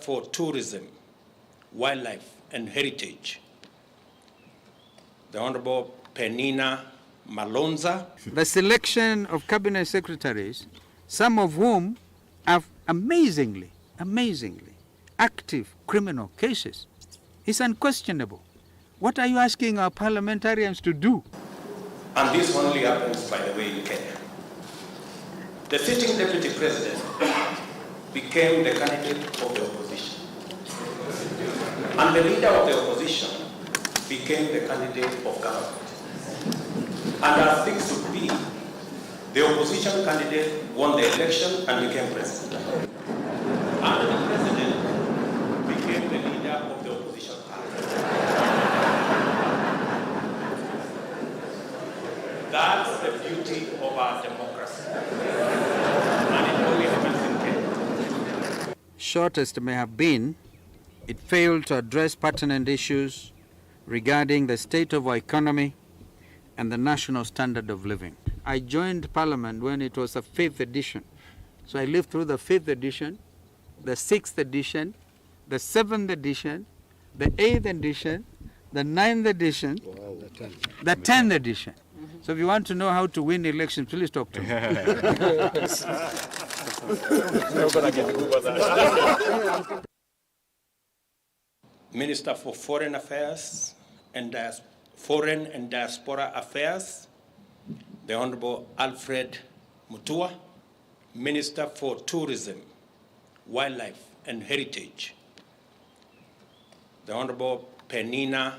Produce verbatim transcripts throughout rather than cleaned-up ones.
for Tourism, Wildlife and Heritage, the Honorable Penina Malonza. The selection of cabinet secretaries, some of whom have amazingly, amazingly active criminal cases, is unquestionable. What are you asking our parliamentarians to do? And this only happens, by the way, in Kenya. The sitting deputy president became the candidate of the opposition. And the leader of the opposition became the candidate of government. And as things should be, the opposition candidate won the election and became president. And the president became the leader of the opposition party. That's the beauty of our democracy. And it only happens in Kenya. Short as it may have been, it failed to address pertinent issues regarding the state of our economy and the national standard of living. I joined Parliament when it was the fifth edition. So I lived through the fifth edition, the sixth edition, the seventh edition, the eighth edition, the ninth edition, the tenth edition. So if you want to know how to win elections, please talk to me. Minister for Foreign Affairs and Dias-, Foreign and Diaspora Affairs, the Honorable Alfred Mutua, Minister for Tourism, Wildlife and Heritage, the Honorable Penina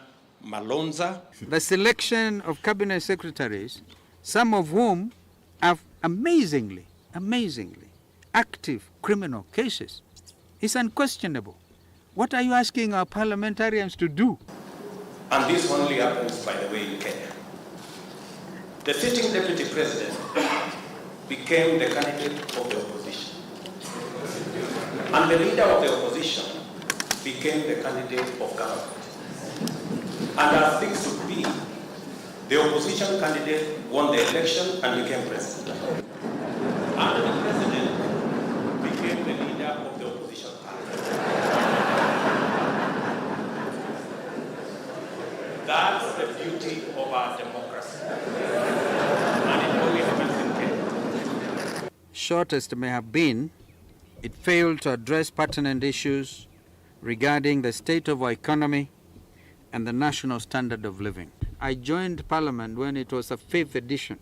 Malonza. The selection of cabinet secretaries, some of whom have amazingly, amazingly active criminal cases, is unquestionable. What are you asking our parliamentarians to do? And this only happens, by the way, in Kenya. The sitting deputy president became the candidate of the opposition. And the leader of the opposition became the candidate of government. And as things should be, the opposition candidate won the election and became president. And the president became the leader of the opposition party. That's the beauty of our democracy. And it only happens in Kenya. Short as it may have been, it failed to address pertinent issues regarding the state of our economy and the national standard of living. I joined Parliament when it was the fifth edition.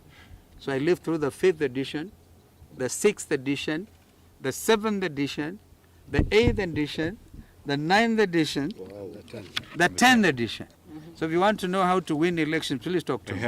So I lived through the fifth edition, the sixth edition, the seventh edition, the eighth edition, the ninth edition, the tenth edition. So if you want to know how to win elections, please talk to me.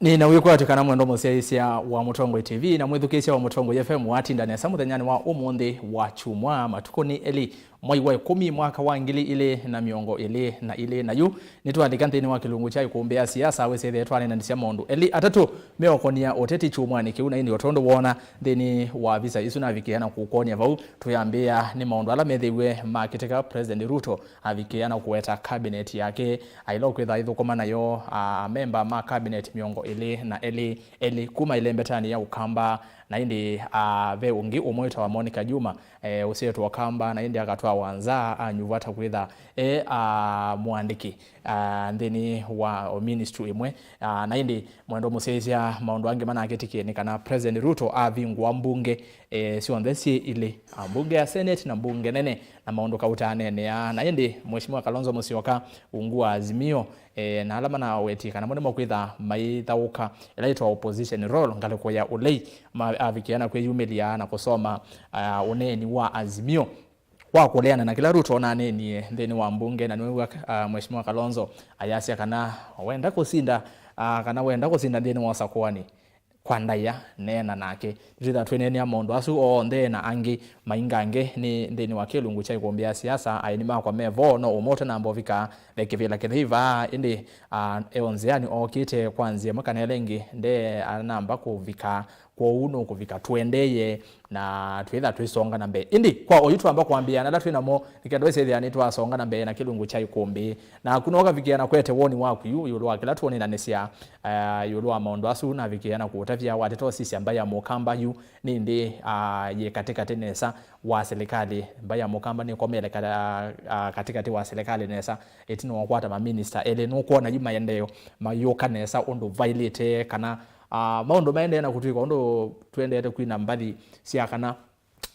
Nĩna wĩkwatyo kana mwendwa mũsyaĩĩsya wa Mũtongoi T V na mwĩthukĩĩsya wa Mũtongoi F M watinda nesa mũthenyanĩ wa ũmũnthĩ wa kyumwa, matukũ nĩ elĩ, mwai wa ĩkũmi, mwaka wa ngili ilĩ na mĩongo ĩlĩ na ilĩ, na yu nĩtwalika nthĩnĩ wa kĩlungu kya ĩkũmbĩ ya siasa, wĩsĩthĩe twaneenanĩsya maũndũ elĩ atatũ meũkonia ũteti kyumwanĩ kĩu, na ĩndĩ o tondũ woona nthĩnĩ wa visa isu navikĩĩa na kũkwony'a vau, twĩambĩĩa nĩ maũndũ ala methĩiwe makĩtĩka President Ruto avikĩĩa na kũweta cabinet yake, aĩla ũkwĩtha aithũkũma nayo amemba ma cabinet mĩongo ĩlĩ na elĩ, elĩ kuma ĩlembetanĩ ya Ũkamba, na ĩndĩ a, ve ũngĩ ũmwe wĩtawa Monica Juma, e, ũsyaĩtwe Ũkamba, na ĩndĩ akatwawa nza anyuvwa ta kwĩtha e a, mũandĩki a, nthĩnĩ wa o ministry ĩmwe. A, na ĩndĩ mwendwa mũsyaĩĩsya, maũndũ angĩ manakĩtĩkie nĩ kana President Ruto avingũa mbunge e, syonthe syĩ ilĩ, a, mbunge ya Senate na mbunge nene, na maũndũ kauta aneeneaa. Na ĩndĩ Mheshimiwa Kalonzo Musyoka, ungu wa Azimio, e, na ala manawetie kana mo nĩmo kwĩtha maithaũka ĩla yĩtawa opposition role ngalĩko ya ũlei, ma, avikĩa na kwĩyumĩlya na kũsoma, a, ũneeni wa Azimio wa kũleana na kĩla Ruto onaneenie nthĩnĩ wa mbunge, na nĩwew'a, a, Mheshimiwa Kalonzo ayasya kana wenda kũsinda, a, kana wenda kũsinda nthĩnĩ wa ũsakũani, kwa ndaĩa, neena nake. Nĩtwĩthaa twĩneenea maũndũ asu onthe na angĩ maingange nĩ nthĩnĩ wa kĩlungu kya ĩkũmbĩ ya siasa. Aeni makwa me vo, no ũmwe ũtanamba ũvika, ve kĩvĩla kĩthei vaa, ĩndĩ, a, e o nzĩanĩ ookĩte kwa nzĩa ĩmwe kana ĩla ĩngĩ, nde anamba kũvika Kwoou nũkũvika tũendee na twĩtha twĩsonga na mbee. Ĩndĩ kwa oyu twamba kwambĩĩa na ala twĩ namo, nĩ kenda wĩsĩthĩa nĩtwasonga na mbee na kĩlungu kya ĩkũmbĩ. Naku no ũkavikĩa na kwete woni waku yu ĩũlũ wa kĩla tũũneenanĩsya, ah, ĩũlũ wa maũndũ asu, navikĩa na kũũtavya wateta ũsisya mbaĩ ya Mũkamba yu nĩ ĩndĩ, ah, yĩ katĩkatĩ nesa wa silikalĩ. Mbaĩ ya Mũkamba nĩkomele ka-, ah, katĩkatĩ wa silikalĩ nesa ĩtina wa kũkwata maminista elĩ. Nũkwona yu maendeeo mayũka nesa ũndũ vaĩlĩte, kana, ah, maũndũ maendee na kũtw'ĩka ũndũ tũendete kwina mbathi sya kana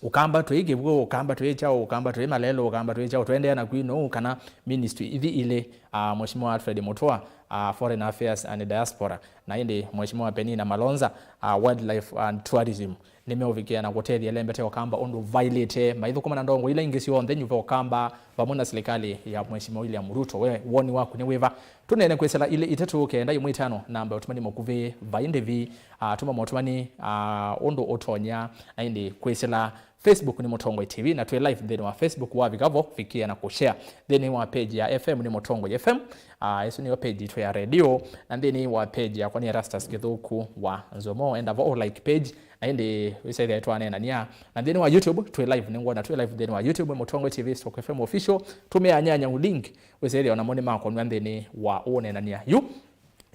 Ũkamba twĩ kĩw'ũ, Ũkamba twĩ kyaũ, Ũkamba twĩ malelũ, Ũkamba twĩ kyaũ, tũendee na kwina ũu kana ministry ithi ilĩ, ah, Mheshimiwa Alfred Mutua, ah, Foreign Affairs and Diaspora, na ĩndĩ Mheshimiwa Penina Malonza, ah, Wildlife and Tourism, nĩmeũvikĩa na kũtethya ĩlembeta ya Ũkamba ũndũ vaĩlĩte, maithũkũma na ndongo ila ingĩ syonthe nyuva Ũkamba vamwe na silikalĩ ya Mheshimiwa William Ruto. We woni waku nĩ wĩva? Tũneene kwĩsĩla ilĩ itatũ kenda ĩmwe itano, namba ya ũtũmani mũkuvĩ vai ndĩvi. Ah, tũma motũmani, ah, ũndũ ũtonya, na ĩndĩ kwĩsĩla Facebook nĩ Mũtongoi T V, na twĩ live nthĩnĩ wa Facebook. Wavika vo, vikĩa na kũshare nthĩnĩ wa page ya F M nĩ Mũtongoi F M. Ah, ĩsu nĩyo page itũ ya radio, na nthĩnĩ wa page yakwa nĩ Erastus Kĩthũku wa Nzomo. Enda vo ũ like page, na ĩndĩ wĩsethĩa twaneenania. Na nthĩnĩ wa YouTube twĩ live, nĩngwona twĩ live nthĩnĩ wa YouTube, Mũtongoi T V stroke F M official. Tũmĩa nyanya ũ link, wĩsethĩa onamo nĩmakonwa nthĩnĩ wa ũneenania yu.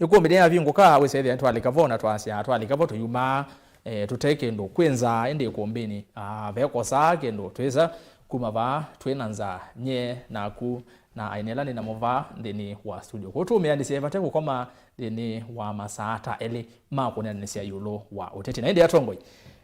Ĩkũmbĩ nĩyavingũka, wĩsethĩa nĩtwalika vo na twasya twalika vo tũyumaa, eh, tũte kĩndũ kwĩ nzaa, ĩndĩ ĩkũmbĩnĩ, ah, vekosaa kĩndũ twĩsa kuma vaa twĩ na nzaa, nyie naku na aini ala nĩ namo vaa nthĩnĩ wa studio. Kwoou tũũmĩanĩsye vate kũkoma nthĩnĩ wa masaa ta elĩ ma kũneenanĩsya ĩũlũ wa ũteti. Na ĩndĩ atongoi,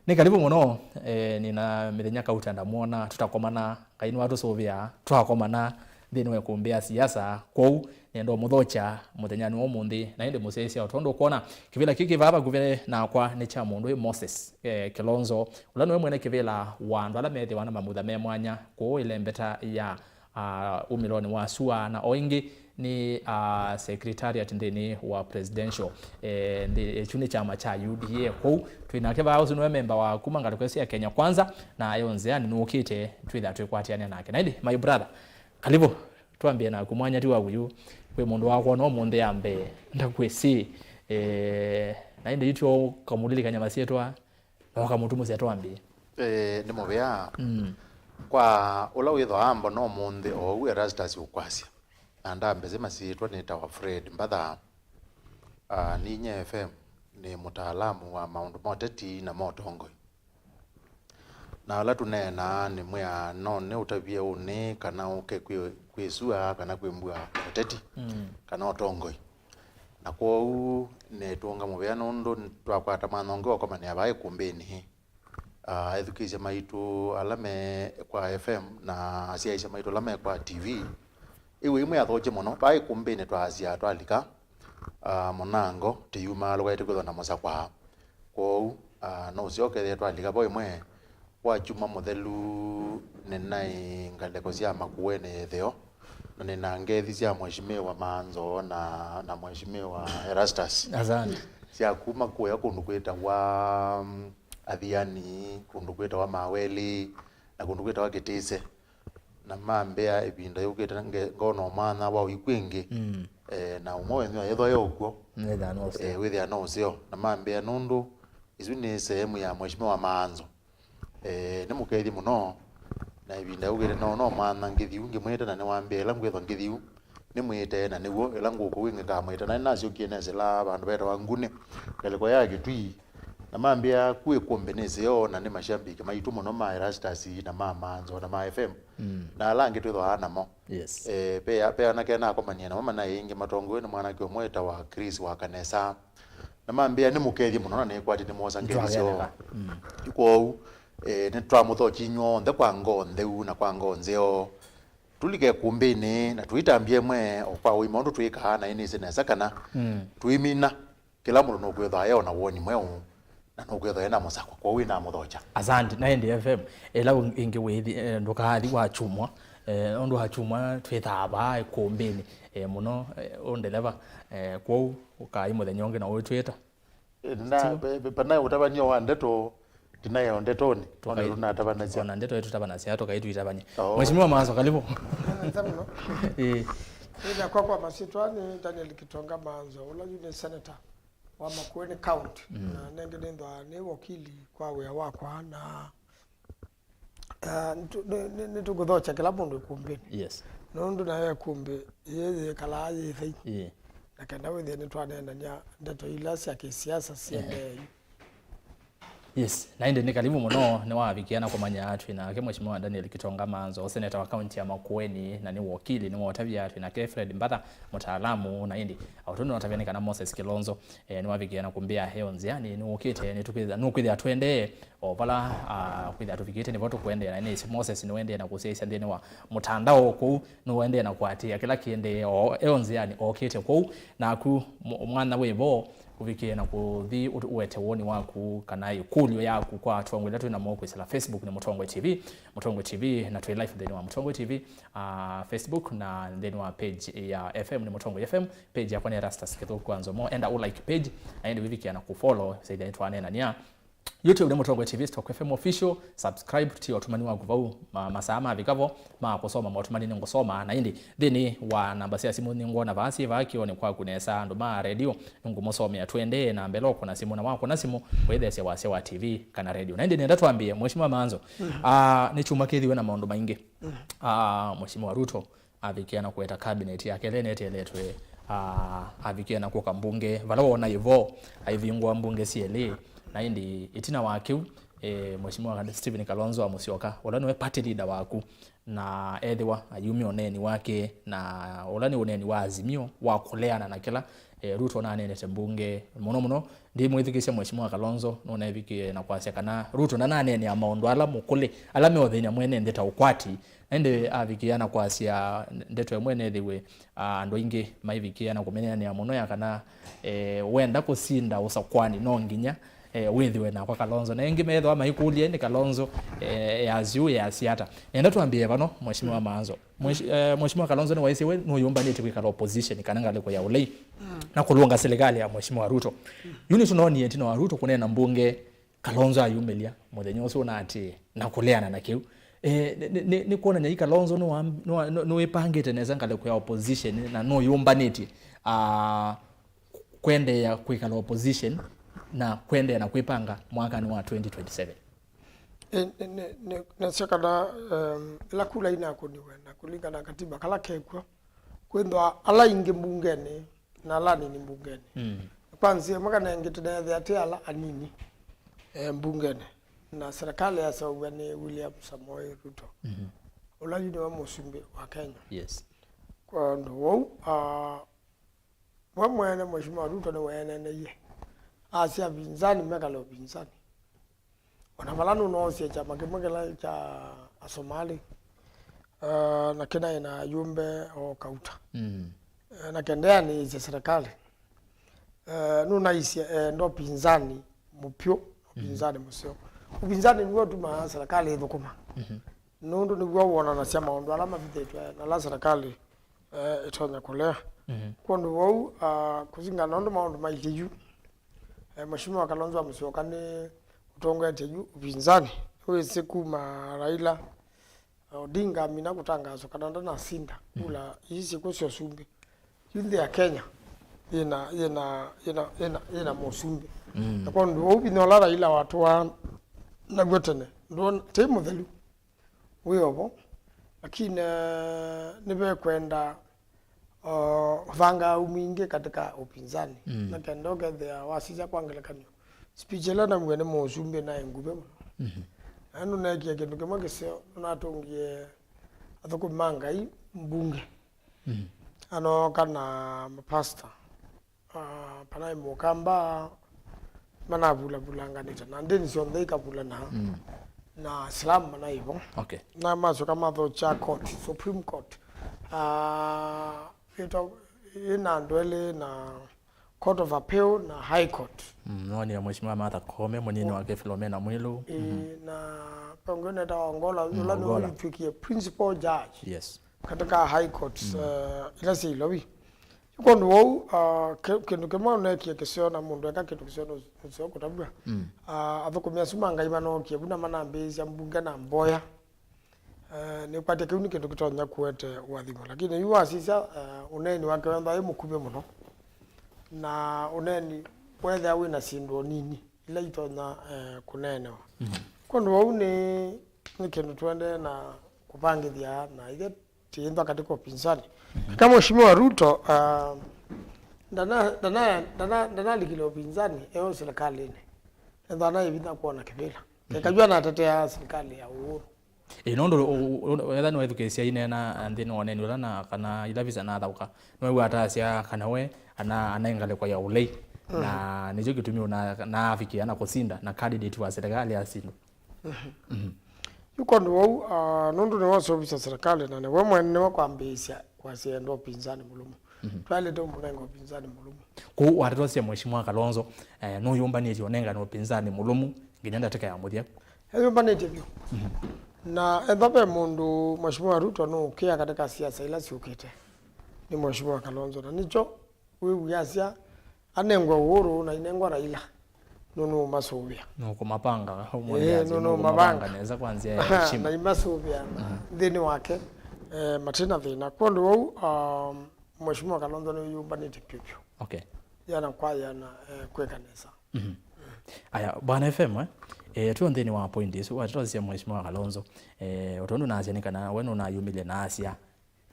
nĩ karibu mũno, eh, nĩna mĩthenya kauta ndamwona, tũtakomana, Ngai nĩwatũsũvĩa twakomana nthĩnĩ wa ĩkũmbĩ ya siasa. Kwoou nĩenda ũmũthokya mũthenyanĩ wa ũmũnthĩ, na ĩndĩ mũsyaĩĩsya o tondũ ũkwona kĩvĩla kĩĩ kĩ vaa vakuvĩ nakwa nĩ kya mũndũ wĩ Moses, eh, Kilonzo, ũla nĩwe mwene kĩvĩla wa andũ ala methĩawa na mamutha me mwanya kũũ ĩlembeta ya, ah, umĩlonĩ wa sua, na o ĩngĩ nĩ, ah, secretariat nthĩnĩ wa presidential, eh, nthĩ, eh, kyu nĩ kyama kya U D A. Kwoou twĩ nake vaa, ũsu nĩwe memba wa kuma ngalĩko ĩsu ya Kenya Kwanza, na e o nzĩanĩ nũkĩte twĩtha twĩkwatĩanĩa nake. Na ĩndĩ, my brother, karibu. Twambie naku, mwanya ti waku yu. Kwĩ mũndũ wakwona ũmũnthĩ ya mbee, ndakwĩsĩ. Eh, na ĩndĩ yu tyo ũkamũlilikany'a masyĩtwa, na ũkamũtumusya twambie. Eh, nĩ mũvea. Mm. Kwa ũla wĩthwa ambona ũmũnthĩ o ũu Erastus ũkwasya. Na ndambesĩ masyĩtwa nĩtawa Fred Mbatha. Ah, Ninyie F M nĩ mũtaalamu wa maũndũ ma ũteti na ma ũtongoi. Na ala tũneenaa nĩmwĩaa no nĩ ũtavye ũnĩ kana ũke kwĩ, kwĩ sua kana kwĩ mbua ũteti, mm, kana ũtongoi. Na kwoou nĩtũũnga mũvea nũndũ twakwata mwanya ũngĩ wa kũkomanĩa vaa ĩkũmbĩnĩ. Ah, ethukĩĩsya maitũ ala me kwa F M na asyaĩĩsya maitũ ala me kwa T V, ĩw'o imwe yathokye mũno. Vaa ĩkũmbĩnĩ twaasya twalika, ah, mũnango tĩyumaalũka ĩtĩkwĩthwa na mũsakwa. Kwoou, ah, no ũseo ũkethĩa twalika vo ĩmwe wa kyumwa mũthelu, nĩnaĩ ngalĩko sya Makueni ĩtheo, na nĩna ngethi sya Mheshimiwa Manzo na, na Mheshimiwa Erastus. Asante. Sya kuma kũya kũndũ kwĩtawa, mm, Athiani, kũndũ kwĩtawa Maweli, na kũndũ kwĩtawa Kĩtĩse. Na mambĩa ĩvinda yũkĩte nge-, ngona ũmanya wa ũikw'ĩ ĩngĩ. Mm. Eh, na ũmwe wenyu ayethwa e ũkw'o. Nĩthaa no ũseo. Eh, wĩthĩa no ũseo. Na mambĩa nũndũ isu nĩ sehemu ya Mheshimiwa Maanzo. Eh, nĩ mũkethye mũno. Na ĩvinda yũkĩte no, no manya ngĩthiu ngĩmwĩte, na nĩwambĩa ĩla ngwĩthwa ngĩthiu nĩmwĩte, na nĩw'o ĩla ngũkũ wĩ ngĩkamwĩta. Na nĩnasyokie nesĩla vandũ vetawa Nguni, ngalĩko ya Kĩtui. Na mambĩa ku ĩkũmbĩ nĩ seo, na nĩ mashambiki maitũ mũno ma Erastus na ma Manzo na ma F M. Mm. Na ala angĩ twĩthwaa namo. Yes. Eh, pe, pe anake nakomanie namo manaĩ ĩngĩ matongoew'e nĩ mwanake ũmwe wĩtawa Chris wa Kanesa. Na mambĩa nĩ mũkethye mũno na nĩkwati nĩmwosa ngethi syoo. Nĩtwakeneka. Mm. Kwoou, eh, nĩtwamũthokya inyw'onthe kwa ngoo ntheu na kwa ngoo nzeo. Tũlike ĩkũmbĩnĩ na tũitambya ĩmwe o kwa ũima ũndũ twĩkaa, na ĩnĩsĩ nesa kana, mm, tũimina. Kĩla mũndũ nũkwĩthwa e o na woni mweũ, na nũkwĩthwa e na mũsakwa, kwoou wĩnamũthokya. Asante, na ĩndĩ F M, ĩla ũ-, ĩngĩ wĩthi, eh, ndũkaathi wakyumwa, eh, ũndũ wakyumwa twĩthaa vaa ĩkũmbĩnĩ, eh, mũno, eh, ũ ndeleva, eh, kwoou ũkai mũthenya ũngĩ na ũitwĩta. Eh, na, still, pe-, pe-, panaĩ ũtavany'a wa ndeto, Tũnaĩ o ndetonĩ, ona tũnatavanasya. Ona ndeto ĩtũtavanasya, tũkaĩ tũitavany'a. Oo. Mheshimiwa Maanzo, karibu. Nza mũno. Ĩĩ. Ĩna kwa, kwa masyĩtwa nĩ Daniel Kitonga Maanzo, ũla yu nĩ senator. wa Makueni County. Mm. Na nengĩ nĩthwa nĩ wakili kwa wĩa wakwa, na, ah, nĩtũ-, nĩ-, nĩ-, nĩtũkũthokya kĩla mũndũ ĩkumbĩnĩ. Yes. Nũndũ nayo ĩkumbĩ yĩĩ yĩkalaa yĩ thei. Ĩĩ. Na kenda wĩthĩe nĩtwaneenany'a ndeto ila sya kĩsiasa siendee yu. Yes, na ĩndĩ nĩ karibu mũno, nĩwavikia na kũmanya twĩ nake Mheshimiwa Daniel Kitonga Manzo, seneta wa kaunti ya Makueni, na nĩ wakili, nĩwaũtavya twĩ nake Fred Mbatha, mũtaalamu, na ĩndĩ o tondũ nĩwatavya nĩ kana Moses Kilonzo, eh, nĩwavikia na kũmbĩa e o nzĩanĩ, nĩwũkĩte, nĩtũkwĩthĩa, nũkwĩthĩa twendee o vala, ah, kwĩthĩa tũvikĩte nĩvo tũkwendea, na nĩsĩ Moses nĩwendee na kũsyaisya nthĩnĩ wa mũtandao kũu, nũendee na kũatĩĩa kĩla kĩendee o e o nzĩanĩ okĩte kũu, naku mw-, mwana wĩ vo, ũvikĩe na kũthi ũt-, ũete woni waku kana ĩkũlyo yaku kwa atongoi ĩla twĩ namo kwĩsĩla Facebook nĩ Mũtongoi T V, Mũtongoi T V, na twĩ live nthĩnĩ wa Mũtongoi T V, ah, Facebook, na nthĩnĩ wa page ya F M nĩ Mũtongoi F M, page yakwa nĩ Erastus Kĩthũku wa Nzomo, enda ũ like page, na ĩndĩ wĩvikĩa na kũ follow, saithya nĩtwaneenania. YouTube nĩ Mũtongoi T V, Stock F M Official, subscribe, tia ũtũmani waku vau, ma-, masaa mavika vo ma kũsoma maũtũmani nĩngũsoma, na ĩndĩ nthĩnĩ wa namba sya simũ nĩngwona vaa syĩ vaa kĩonĩ kwaku nesa, andũ ma redio nĩngũmũsomea. Tũendee na mbele, ũkũna simũ, na wakũna simũ wĩtheesya wasya wa T V kana redio. Na ĩndĩ nĩenda twambĩe, Mheshimiwa Manzo, ah, nĩ kyumwa kĩthiwe na maũndũ maingĩ. Ah, Mheshimiwa Ruto avikĩa na kũeta cabinet yake ĩla ĩneteeletwe, ah, avikĩa na kũka mbunge, vala wona ĩvo aivingũa mbunge syelĩ, na ĩndĩ ĩtina wa kĩu, eh, Mheshimiwa Stephen Kalonzo wa Musyoka, ũla nĩwe party leader waku, na ethĩwa ayumya ũneeni wake, na ũla nĩ ũneeni wa Azimio wa kũleana na kĩla, eh, Ruto naneenete mbunge, mũno mũno ndĩmwĩthukĩĩsya Mheshimiwa Kalonzo nũneevikie na kwasya kana Ruto ndananeenea maũndũ ala mũkũlĩ, ala meũthĩny'a mwene nthĩ ta ũkwati, na ĩndĩ avikĩa na kwasya ndeto ĩmwe nethĩwe, ah, andũ aingĩ maivikĩa na kũmĩneenea mũno ya kana, eh, wenda kũsinda ũsakwani no nginya, eh, wĩthĩwe nakwa Kalonzo. Na ĩngĩ methĩwa maikũlya, "Nĩ Kalonzo, eh, easya ũu, easya ata?" Nenda twambĩe vano, Mheshimiwa Manzo. Mweshi-, eh, Mheshimiwa Kalonzo nĩwaisye we nũyũmbanĩtye kwĩkala opposition kana ngalĩko ya ũlei na kũlũnga silikalĩ ya Mheshimiwa Ruto. Yu nĩtũnoonie ĩtina wa Ruto kũneena mbunge, Kalonzo ayumĩlya mũthenya ũsu ũnaatĩĩe na kũleana na kĩu. Eh, nĩ, nĩ, nĩ, nĩ kwonany'a yu Kalonzo nĩwa-, nĩwa-, nĩ, nĩwĩpangĩte nesa ngalĩko ya opposition na nũyũmbanĩtye, ah, kwendeea kwĩkala opposition na kwendeea na kwĩpanga mwakanĩ wa twenty twenty-seven. Ĩ, nĩ, nĩ, nĩ, nĩsya kana, em, ĩla kula inakũniwe na kũlingana na katiba kala kekw'o, kwĩthwa ala aingĩ mbungenĩ na ala anini mbungenĩ. Mm. Kwa nzĩa ĩmwe kana ĩngĩ, tũneethĩa twĩ ala anini, eh, mbungenĩ, na serikali yaseũvw'a nĩ William Samoei Ruto, mhm, ũla yu nĩwe mũsumbĩ wa Kenya. Yes. Kwa ũndũ wou, ah, we mwene Mheshimiwa Ruto nĩweeneneie, asya apinzani mekale upinzani. Ona vala nũnoosye kyama kĩmwe kĩla kya Asomali, eh, na kĩnaĩ na ayumbe o kauta. Mm. Eh, na kendeanĩĩsye serikali. Eh, nũnaisye enda upinzani mũpyũ, upinzani mũseo. Upinzani nĩw'o ũtumaa serikali ĩthũkũma. Mhm. Nũndũ nĩw'o wonanasya maũndũ ala mavithĩtwe na ala serikali eh, ĩtonya kũlea. Mhm. Kwondũ vau, ah, kũsingana na ũndũ maũndũ mailye yu, eh, Mheshimiwa Kalonzo wa Musyoka nĩ ũtongoetye yu upinzani. Nĩwĩsĩ kuma Raila Odinga amina kũtangaaswa kana ndanasinda, mm, kula ii syĩkw'o sya ũsumbĩ, yu nthĩ ya Kenya yĩna, yĩna, yĩna, yĩna, yĩna mũsumbĩ. Mm. Na kwondũ vau vinya ũla Raila watũaa naw'o tene, ndwona, ti mũthelu wĩ ovo, lakini, eh, nĩvekwenda, uh, ũthangaau mwingĩ katika upinzani. Mm. Na kenda ũkethĩa wasisya kwa ngelekany'o, speech ĩla naumie nĩ mũsumbĩ naĩ nguvĩ mũno. Mhm. Na nũneekie kĩndũ kĩmwe kĩseo, nũnatũngie athũkũmi ma Ngai mbunge. Mhm. Anooka na mapasta. Ah, panaĩ Mũkamba manavulavulanganĩte, na ndĩni syonthe ikavulana, mm, na Islam manaĩ vo. Okay. Na masyoka mathokya court, Supreme Court. Ah, ĩtwa-, ĩna andũ elĩ na Court of Appeal na High Court. Mm, nonile Mheshimiwa Martha Koome, mũnini wake Philomena Mwilu. Ĩĩ, mhm, na pengine ta Ongola, mm, ũla nĩwe Ongola ũitw'ĩkie principal judge. Yes. Katika High Court, mm, eh, ila syĩ Ilovi. Kwondũ wou, ah, kĩ-, kĩndũ kĩmwe ũneekie kĩseo na mũndũ eka kĩndũ kĩseo nũ-, nũseo kũtavw'a. Mm. Ah, athũkũmi asu ma Ngai manookie vu na manambĩĩsya mbunge na mboya. Eh, nĩkwatya kĩu nĩ kĩndũ kĩtonya kũete ũathimo. Lakini yu wasisya, eh, ũneeni wake wenda wĩ mũkuvĩ mũno. Na ũneeni wethĩa wĩ na syĩndũ o nini ila itonya, eh, kũneenewa. Kwondũ vau nĩ, nĩ kĩndũ tũendee na kũvangĩthya na ithe tiĩnthwa katika upinzani. Kama Mheshimiwa Ruto, ah, ndana-, ndana-, ndana-, ndanalikile upinzani, eo serikalini. Ethwa anaĩvinya kuona kĩvĩla. Kekajua anatetea serikali ya Uhuru. Ĩ, nũndũ ũ-, ũ-, ũ-, etha nĩwethukĩĩsya ineena nthĩnĩ wa ũneeni ũla na kana ila visa nathaũka, nĩwew'a atasya kana we ana, ana ngalĩko ya ũlei. Na nĩkyo kĩtumi ũna, naavikĩa na kũsinda na candidate wa serikali asindwa. Yu kwondũ wau, ah, nũndũ nĩwe ũseũvĩsya serikali na nĩwe mwene nĩwe kwambĩĩsya kwasya enda upinzani mũlũmu. Twaĩlĩte ũmũnenga upinzani mũlũmu. Kũu watatosya Mheshimiwa Kalonzo, eh, nũyũmbanĩtye ũnengane upinzani mũlũmu nginya ndatĩka ya mũthya. Eyũmbanĩtye vyũ. Na ethwa ve mũndũ Mheshimiwa Ruto nũũkĩa katika siasa ila syũkĩte, nĩ Mheshimiwa Kalonzo. Na nĩkyo wĩw'asya anengwe Uhuru na inengwa Raila, nũnũũmasũvĩa. Nũkũmapanga, ũmwambia ati nũnũũmavanga nesa kwa nzĩa ya heshima. Na imasũvĩa nthĩnĩ wake, eh, matina thĩna. Kwondũ wau, um, Mheshimiwa Kalonzo nĩyũmbanĩtye pyũ pyũ. Okay. Yana kwa yana, eh, kwĩka nesa. Aya, Bwana F M, eh? Eh, twĩ nthĩnĩ wa point isu, watũtosya Mheshimiwa Kalonzo. Eh, ũtondũ nasya nĩ kana we nũnayumĩlye na asya,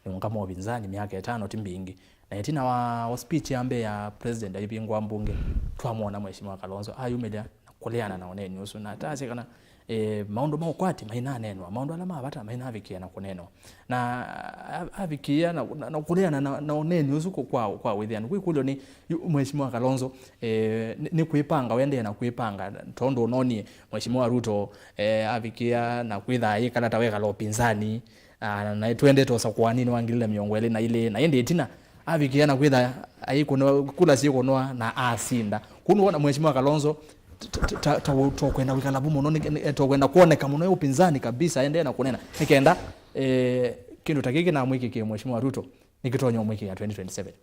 nĩũngama ũvinzani myaka ĩtano ti mbingĩ. Na ĩtina wa, wa speech ya mbee ya president aivingwa mbunge, twamwona Mheshimiwa Kalonzo ayumĩlya na kũleana na ũneeni ũsu. Na atasya kana, eh, maũndũ ma ũkwati mainaneenwa, maũndũ ala ma vata mainavikĩa na kũneenwa. Na a-, avikĩa na, na, na kũleana na, na ũneeni ũsu kwa, kwa, kwa wĩthĩanu. Kwĩkũlyo nĩ, yu, Mheshimiwa Kalonzo, eh, nĩ, nĩ kwĩpanga, wendee na kwĩpanga, tondũ ũnonie Mheshimiwa Ruto, eh, avikĩa na kwĩtha ayĩkala ta wekala upinzani, ah, na twendete ũsakũaninĩ wa ngili na mĩongo ĩlĩ na ilĩ, na ĩndĩ ĩtina avikĩa na kwĩtha ayĩkũnwa, kula syĩkũnwa na asinda. Kũu nĩwona Mheshimiwa Kalonzo t-, t-, t-, ta, ta, ta, tokwenda kwĩkala vu mũno, nĩ, nĩ, tokwenda kuoneka mũno e upinzani kabisa, endee na kũnena. Nĩ kenda, eh, kĩndũ ta kĩkĩ namwĩkĩkĩe Mheshimiwa Ruto, nĩkĩtonya ũmwĩkĩa twenty twenty-seven.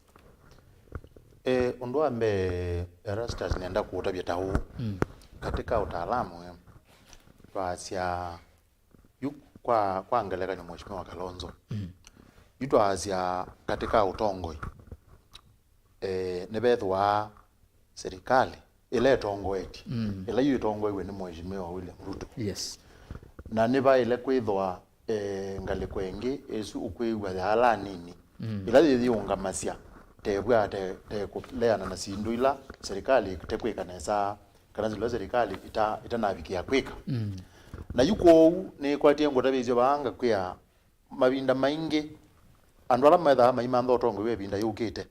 Eh, ũndũ wa mbee, Erastus, nenda kũũtavya ta ũũ. Katika utaalamu, eh, twasya yu kwa, kwa ngelekany'o, Mheshimiwa Kalonzo. Yu twasya katika ũtongoi, eh, nĩvethĩwa serikali ĩla ĩtongoetye, ĩla yu ĩtongoiwe nĩ Mheshimiwa William Ruto. Yes. Na nĩvaĩle kwĩthwa, eh, ngalĩko ĩngĩ ĩsu ũkwĩw'a ya ala anini, ĩla yĩyĩũngamasya tevw'a te, te kũleana na syĩndũ ila serikali ĩtekwĩka nesa, kana syĩndũ ila serikali ita, itanavikĩa kwĩka. Na yu kwoou nĩkwatie ngũtavĩsye vaa ngakwĩa, mavinda maingĩ andũ ala methaa maimantha ũtongoi wa ĩvinda yũkĩte,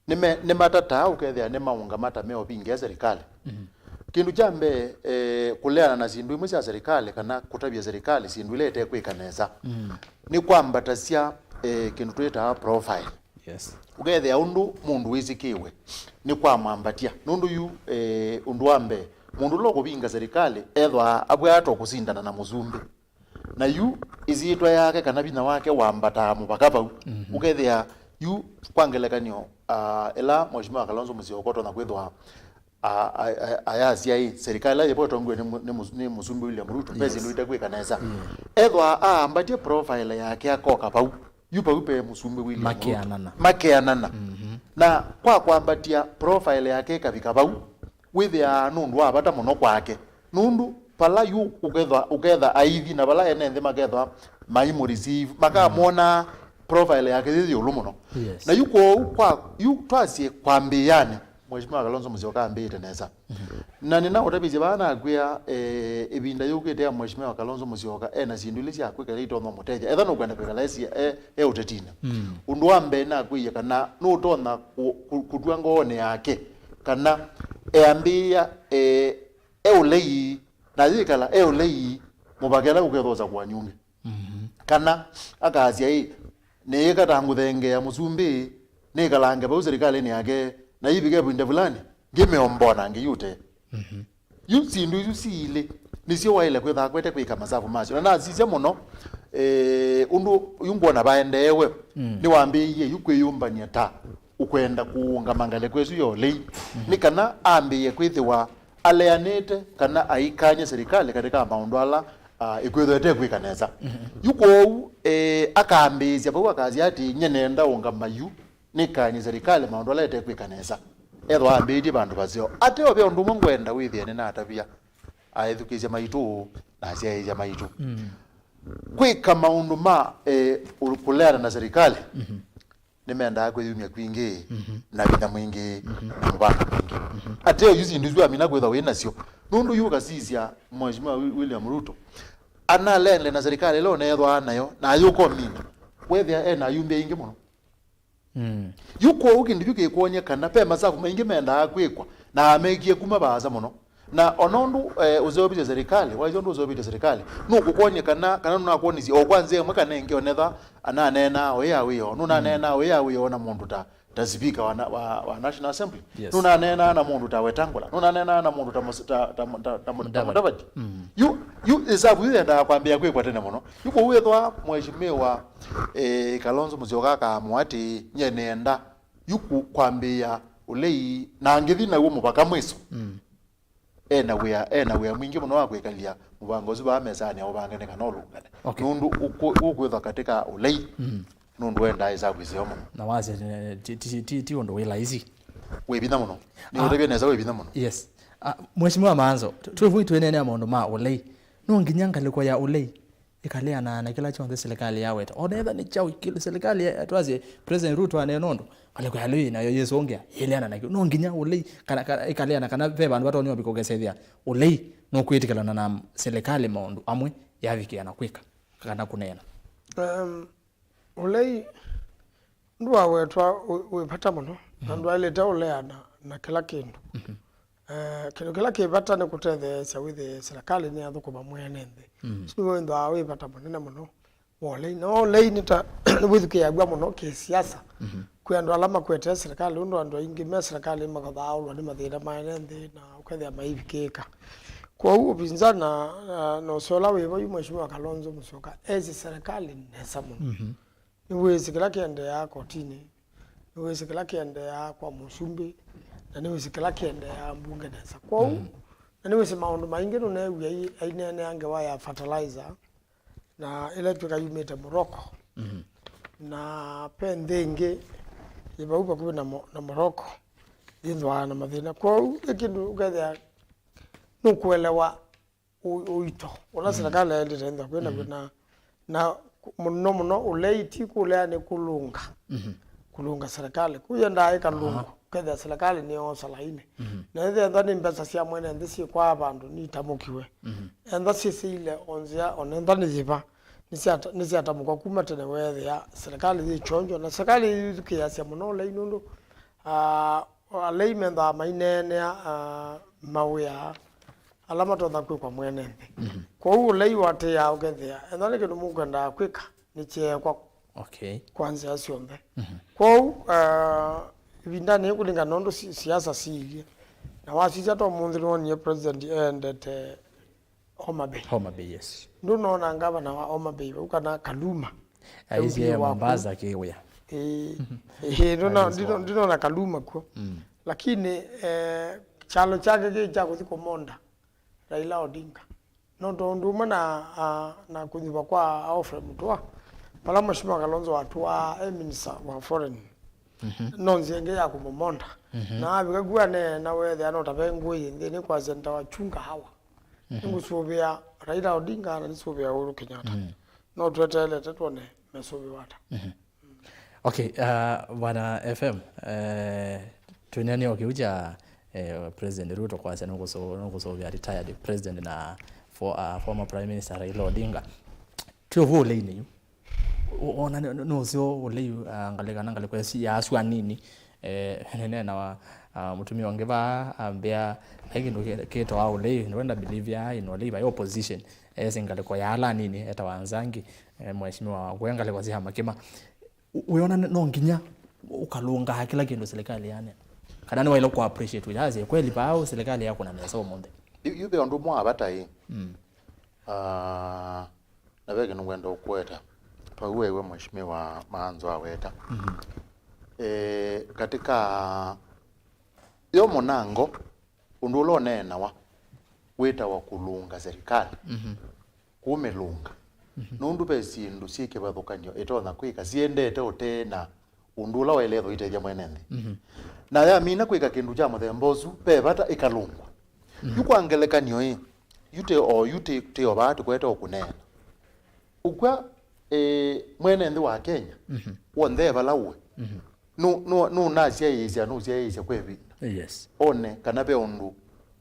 nĩme-, nĩmatataa ũkethĩa nĩmaũngama ta meũvingĩa serikali. Kĩndũ kya mbee, eh, kũleana na syĩndũ imwe sya serikali kana kũtavya serikali syĩndũ ila itekwĩka nesa, nĩ kwambatasya, eh, kĩndũ twĩtaa profile. Yes. Ũkethĩa ũndũ mũndũ wĩsĩkĩwe nĩ kwamwambatya. Nũndũ yu, eh, ũndũ wa mbee, mũndũ ũla ũkũvinga serikali ethwaa avwata kũsindana na mũsumbĩ. Na yu ĩsyĩtwa yake kana vinya wake wambataa mũvaka vau. Ũkethĩa yu, kwa ngelekany'o, ah, ĩla Mheshimiwa Kalonzo Musyoka ũtonya kwĩthwa, a, a, a, ayasya ĩ, serikali ĩla yĩvo ĩtongoe nĩ mu-, nĩ mu-, nĩ Mũsumbĩ William Ruto, ve syĩndũ itekwĩka nesa. Ethwa aambatie profile yake akoka vau, yu vau ve Mũsumbĩ William Ruto. Makeanana. Makeanana. Na kwa kwambatia profile yake ĩkavika vau, wĩthĩaa nũndũ wa vata mũno kwake. Nũndũ vala yu ũkethwa, ũketha aithi na vala ene nthĩ makethwa maimũreceive, makamwona profile yake yĩ ĩũlũ mũno. Yes. Na yu kwoou kwa, yu twasye kwambĩĩanĩ, Mheshimiwa Kalonzo Musyoka ambĩĩte nesa. Na nĩnaũtavĩsye vaa nakwĩa, eh, ĩvinda yũkĩte ya Mheshimiwa Kalonzo Musyoka ena syĩndũ ilĩ sya kwĩka ila itonya ũmũtethya. Etha nũkwenda kwĩkala e, e, e ũtetinĩ. Ũndũ wa mbee nakwĩie kana nũtonya kũ-, kũ-, kũtw'a ngoonĩ yake kana eambĩĩa, eh, e ũlei, na yĩkala e ũlei mũvaka ĩla ũkethoosa kwa nyungĩ. Kana akasya ĩ, nĩĩka ta ngũthengeea mũsumbĩ, nĩkalange vau serikalĩnĩ yake, na ivike ĩvinda fulani, ngĩmeomboa na ngĩyũte. Yu syĩndũ isu siilĩ nĩsyo waĩle kwĩtha akwete kwĩka masavu masyo. Na nasisya mũno, eh, ũndũ yu ngwona vaendeewe, nĩwambĩĩie yu kwĩyũmbany'a ta ũkwenda kũũngama ngalĩko ĩsu ya ũlei, nĩ kana ambĩĩe kwĩthĩwa aleanĩte kana aikany'a serikali katika maũndũ ala, ah, ĩkwĩthwa ĩtekwĩka nesa. Yu kwoou, eh, akambĩĩsya vau akasya atĩ, "Nye nenda ũngama yu nĩkany'e serikali maũndũ ala ĩtekwĩka nesa." ethwa ambĩĩtye vandũ vaseo. Ateo ve ũndũ ũmwe ngwenda wĩthĩe nĩnatavya aethukĩĩsya maitũ na asyaĩĩsya maitũ. Mm. Kwĩka maũndũ ma, eh, ũ-, kũleana na serikali, mhm, nĩmendaa kwĩyumya kwingĩ, mhm, na vinya mwingĩ, mhm, na mũvango mwingĩ. Mhm. Ateo yu syĩndũ isu amina kwĩthwa wĩ nasyo. Nũndũ yu ũkasisya Mheshimiwa Wi-, William Ruto, analenle na serikali ĩla ũneethwaa nayo, na ayũkomina, wethĩa e na ayumbe aingĩ mũno. Mm. Yu kwoou kĩndũ kyu kĩkwony'a kana ve masavu maingĩ mendaa kwĩkwa, na amekie kuma vaasa mũno. Na ona ũndũ, eh, ũseũvĩtye serikali, waisye ũndũ ũseũvĩtye serikali, nũkũkwony'a kana, kana nũnakwonisye o kwa nzĩa ĩmwe kana ĩngĩ, onetha ananeenaa ũĩ ya wĩoo, nũnaneenaa ũĩ ya wĩoo na mũndũ ta, ta speaker wa, na-, wa, wa National Assembly. Yes. Nũnaneenaa na mũndũ ta Wetangula, nũnaneenaa na mũndũ ta Mus-, ta, ta, ta, ta, ta Mudavadi. Mudavadi. Mm. Yu, yu ĩsavu yu yendaa kwambĩĩa kwĩkwa tene mũno. Yu kwoou ethwa Mheshimiwa, eh, Kalonzo Musyoka akaamũa atĩ, "Nyie nĩenda yu ku-, kwambĩĩa ũlei, na ngĩthi naw'o mũvaka mwiso." Mm. Ena wĩa, ena wĩa mwingĩ mũno wa kwĩkalya mũvango ũsu vaa mesanĩ aũvangane kana ũlũngane. Okay. Nũndũ ũkũ-, ũkwĩthwa katika ũlei, mm, nũndũ endaa ĩsavu ĩseo mũno. Na wasya, eh, ti, ti, ti, ti ũndũ wĩ laisi. Wĩ vinya mũno. Ah. Nĩũtavye nesa, wĩ vinya mũno. Yes. Ah, Mheshimiwa Maanzo, tu-, twĩvu twĩneenea maũndũ ma ũlei. No nginya ngalĩko ya ũlei ĩkaleana na kĩla kyonthe silikalĩ yaweta. O na ethwa nĩ kyaũ kĩla silikalĩ ya-, twasye President Ruto aneena ũndũ, ngalĩko ya ũlei nayo yĩsũngĩa, yĩleana nakyo. No nginya ũlei, kana, kana, ĩkaleana kana ve vandũ vatonya ũvika ũkesethĩa ũlei nũkwĩtĩkĩlana na silikalĩ maũndũ amwe yavikĩa na kwĩka, kana kũneena. Um, ũlei ndwawetwa wĩ, wĩ vata mũno, na, mhm, ndwaĩlĩte ũleana na kĩla kĩndũ. Mhm. Eh, kĩndũ kĩla kĩ vata nĩ kũtetheesya wĩthĩe silikalĩ nĩyathũkũma mwene nthĩ. Mm. Ũsu nĩw'o wĩthĩawa wĩ vata mũnene mũno wa ũlei. Na ũlei nĩ ta, nĩwĩthukĩĩaw'a mũno kĩsiasa. Mhm. Kwĩ andũ ala makwetee silikalĩ, ũndũ andũ aingĩ me silikalĩ makathaũlwa nĩ mathĩna ma ene nthĩ na ũkethĩa maivikĩĩka. Kwoou ũpinzani na, na, na ũseo ũla wĩ vo yu Mheshimiwa Kalonzo Musyoka esĩ silikalĩ nesa mũno. Mhm. Nĩwĩsĩ kĩla kĩendeeaa kotinĩ, nĩwĩsĩ kĩla kĩendeeaa kwa mũsumbĩ, na nĩwĩsĩ kĩla kĩendeeaa mbunge nesa. Kwoou, mm, na nĩwĩsĩ maũndũ maingĩ nũneew'a ai-, aineenea ngewa ya fertilizer, na ĩla ĩtw'ĩka yumĩte Morocco. Mhm. Na ve nthĩ ĩngĩ yĩ vau vakuvĩ na Mo-, na Morocco yĩthwaa na mathĩna. Kwoou, ĩ kĩndũ ũkethĩa nũkũelewa ũ-, ũito ũla, mm, silikalĩ yaĩlĩte ĩthwa kwĩ naw'o, mm, na, na mũno mũno ũlei ti kũlea nĩ kũlũnga. Mhm. Kũlũnga silikalĩ. Kũu yendaa ĩkalũngwa, aha, ũkethĩa silikalĩ nĩyoosa lainĩ. Mhm. Na ĩthethwa nĩ mbesa sya mwene nthĩ syĩkwaa vandũ nitamũkiwe. Mhm. Ethwa syĩsĩile o nzĩa, o na ethwa nĩ yĩva, nĩsyata-, nĩsyatamũkwa kuma tene weethĩa silikalĩ yĩ kyonjo. Na silikalĩ yĩthukĩĩasya mũno ũlei nũndũ, ah, alei mendaa maineenea, ah, mawĩa ala matonya kwĩkwa mwene nthĩ. Mhm. Kwoou ũlei ũatĩĩaa ũkethĩa, ethĩwa nĩ kĩndũ mũkwendaa kwĩka, nĩkyeekwa, okay, kwa nzĩa syonthe. Mhm. Kwoou, ah, ĩvindanĩ yĩĩ kũlingana na ũndũ si-, siasa siilyĩ, na wasisya ta ũmũnthĩ nĩwonie president eendete Homa Bay. Homa Bay, yes. Ndũnona ngavana wa Homa Bay vau kana Kaluma? Aisye e Mombasa kĩwĩa. Ĩĩ. Ĩĩ, ndũna-, ndino-, ndinona Kaluma kuo. Mm. Lakini, eh, kyalo kyake kĩ kya kũthi kũmonda Raila Odinga. No tondũ ũmwe na, a, na kũnyuva kwa Alfred Mutua, vala Mheshimiwa Kalonzo watũaa e minister wa foreign. Mhm. No nzĩa ĩngĩ ya kũmũmonda. Mhm. Na avika kuo aneena weethĩa no ta ve ngũĩ yĩ nthĩnĩ kwasya nĩtawachunga hawa. Mhm. Nĩngũsũvĩa Raila Odinga na nĩsũvĩa Uhuru Kenyatta. Mm. No tweteelete twone mesũvĩwa ata. Mhm. Okay, uh, Bwana F M, eh, twĩneenea o kĩu kya, eh, President Ruto kwasya nũkũsũ-, nũkũsũvĩa retired president na for, uh, former Prime Minister Raila Odinga. Twĩ ũvu ũleinĩ yu. O-, ona nĩ, nĩ, nũseo ũlei, ah, ngalĩko na ngalĩko ya sua nini. Eh, nĩneenawa, ah, mũtumĩa ũngĩ vaa ambĩa, "Vai kĩndũ kĩ-, kĩtawa ũlei, nĩwenda believe ya, ĩno ũlei vai opposition." Esĩ ngalĩko ya ala nini, etawa Nzangi, eh, mheshimiwa wakwe ngalĩko sya Makima. U-, wĩona nĩ, no nginya ũkalũngaa kĩla kĩndũ silikalĩ yanea? Kana nĩwaĩle kũ appreciate wĩla asye, "Kweli vaa silikalĩ yakũna nesa ũmũnthĩ"? Yu, yu ve ũndũ ũmwe wa vata ĩ. Mm. Ah, na ve kĩndũ ngwenda ũkũeta. Vau ewe mheshimiwa Maanzo aweta. Mhm. Eh, katika yo mũnango, ũndũ ũla ũneenawa wĩtawa kũlũnga serikali. Mhm. Kũmĩlũnga. Mhm. Nũndũ ve syĩndũ syĩ kĩvathũkany'o ĩtonya kwĩka syendete ũtee na ũndũ ũla waĩle ĩthwa ĩtethya mwene nthĩ. Mhm. Na yamina kwĩka kĩndũ kya mũthemba ũsu, ve vata ĩkalũngwa. Mhm. Yu kwa ngelekany'o ĩ, yu tĩ o, yu tĩ, tĩ o vaa tũkwete o kũneena. Ũkw'a, eh, mwene nthĩ wa Kenya, mhm, w'onthe e vala ũĩ. Mhm. Nũ-, nũ-, nũnasyaĩĩsya, nũsyaĩĩsya kwa ĩvinda. Yes. One kana ve ũndũ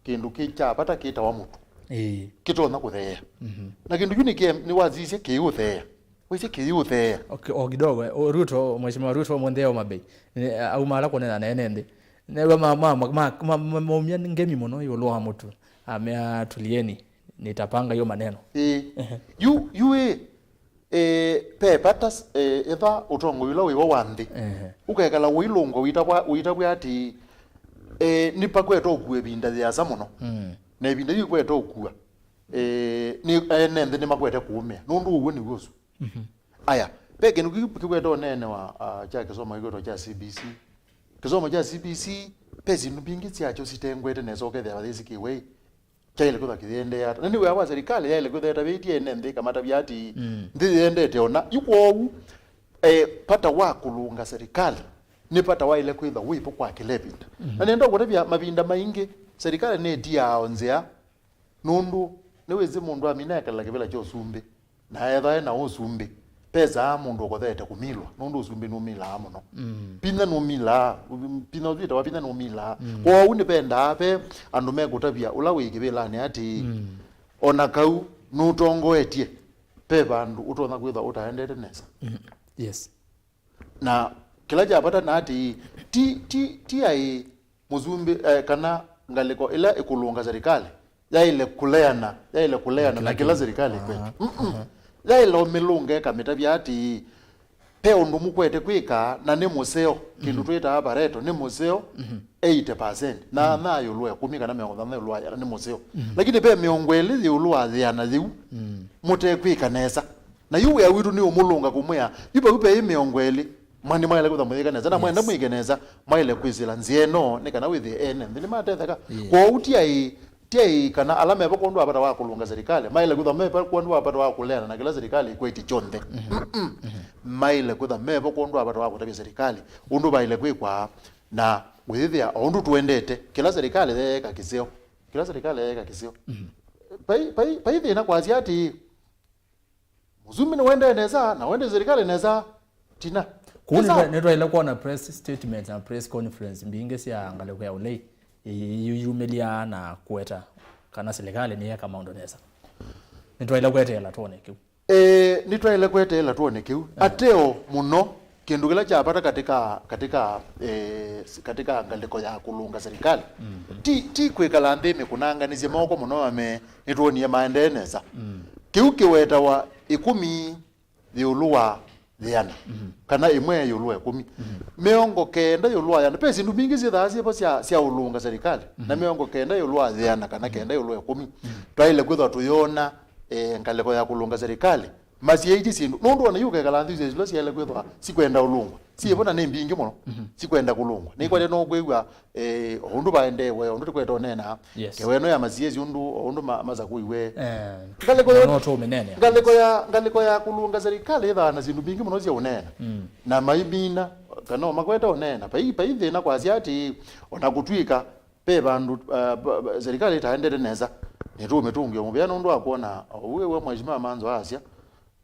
kĩndũ kĩ kya vata kĩtawa mũtu, ĩĩ, kĩtonya kũtheea. Mhm. Na kĩndũ kĩu nĩkĩ-, nĩwasisye kĩiũtheea. Wĩsĩ kĩiũtheea. O ki-, o kidogo, eh, o Ruto, Mheshimiwa Ruto ũmũnthĩ e Homa Bay. Nĩ, auma ala kũneena na ene nthĩ. Newa ma-, ma-, ma-, ma-, ma-, ma-, maumya ngemi mũno ĩũlũ wa mũtu. Amea, "Tulieni, nitapanga hiyo maneno." Ĩĩ. Ehe. Yu, yu ĩ, eh, ve vata s-, eh, etha ũtongoi ũla wĩvo wa nthĩ. Ehe. Ũkekala ũilũngwa ũitavwa, ũitavw'a atĩ, eh, nĩpakwete ũkua ĩvinda yĩasa mũno. Mm. Na ĩvinda yu ĩkwete ũkua, eh, nĩ, ene nthĩ nĩmakwete kũũmĩa. Nũndũ ũw'o nĩw'o ũsu. Mhm. Aya, ve kĩndũ kĩ-, kĩkwete ũneenewa, ah, kya kĩsomo kĩkwetwa kya C B C. Kĩsomo kya C B C, ve syĩndũ mbingĩ syakyo sitengwete nesa ũkethĩa vathĩsikĩwe ĩ. Kyaĩle kwĩthwa kĩyĩendeea ata? Na nĩwĩa wa serikali yaĩle kwĩthwa ĩtavĩtye ene nthĩ ĩkamatavya atĩ, mm, nthĩ yĩendete ona. Yu kwoou, eh, vata wa kũlũnga serikali nĩ vata waĩle kwĩthwa wĩvo kwa kĩla ĩvinda. Mhm. Na nenda kũtavya mavinda maingĩ, serikali nĩtiaa o nzĩa, nũndũ nĩwĩsĩ mũndũ amina ekala kĩvĩla kya ũsumbĩ. Na ethwa e na ũsumbĩ, pesaa mũndũ ũkothete kũmilwa, nũndũ ũsumbĩ nũmilaa mũno. Mm. Vinya nũmilaa, vinya ũsu wĩtawa vinya nũmilaa. Mm. Kwoou nĩvendaa ve andũ mekũtavya ũla wĩ kĩvĩlanĩ atĩĩ, mm, o na kau nũtongoetye, ve vandũ ũtonya kwĩthwa ũtaendete nesa. Mm. Yes. Na kĩla kya vata na atĩĩ, ti, ti, ti aĩ mũsumbĩ, eh, kana ngalĩko ĩla ĩkũlũnga serikali yaĩle kũleana, yaĩle kũleana na kĩla serikali ĩkwete. Mm-mm. Aha. Yaĩle ũmĩlũnga ĩkamĩtavya atĩĩ, ve ũndũ mũkwete kwĩka na nĩ mũseo, kĩndũ twĩtaa Pareto, nĩ mũseo eighty percent. Na, mm, na ĩũlũ wa ĩkũmi kana mĩongo ĩthano ĩũlũ wa ĩana nĩ mũseo. Mm. Lakini ve mĩongo ĩlĩ ĩũlũ wa ĩana yĩu, mm, mũtekwĩka nesa. Na yu wĩa witũ nĩ ũmũlũnga kũmwĩa, yu vau veĩ mĩongo ĩlĩ, mwa-, nĩmwaĩle kwĩthwa mũyĩka nesa, na mwenda, yes, mwĩke nesa, mwaĩle kwĩsĩla nzĩa ĩno, nĩ kana wĩthĩe ene nthĩ nĩmatetheka. Yeah. Kwoou ti aĩ, ti aĩ kana ala mevo kwondũ wa vata wa kũlũnga serikali, maĩle kwĩthwa mevo kwondũ wa vata wa kũleana na kĩla serikali ĩkwetye kyonthe. Mhm. Mm-mm. Mhm. Maĩle kwĩthwa mevo kwondũ wa vata wa kũtavya serikali ũndũ vaĩle kwĩkwa, na kũyĩthĩa o ũndũ tũendete, kĩla serikali yeeka kĩseo. Kĩla serikali yeeka kĩseo. Mhm. Vai, vai, vai thĩna kwasya atĩ, mũsumbĩ nĩwendee nesa, na wendee serikali nesa, tina. Kũu nĩtwa-, nĩtwaĩle kwona press statements na press conference mbingĩ sya ngalĩko ya ũlei, ĩ-, ĩ-, yumĩlya na kũweta kana serikali nĩyeka maũndũ nesa. Nĩtwaĩle kweteela twone kĩu. Ĩĩ, nĩtwaĩle kweteela twone kĩu. Eh. Ateo mũno, kĩndũ kĩla kya vata katika, katika, eh, s-, katika ngalĩko ya kũlũnga serikali, mm, ti, ti kwĩkala nthĩ mĩkũnanganĩsye moko mũno ame nĩtwonie maendee nesa. Mm. Kĩu kĩwetawa ĩkũmi ĩũlũ wa ĩana, mhm, kana ĩmwe ĩũlũ wa ĩkũmi. Mhm. Mĩongo kenda ĩũlũ wa ĩana. Ve syĩndũ mbingĩ syĩthaa syĩvo sya, sya ũlũnga serikali, na, mhm, mĩongo kenda ĩũlũ wa ĩana kana, mhm, kenda ĩũlũ wa ĩkũmi. Mhm. Twaĩle kwĩthwa tũyona, eh, ngalĩko ya kũlũnga serikali masyaĩtye syĩndũ. Nũndũ ona yu ũkekala nthĩ syĩla syaĩle kwĩthwa sikwenda ũlũngwa, syĩvo na nĩ mbingĩ mũno, mhm, sikwenda kũlũngwa. Nĩkwete no kwĩw'a, eh, o ũndũ vaendeewe, o ũndũ tũkwete ũneena, yes, ngewa ĩno ya masiesi ũndũ o ũndũ ma-, masakũiwe. Eh, ngalĩko ya, no tũmĩneenea. Ngalĩko ya, ngalĩko ya kũlũnga serikali ĩthaa na syĩndũ mbingĩ mũno sya ũneena. Mm. Na maimina, kana o makwete ũneena. Vai, vai thĩna kwasya atĩ, o na kũtw'ĩka, ve vandũ, uh, ba-, ba-, serikali ĩtaendete nesa, nĩtũũmĩtũngĩa mũvea nũndũ wa kwona, o ũu we Mheshimiwa Manzo asya,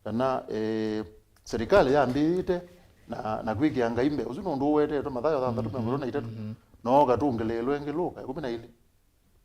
kana, eh, serikali yambĩĩte na, na kwĩkĩa Ngai mbee. Ũsu nĩ ũndũ ũwetetwe Mathayo thanthatũ, mhm, mĩongo ĩtatũ na ĩtatũ. Mhm. No ũkatũngĩlĩĩlwe ĩngĩ Luka ĩkũmi na ilĩ,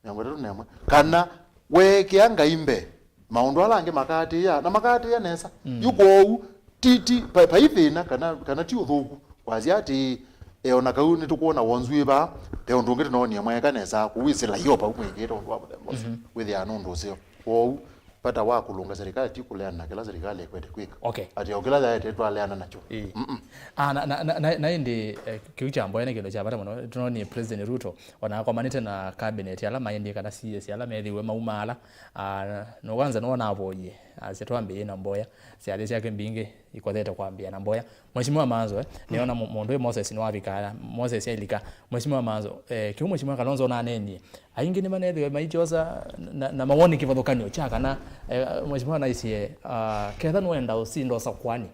mĩongo ĩtatũ na ĩmwe. Kana weekĩa Ngai mbee, maũndũ ala angĩ makaatĩĩa, na makaatĩĩa nesa. Mm. Yu kwoou, ti, ti, va-, vai thĩna kana, kana ti ũthũku. Kwasya atĩ, e, o na kau nĩtũkwona wonzu wĩ vaa, ve ũndũ ũngĩ tũnoonie mwaeka nesa kũwĩsĩla Yeova ũmwĩkĩĩte ũndũ wa mũthemba ũsu. Mhm. Wĩthĩaa nĩ ũndũ ũseo. Kwoou, vata wa kũlũnga serikali ti kũleana na kĩla serikali ĩkwete kwĩka. Okay. Atĩ o kĩla yaete twaleana nakyo. Ĩĩ. Mm-mm. Ah, na, na, na, na, na ĩndĩ, eh, kĩu kya mboya nĩ kĩndũ kya vata mũno. Tũnoonie President Ruto, ona akomanĩte na cabinet ala maĩ nthĩ kana C S ala methĩiwe maumaala. Ah, na kwanza nĩwe wanavoyie, asya twambĩĩe na mboya, syathĩ syake mbingĩ ikothete kwambĩĩa na mboya. Mheshimiwa Manzo, eh, nĩona mũ-, mũndũ wĩ Moses nĩwavika, Moses ailika. Mheshimiwa Manzo, eh, kĩu Mheshimiwa Kalonzo ũnaneenie, aingĩ nĩmanethĩwe maikyosa na, na mawoni kĩvathũkany'o kya kana, eh, Mheshimiwa naisye, ah, ketha nũenda ũsinda ũsakwani,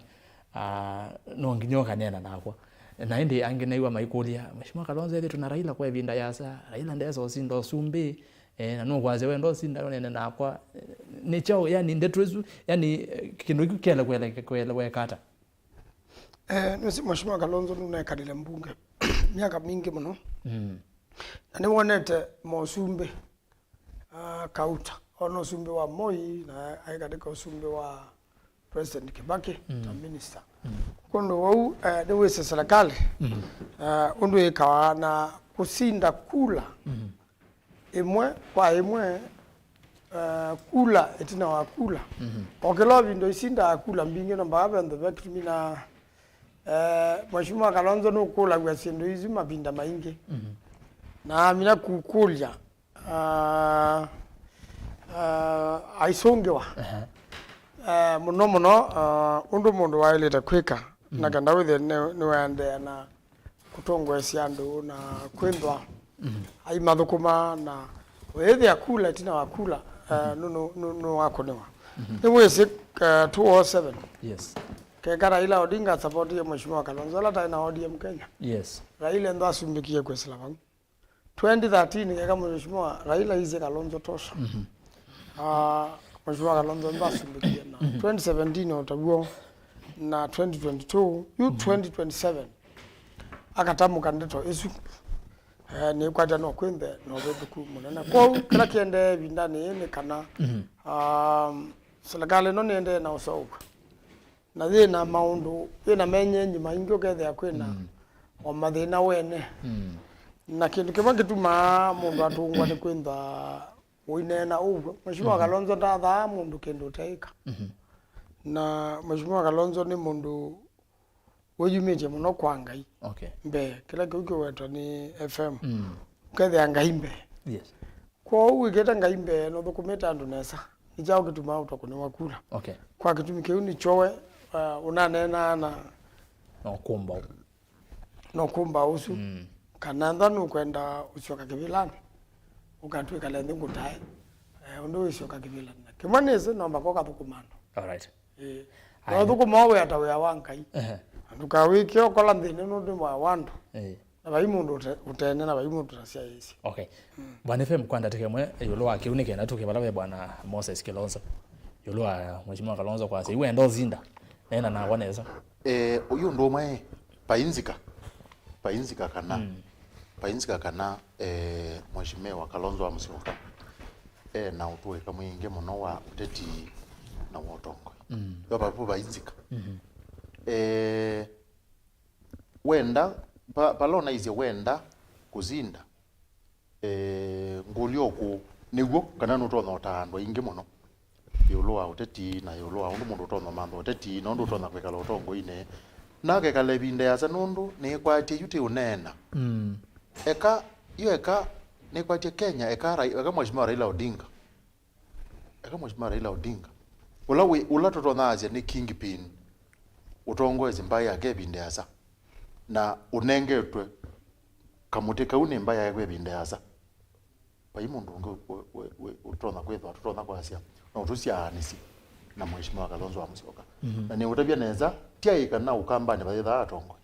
ah, no nginya ũkaneena nakwa. Na ĩndĩ angĩ nĩw'a maikũlya, Mheshimiwa Kalonzo ethĩtwe na Raila kwa ĩvinda yasa, Raila ndesa ũsinda ũsumbĩ, eh, na nũkwasya we ndosinda ũnene nakwa. Eh, nĩ kyaũ, yani, ndeto ĩsu, yani, eh, kĩndũ kĩu kĩelekwele-, kĩeleweka ata? Eh, nĩwĩsĩ Mheshimiwa Kalonzo nũnekalile mbunge myaka mingĩ mũno. Mm. Na nĩwonete mosumbĩ, ah, kauta. Ona ũsumbĩ wa Moi, na aĩ katika ũsumbĩ wa President Kibaki, mm, ta minister. Mm. Kũndũ wau, eh, nĩwĩsĩ serikali, mm, eh, ũndũ ĩkawa na kũsinda kula, mm, ĩmwe kwa ĩmwe, eh, kula ĩtina wa kula. Mhm. O kĩla ũvindo isindaa kula mbingĩ, no mpaka ve ntheve kĩtumi na, eh, Mheshimiwa Kalonzo nũkũlaw'a syĩndũ isu mavinda maingĩ. Mhm. Na amina kũkũlya, ah, ah, aisũngĩwa. Aha. Eh, mũno mũno, ah, ũndũ mũndũ waĩlĩte kwĩka, na, mhm, kenda wĩthĩe nĩ, nĩwaendeea na kũtongoesya andũ na kwĩthwa, mhm, aimathũkũma na wĩthĩa kula ĩtina wa kula, eh, nũ-, nũ-, nũ-, nũwakũnĩwa. Mhm. Nĩwĩsĩ, eh, two oh seven. Yes. Keka Raila Odinga asavotie Mheshimiwa Kalonzo, ala taĩ na O D M Kenya. Yes. Raila endo asumbĩkie kwĩsĩla vau. Twenty thirteen, keka Mheshimiwa Raila isye Kalonzo tosha. Mhm. Ah, Mheshimiwa Kalonzo ndo asumbĩkie na, mhm, twenty seventeen o taw'o na twenty twenty-two, yu, mhm, twenty twenty-seven. Akatamũka ndeto ĩsu. Eh, nĩkwatya no kwĩnthe na ũvĩtũku mũnene. Kwoou, kĩla kĩendee ĩvindanĩ yĩĩ nĩ kana, mhm, um, serikali ĩno nĩendee na ũseũvw'a. Na yĩ na maũndũ, yĩ na menyenyi maingĩ, ũkethĩa kwĩ na, mm, o mathĩna wene. Mm. Na kĩndũ kĩmwe kĩtumaa mũndũ atũngwa nĩ kwĩntha ũineena ũw'o. Mheshimiwa, mhm, Kalonzo ndathaa mũndũ kĩndũ ũteĩka. Mhm. Na Mheshimiwa Kalonzo nĩ mũndũ wĩyumĩtye mũno kwa Ngai. Okay. Mbee, kĩla kĩu kĩwetwa nĩ F M. Mm. Ũkethĩa Ngai mbee. Yes. Kwoou wĩkĩte Ngai mbee na ũthũkũmĩte andũ nesa, nĩ kyaũ kĩtumaa ũtwa kũnĩwa kula? Okay. Kwa kĩtumi kĩu nĩkyo we, uh, ũnaneenaa na, na ũkũmbaũ, na ũkũmbaũ ũsu. Mm. Kana ntha nũkwenda ũsyoka kĩvĩlanĩ, ũkatwĩkale nthĩ ngũtae, eh, ũndũ wĩsyoka kĩvĩlanĩ. Na kĩmwe nĩsĩ no mpaka ũkathũkũma andũ. All right. Ĩĩ. Aya. Na ũthũkũma wĩa ta wĩa wa Ngai. Ehe. Na ndũkawĩke ũkola nthĩnĩ nũndũ wa wandũ. Ĩĩ. Na vai mũndũ ũte-, ũtene na vai mũndũ ũtasyaĩĩsye. Okay. Mm. Bwana F M, kwa ndatĩka ĩmwe, ĩũlũ wa kĩu nĩ kenda tũke vala ve Bwana Moses Kilonzo. Ĩũlũ wa Mheshimiwa Kalonzo kwasya, "Iwe enda ũsinda. Neena nakwa nesa." Eh, ũyu ũndũ ũmwe, painzika. Painzika kana. Mm. Painzika kana, eh, Mheshimiwa Kalonzo wa Musyoka e na ũtũĩka mwingĩ mũno wa ũteti na wa ũtongoi. Mm. Yo papu painzika. Mhm. Eh, wenda, pa-, pala ũnaisye wenda kũsinda, eh, ngũlyo ũkũ nĩw'o, kana nũtonya ũtaa andũ aingĩ mũno ĩũlũ wa ũteti na ĩũlũ wa ũndũ mũndũ ũtonya mantha ũteti na ũndũ ũtonya kwĩkala ũtongoinĩ. Na akekala ĩvinda yasa nũndũ nĩkwatye yu tĩ ũneena. Mm. Eka, yu eka, nĩkwatye Kenya, eka Rai-, eka Mheshimiwa Raila Odinga. Eka Mheshimiwa Raila Odinga, ũla wĩ, ũla tũtonya asya nĩ kingpin, ũtongoesye mbaĩ yake ĩvinda yasa, na ũnengetwe kamũtĩ kau nĩ mbaĩ yake kwa ĩvinda yasa. Vai mũndũ ũngĩ wĩ, wĩ, wĩ, ũtonya kwĩthwa, tũtonya kwasya, no tũsyaanĩsye na Mheshimiwa Kalonzo wa Musyoka. Mhm. Na nĩũtavya nesa, ti aĩ kana Ũkambanĩ vayĩthaa atongoi.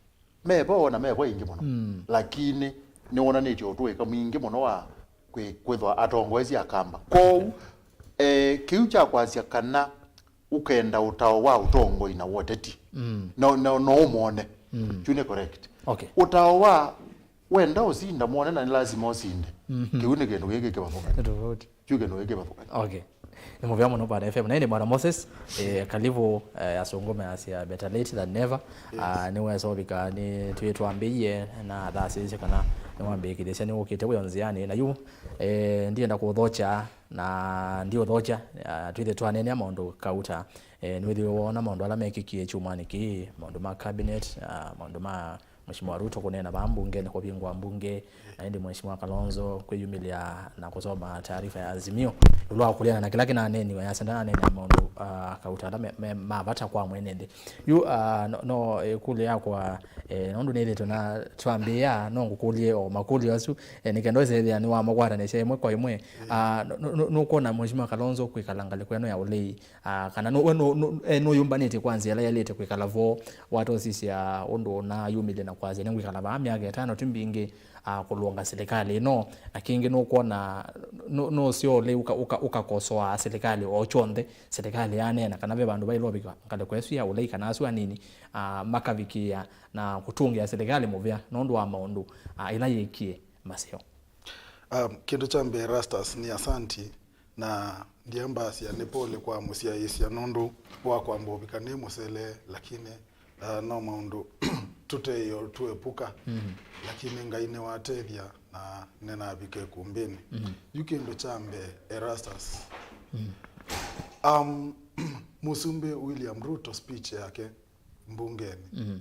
Me vo na me vo aingĩ mũno. Mm. Lakini nĩwonanĩtye ũtũĩka mwingĩ mũno wa kwĩ-, kwĩthwa atongoesye Akamba. Kwoou, okay, eh, kĩu kya kwasya kana ũkenda ũtao wa ũtongoi na woteti, mm, no, no, no ũmwone. Mm. Kyu nĩ correct. Okay. Ũtao wa wenda ũsinda mwone na nĩ lazima ũsinde. Mhm. Kĩu nĩ kĩndũ kĩngĩ kĩvathũkany'o. Nĩ tofauti. Kyu kĩndũ gĩkĩ kĩvathũkany'o. Okay. Nĩ mũvea mũno Bwana F M. Na ĩndĩ Bwana Moses, eh, karibu, eh, asũngũ measya better late than never. Yes. Ah, nĩwesa ũvika, nĩ twĩ twambĩie na athasĩsye kana nĩwambĩkĩthĩsya nĩwũkĩte wĩ o nzĩanĩ. Na yu, eh, ndienda kũthokya na ndiũthokya, ah, twĩthĩ twaneenea maũndũ kauta. Eh, nĩwĩthĩwe wona maũndũ ala mekĩkie kyumwanĩ kĩĩ, maũndũ ma cabinet, ah, maũndũ ma Mheshimiwa Ruto kũneena vaa mbungeni kũvingũa mbunge, na ĩndĩ Mheshimiwa Kalonzo kwĩyumĩlya na kũsoma taarifa ya Azimio ĩũlũ wa kũleana na kĩla kĩnaneeniwe, yasya ndananeenea maũndũ, ah, kauta ala me, me ma vata kwa mwene nthĩ. Yu, ah, no, no, eh, ĩkũlyo yakwa, eh, nũndũ nĩthĩtwe na twambĩĩa, no ngũkũlye o makũlyo asu, eh, nĩ kenda wĩsethĩa nĩwamakwatanĩsya ĩmwe kwa ĩmwe. Ah, nũ-, nũ-, nũ-, nũkwona Mheshimiwa Kalonzo kwĩkala ngalĩko ĩno ya ũlei, ah, kana nũ-, we nũ-, nũ-, eh, nũyũmbanĩtye kwa nzĩa ĩla yaĩlĩte kwĩkala vo, watosisya ũndũ ũnayumĩlye na kwasya nĩngwĩkala vaa myaka ĩtano tu mbingĩ, ah, kũlũnga silikalĩ ĩno. Na kĩngĩ nũkwona, nũ-, nũseo ũlei ũka-, ũka-, ũkakosoa silikalĩ o kyonthe, silikalĩ yaneena kana ve vandũ vaĩle ũvika ngalĩko ĩsu ya ũlei kana asu anini, ah, makavikĩĩa na kũtũngĩa silikalĩ mũvea nũndũ wa maũndũ, ah, ĩla yĩkie maseo. Um, kĩndũ kya mbee, Erastus, nĩ asanti, na ndiambasya nĩ pole kwa mũsyaĩĩsya nũndũ wa kwamba ũvika nĩ mũsele, lakini, uh, no maũndũ tũteĩo tũepuka, lakini Ngai nĩwatethya na nĩnavika ĩkũmbĩnĩ. Yu kĩndũ kya mbee, Erastus, um, Mũsumbĩ William Ruto speech yake mbungenĩ,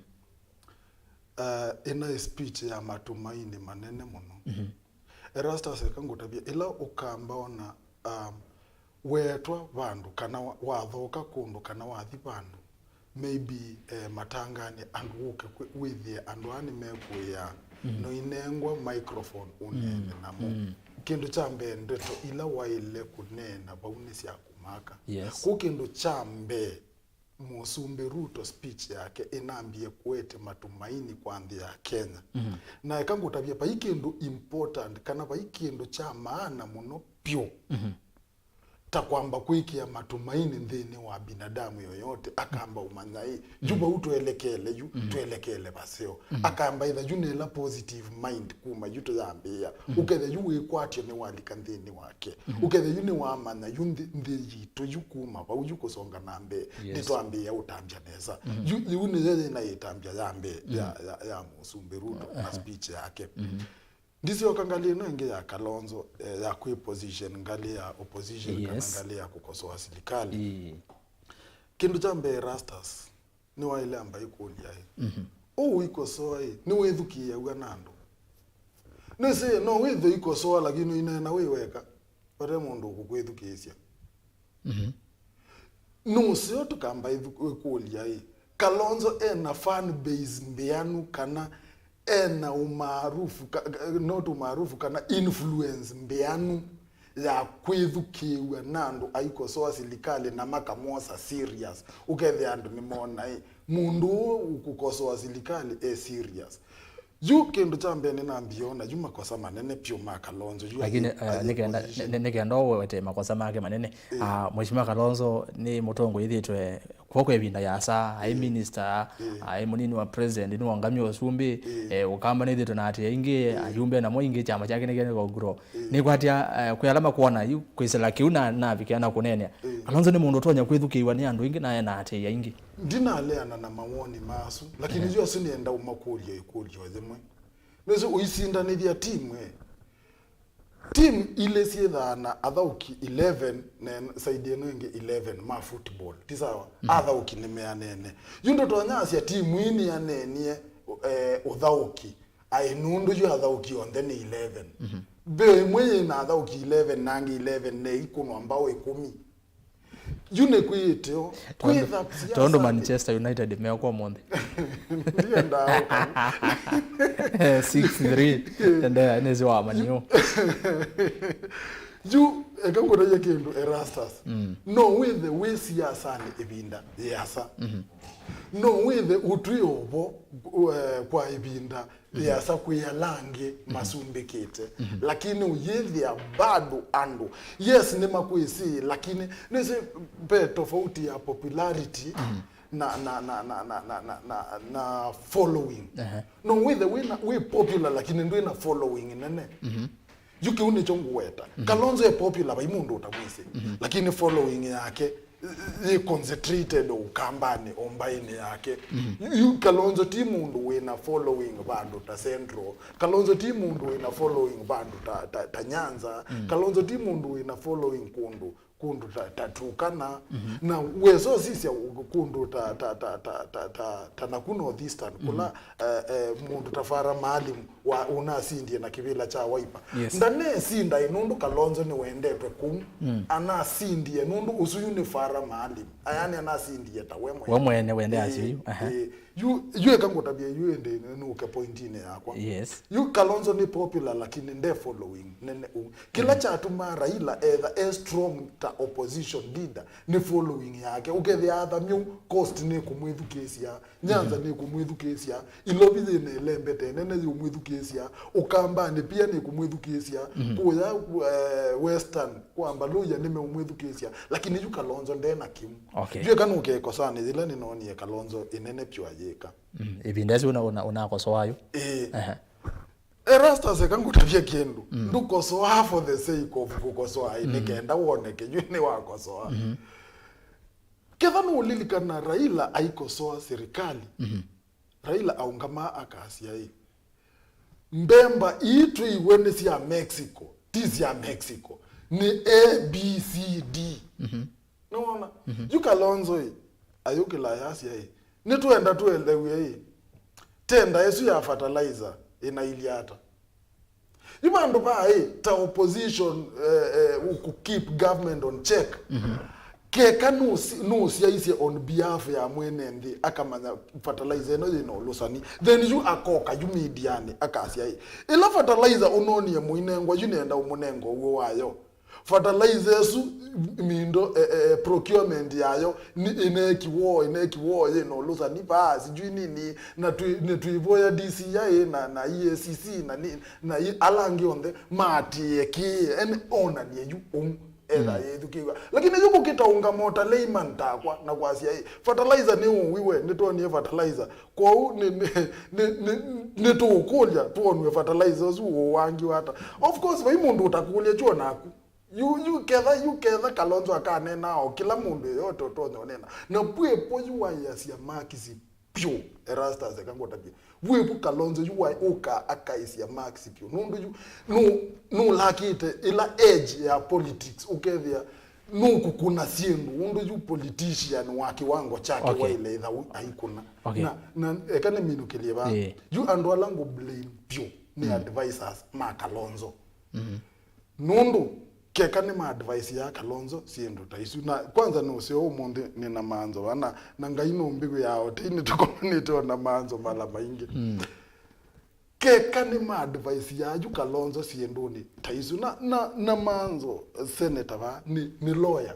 uh, ĩnaĩ speech ya matumaini manene mũno. Erastus, eka ngũtavye, ĩla ũkamba ona, um, weetwa vandũ kana wa-, wathooka kũndũ kana wathi vandũ, maybe, eh, matanganĩ andũ ũke kwĩ-, wĩthĩe andũ aa nĩmekũĩaa, no inengwa microphone ũneene namo. Kĩndũ kya mbee, ndeto ila waĩle kũneena vau nĩ sya kũmaka. Yes. Kũu kĩndũ kya mbee, Mũsumbĩ Ruto speech yake ĩnambie kũete matumaini kwa nthĩ ya Kenya. Na eka ngũtavye, vai kĩndũ important kana vai kĩndũ kya maana mũno vyũ ta kwamba kwĩkĩa matumaini nthĩnĩ wa binadamu yoyote, akamba ũmanya ĩ, yu vau twelekele yu, twelekele vaseo. Akamba ĩtha yu nĩ ĩla positive mind kuma yu tũyambĩĩa. Ũkethĩa yu wĩkwatyo nĩwalika nthĩnĩ wake. Ũkethĩa yu nĩwamanya yu nthĩ, nthĩ yitũ yu kuma vau yu kũsonga na mbee, yes, nĩtwambĩĩa ũtambya nesa. Yu, yu nĩyo yĩna ĩtambya ya mbee ya, ya, ya Mũsumbĩ Ruto na speech yake. Ndisyoka ngalĩ ĩno ĩngĩ ya Kalonzo, eh, ya kwĩ position, ngalĩ ya opposition, kana, yes, ngalĩ ya kũkosoa silikalĩ. Ĩĩ. Kĩndũ kya mbee, Erastus, nĩwaĩle amba ĩkũlya ĩ, ũũ ũikosoa ĩ, nĩwĩthukĩĩaw'a na andũ? Nĩsĩ no wĩthwe ikosoa, lakini ũineena wĩ weka, vate mũndũ ũkũkwĩthukĩĩsya. Nũseo tũkamba ĩthu-, ĩkũlya ĩ, Kalonzo ena fan base mbĩanu kana ena umaarufu, ka-, ka-, not umaarufu, kana influence mbĩanu ya kwĩthukĩĩw'a na andũ aikosoa silikalĩ na makamwosa serious? Ũkethĩa andũ nĩmona ĩ, mũndũ ũũ ũkũkosoa silikalĩ e serious. Yu kĩndũ kya mbee nĩnambie ona yu makosa manene vyũ ma Kalonzo yu. Lakini, ayĩ, eh, ayĩ nĩkenda, position. Nĩ-, nĩkenda ũwete makosa make manene. Ĩĩ. Ah, Mheshimiwa Kalonzo nĩ mũtongoi ĩthĩtwe kw'oko ĩvinda yasa, aĩ, ĩĩ, minister, ĩĩ, aĩ mũnini wa president, nĩwaũngamie ũsumbĩ, ĩĩ, eh, ũkamba nĩthĩtwe na atĩ aingĩ, ĩĩ, ayumbe namo ingĩ, kyama kyake nĩkĩendeka grow. Ĩĩ. Nĩkwatya, eh, kwĩ ala makwona yu kwĩsĩla kĩu na, navikĩa na kũneenea. Ĩĩ. Kalonzo nĩ mũndũ ũtonya kwĩthukĩĩw'a nĩ andũ aingĩ na ena atĩĩ aingĩ. Ndinaleana na mawoni masu, lakini, ehe, yu asu nĩenda ũmakũlye ĩkũlyo yĩmwe. Nĩsĩ ũisindanĩthya timu, eh. Timu ilĩ syĩthaa na athaũki eleven, na en-, side ĩno ĩngĩ eleven ma football. Ti sawa? Mhm. Athaũki nĩmeanene. Yu ndũtonyasya timu ii nĩyaneenie, eh, ũthaũki. Aĩ nũndũ yu athaũki onthe nĩ eleven. Mhm. Mbeo ĩmwe yĩ na athaũki eleven na angĩ eleven ne ikũnwa mbaũ ĩkũmi. Yu nĩ kwĩĩteo. Tondũ, kwĩtha siasa tondũ nĩ Manchester United meokwa ũmũnthĩ. Ndiendaa ũka. Six three. Endelea, nĩsĩ wa Man U. Yu, eka ngũtaie kĩndũ, Erastus. Mm. No wĩthe wĩ siasanĩ ĩvinda yĩasa. Mhm. No wĩthe ũtwĩ ovo, eh, kwa ĩvinda, mhm, yĩasa kwĩ ala angĩ, mhm, masumbĩkĩte. Mhm. Lakini ũyĩthĩa bado andũ, yes, nĩmakwĩsĩ, lakini nĩsĩ ve tofauti ya popularity, mhm, na, na, na following. Ehe. No wĩthe wĩna, wĩ popular, lakini ndwĩna following nene. Mhm. Yu kĩu nĩkyo ngũweta. Mhm. Kalonzo e popular, vai mũndũ ũtamwĩsĩ. Mhm. Lakini following yake yĩ concentrated o Ũkambanĩ, o mbaĩnĩ yake. Mhm. Yu Kalonzo ti mũndũ wĩna following vandũ ta Central. Kalonzo ti mũndũ wĩna following vandũ ta, ta, ta Nyanza. Mhm. Kalonzo ti mũndũ wĩna following kũndũ, kũndũ ta, ta Turkana. Mhm. Na wesa ũsisya kũndũ ta, ta, ta naku North Eastern, kũla, mhm, eh, eh, mũndũ ta Farah Maalim wa, ũnasindie na kĩvĩla kya Wiper. Yes. Ndanesinda ĩ nũndũ Kalonzo nĩwendetwe kũu. Mm. Anasindie nũndũ ũsu yu nĩ Farah Maalim. Ayani anasindie ta we mwene. We mwene wende, ĩĩ, asyo yu. Aha. Ĩĩ. Yu, yu eka ngũtavye yu ĩndĩ nũke pointinĩ yakwa. Yes. Yu Kalonzo nĩ popular lakini nde following nene ũu. Kĩla kyatumaa Raila etha e strong ta opposition leader nĩ following yake. Ũkethĩa athamya ũu, Coast nĩ kũmwĩthukĩĩsya, Nyanza nĩ kũmwĩthukĩĩsya, Ilovi yĩna ĩlembete nene yĩũmwĩthukĩĩsya, Ũkambanĩ pia nĩ kũmwĩthukĩĩsya, kũya eh, Western kwa Mbaluya nĩmeũmwĩthukĩĩsya, lakini yu Kalonzo ndena kĩu. Okay. Yu eka nũke ĩkosanĩ yĩla nĩnoonie Kalonzo ĩnene pyũ ayĩka. Mm, ĩvinda ĩsu una- una- unakosoa yu. Ĩĩ. Ehe. Erastus, eka ngũtavye kĩndũ. Ndũkosoaa for the sake of kũkosoa, ĩ, nĩ kenda woneke yu nĩwakosoa. Ketha nũũlilikana Raila aikosoa serikali, Raila aũngama akasya ĩ, mbemba ii twĩiwe nĩ sya Mexico, ti sya Mexico, nĩ A B C D. Nĩwona? Yu Kalonzo ĩ, ayũkĩla ayasya ĩ, nĩtwenda tũelewe ĩ, tenda ĩsu ya fertilizer ĩnailye ata? Yu vandũ vaa ĩ, ta opposition eh, eh, ku keep government on check. Keka nũsi- nũsyaisye on behalf ya mwene nthĩ akamanya fertilizer ĩno yĩna ũlũsani, then yu akoka yu medianĩ akasya ĩ, ĩla fertilizer ũnonie mũinengwa yu nĩenda ũmũnenga ũw'o wayo. Fertilizer ĩsu mindo eh, eh, procurement yayo nĩ- ĩnekiwoo ĩnekiwoo yĩna ũlũsani vaa sijui nini, na twĩ- nĩtwĩvoya D C I na, na E A C C na, ni- na i- ala angĩ onthe maatĩĩe kĩĩ ene onanie yu ũu etha yĩthukĩĩw'a. Lakini yu kũkĩta ũngama ta layman takwa na kwasya ĩ, fertilizer nĩ ũwi we, nĩtwonie fertilizer. Kwoou nĩ- nĩ- nĩ- nĩ- nĩtũũkũlya twonw'e fertilizer ũsu ũũwangiwa ata. Of course vai mũndũ ũtakũlya kyũ naku. Yu, yu ketha, yu ketha Kalonzo akanena o kĩla mũndũ yeyote ũtonya ũnena. Na vwĩpo yu waĩasya makisi pyũ, Erastus eka ngũtavye. Vwĩpo Kalonzo yu waĩ ũka akaĩsya makisi pyũ. Nũndũ yu nũ- nũlakĩte ĩla edge ya politics ũkethĩa nũkũkũna syĩndũ ũndũ yu politician wa kĩwango kyake Okay. waĩle ĩtha u- aikũna. Okay. Na, na eka nĩminũkĩlye vaa. Ĩĩ. Yu andũ ala ngũ blame pyũ nĩ advisors ma Kalonzo. Nũndũ keka nĩ ma advice ya Kalonzo syĩndũ ta isu. Na kwanza nũseo ũmũnthĩ nĩ na manzo vana na Ngai nũmbĩw'ĩaa o tei nĩtũkomanĩte o na manzo mala maingĩ. Keka nĩ ma advice ya yu Kalonzo syĩndũnĩ ta isu. Na, na, na manzo senator va nĩ, nĩ lawyer.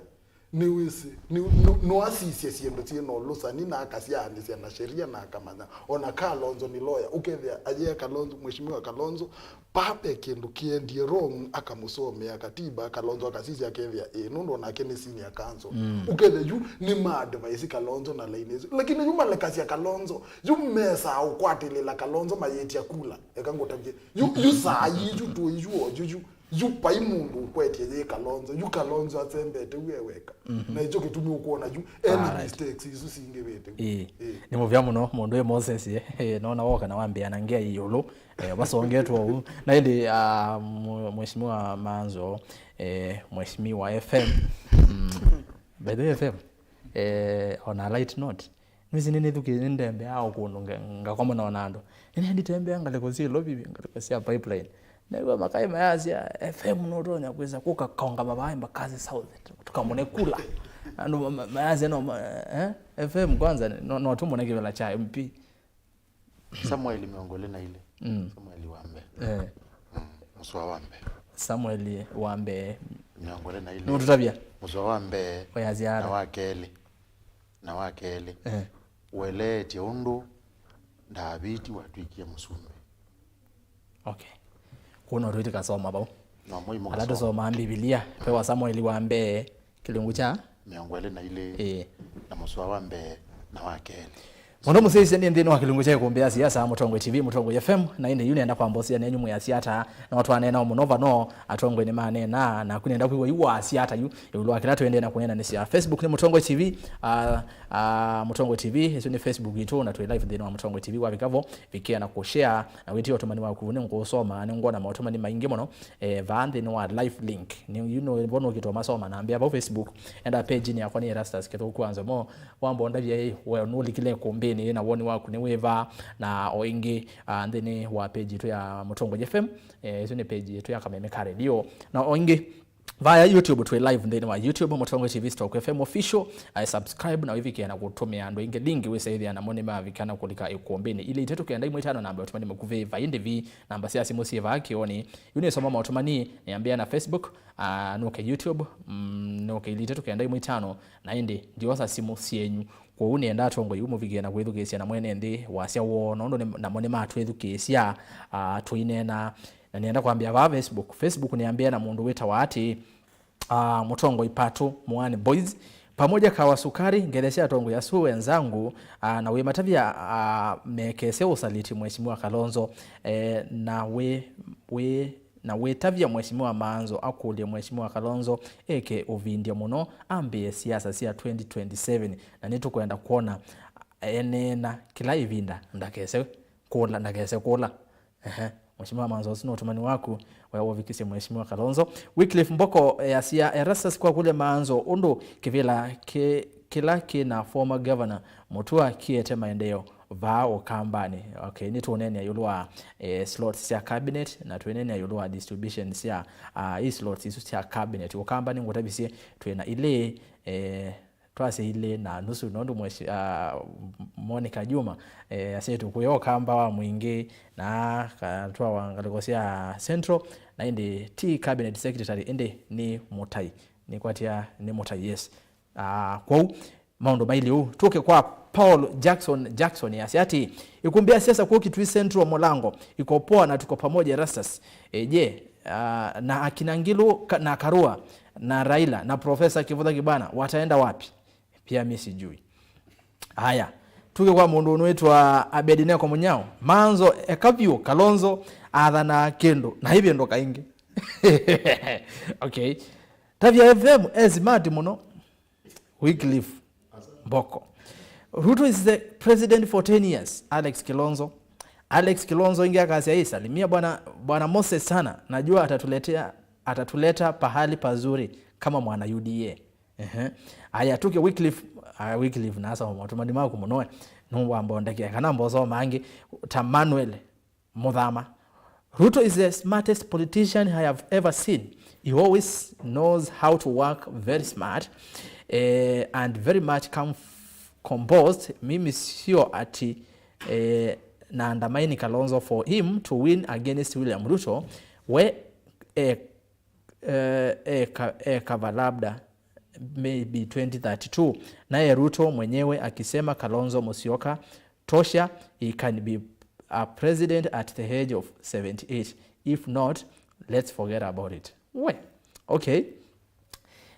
Nĩwĩsĩ, nĩ- nũ- nũasisye syĩndũ syĩ na ũlũsani na akasyaanĩsya na sheria na akamanya. Ona Kalonzo nĩ lawyer, ũkethĩa ayea Kalonzo, Mheshimiwa Kalonzo, paa ve kĩndũ kĩendie wrong, akamũsomea katiba, Kalonzo akasisya akethĩa ĩĩ, nũndũ onake nĩ senior counsel. Ũkethĩa yu nĩ ma advice Kalonzo na line ĩsu. Lakini yu malekasya Kalonzo, yu mesaa ũkwatĩlĩla Kalonzo mayĩtya kula. Eka ngũtavye, yu, yu saa yii, yu tũĩ yu oyu, yu. Yu vai mũndũ ũkwetye yĩ Kalonzo, yu Kalonzo asembete we weka. Na ĩkyo kĩtumi ũkwona yu ena Alright. mistakes isu singĩvĩte. Ĩĩ. Ĩĩ. Nĩ mũvea mũno mũndũ wĩ Moses, eh, eh, nona woka na wambĩa na ngĩa ĩũlũ, eh, vasongetwe ũu. Na ĩndĩ, ah, mwe- Mheshimiwa Manzo, eh, Mheshimiwa F M. Mm. By the way, F M, eh, on a light note, nĩwĩsĩ nĩnĩthukĩ- nĩndembea o kũndũ nga- ngakomana na andũ. Nĩnĩenditembea ngalĩko syĩ Ilovi, ngalĩko sya Pipeline. Naigua makaĩ mayasya, F M nũtonya kwĩsa kũka kaũngama vaa Embakasi South, tũkamũne kula. Andũ ma- ma- mayasya no ma- eh? F M kwanza no, no tũmũne kĩvĩla kya M P. Samuel mĩongo ĩlĩ na ilĩ. Mm. Samuel wa mbee. Eh. Mm. Mũswa wa mbee. Samuel wa mbee. Mĩongo ĩlĩ na ilĩ. Nũtũtavya? Mũswa wa mbee. Oyasya na ata? Wa kelĩ. Na wa kelĩ. Eh. Ũeleetye ũndũ Ndaviti watw'ĩkie mũsumbĩ. Okay. Kũu no twĩtĩkasoma vau. No mũi ala mũkasoma. Tũsomaa Mbivilia, ve wa Samueli wa mbee, kĩlungu kya mĩongo ĩlĩ na ilĩ, ĩĩ, na mũsoa wa mbee na wa kelĩ. Mũndũ mũsyaisye nĩ nthĩnĩ wa kĩlungu kya ĩkũmbĩ ya siasa, Mũtongoi T V, Mũtongoi F M, na ĩndĩ yu nenda kwamba ũsĩa nenyu mwĩ asiata, no twaneenaa mũno vano, atongoi nĩmaneenaa, naku nenda kwĩw'a yu wa asiata yu, ĩũlũ wa kĩla tũendee na kũneenanĩsya. Facebook nĩ Mũtongoi T V, ah, ah, Mũtongoi T V, ĩsu nĩ Facebook yitũ, na twĩ live nthĩnĩ wa Mũtongoi T V, wavika vo, vikĩa na kũshare, na wĩtie ũtũmani waku, nĩngũsoma, nĩngwona maũtũmani maingĩ mũno, eh, vaa nthĩnĩ wa live link. Nĩ, you know, vo nũkĩtwa masoma na mbĩa vau Facebook, enda page-inĩ yakwa nĩ Erastus Kĩthũku Anzomo, wamba ũndavya, ĩ, we nũlikile ĩkũmbĩnĩ, na woni waku nĩ wĩva, na o ĩngĩ, ah, nthĩnĩ wa page yitũ ya Mũtongoi F M, eh, ĩsu nĩ page yitũ ya Kameme ka Radio, na o ĩngĩ, Vaya YouTube twĩ live nthĩnĩ wa YouTube, Mũtongoi T V Stock F M Official. Ai, subscribe na wĩvikĩe na kũtũmĩa andũ aingĩ link wĩsaĩthĩa namo nĩmavika na kũlika ikumbĩnĩ. Ilĩ itatũ kenda imwe itano namba ya ũtũmani mũkuvĩ, vai ndĩvi namba sya simũ syĩ vaa kĩonĩ. Yu nĩsoma maũtũmani, nĩambĩa na Facebook, ah, nũke YouTube, mm, nũke ilĩ itatũ kenda imwe itano, na ĩndĩ ndiosa simũ syenyu. Kwoou nĩenda atongoi yu mũvikĩe na kwĩthukĩĩsya na mwene nthĩ wasya woo, nũndũ nĩ, namo nĩmatwĩthukĩĩsya, ah, tũineena. Na nĩenda kwambĩa vaa Facebook. Facebook nĩambĩa na mũndũ wĩtawa atĩ, ah, Mũtongoi Patũ, Mũani Boys, pamoja Kawa Sukari, ngelesya atongoi asu wenzangu, ah, na wĩmatavya, ah, mekese ũsaliti Mheshimiwa Kalonzo, eh, na wĩ, wĩ, na wĩtavya Mheshimiwa Maanzo akũlye Mheshimiwa Kalonzo eke ũvindya mũno ambĩe siasa sya twenty twenty-seven, na nĩtũkwenda kwona eneena kĩla ĩvinda ndakese kũla, ndakese kũla. Ehe. Mheshimiwa Maanzo, ũsu nĩ ũtũmani waku, wĩa ũvikisye Mheshimiwa Kalonzo. Wycliffe Mboko, eh, asya, Erastus, kwakũlya Maanzo ũndũ kĩvĩla kĩ, kĩla kĩ na former governor Mutua kĩete maendeeo vaa Ũkambanĩ. Okay, nĩtũũneenea ĩũlũ wa, eh, slots sya cabinet, na twĩneenea ĩũlũ wa distribution sya, ah, i slots isu sya cabinet. Ũkambanĩ ngũtavisye twĩ na ilĩ, eh, twasya ilĩ na nusu, nũndũ mweshi-, ah, Monica Juma, eh, asyaĩtwe kũya Ũkamba wa Mwingĩ, na akatwawa ngalĩko sya Central, na ĩndĩ ti cabinet secretary, ĩndĩ nĩ mũtai. Nĩkwatya nĩ mũtai, yes. Ah, kwoou, maũndũ mailye ũu. Tũke kwa Paul Jackson. Jackson asya atĩ, ikumbĩ ya siasa kũũ Kitui Central Mũlango iko poa na tuko pamoja, Erastus. E, je, ah, na akina Ngilu ka-, na Karua na Raila na Professor Kivutha Kibwana wataenda wapi? Pia mi sijui. Haya, tuke kwa mũndũ ũnwĩtwa Abednego Munyao. Maanzo eka vyũ, Kalonzo athanaa kĩndũ na ivĩndũka ĩngĩ. Okay. Tavia F M e smart mũno. Wycliffe Mboko. Ruto is the president for ten years. Alex Kilonzo. Alex Kilonzo ingi akasya, "Hii, salimia bwana, bwana Moses sana. Najua atatuletea, atatuleta pahali pazuri kama mwana U D A." Ehe. Aya, tuke Wycliffe, ah, Wycliffe nasa maũtũmani maku mũno, eh. Nũwambondekea kana mboso mangi ta Manuel Muthama. Ruto is the smartest politician I have ever seen. He always knows how to work, very smart, eh, and very much com-, composed. Mimi sio ati, eh, na undermine Kalonzo for him to win against William Ruto. We, eh, eh, eka, eka labda maybe twenty thirty-two, naye Ruto mwenyewe akisema Kalonzo Musyoka tosha, he can be a president at the age of seventy-eight. If not, let's forget about it. We, okay.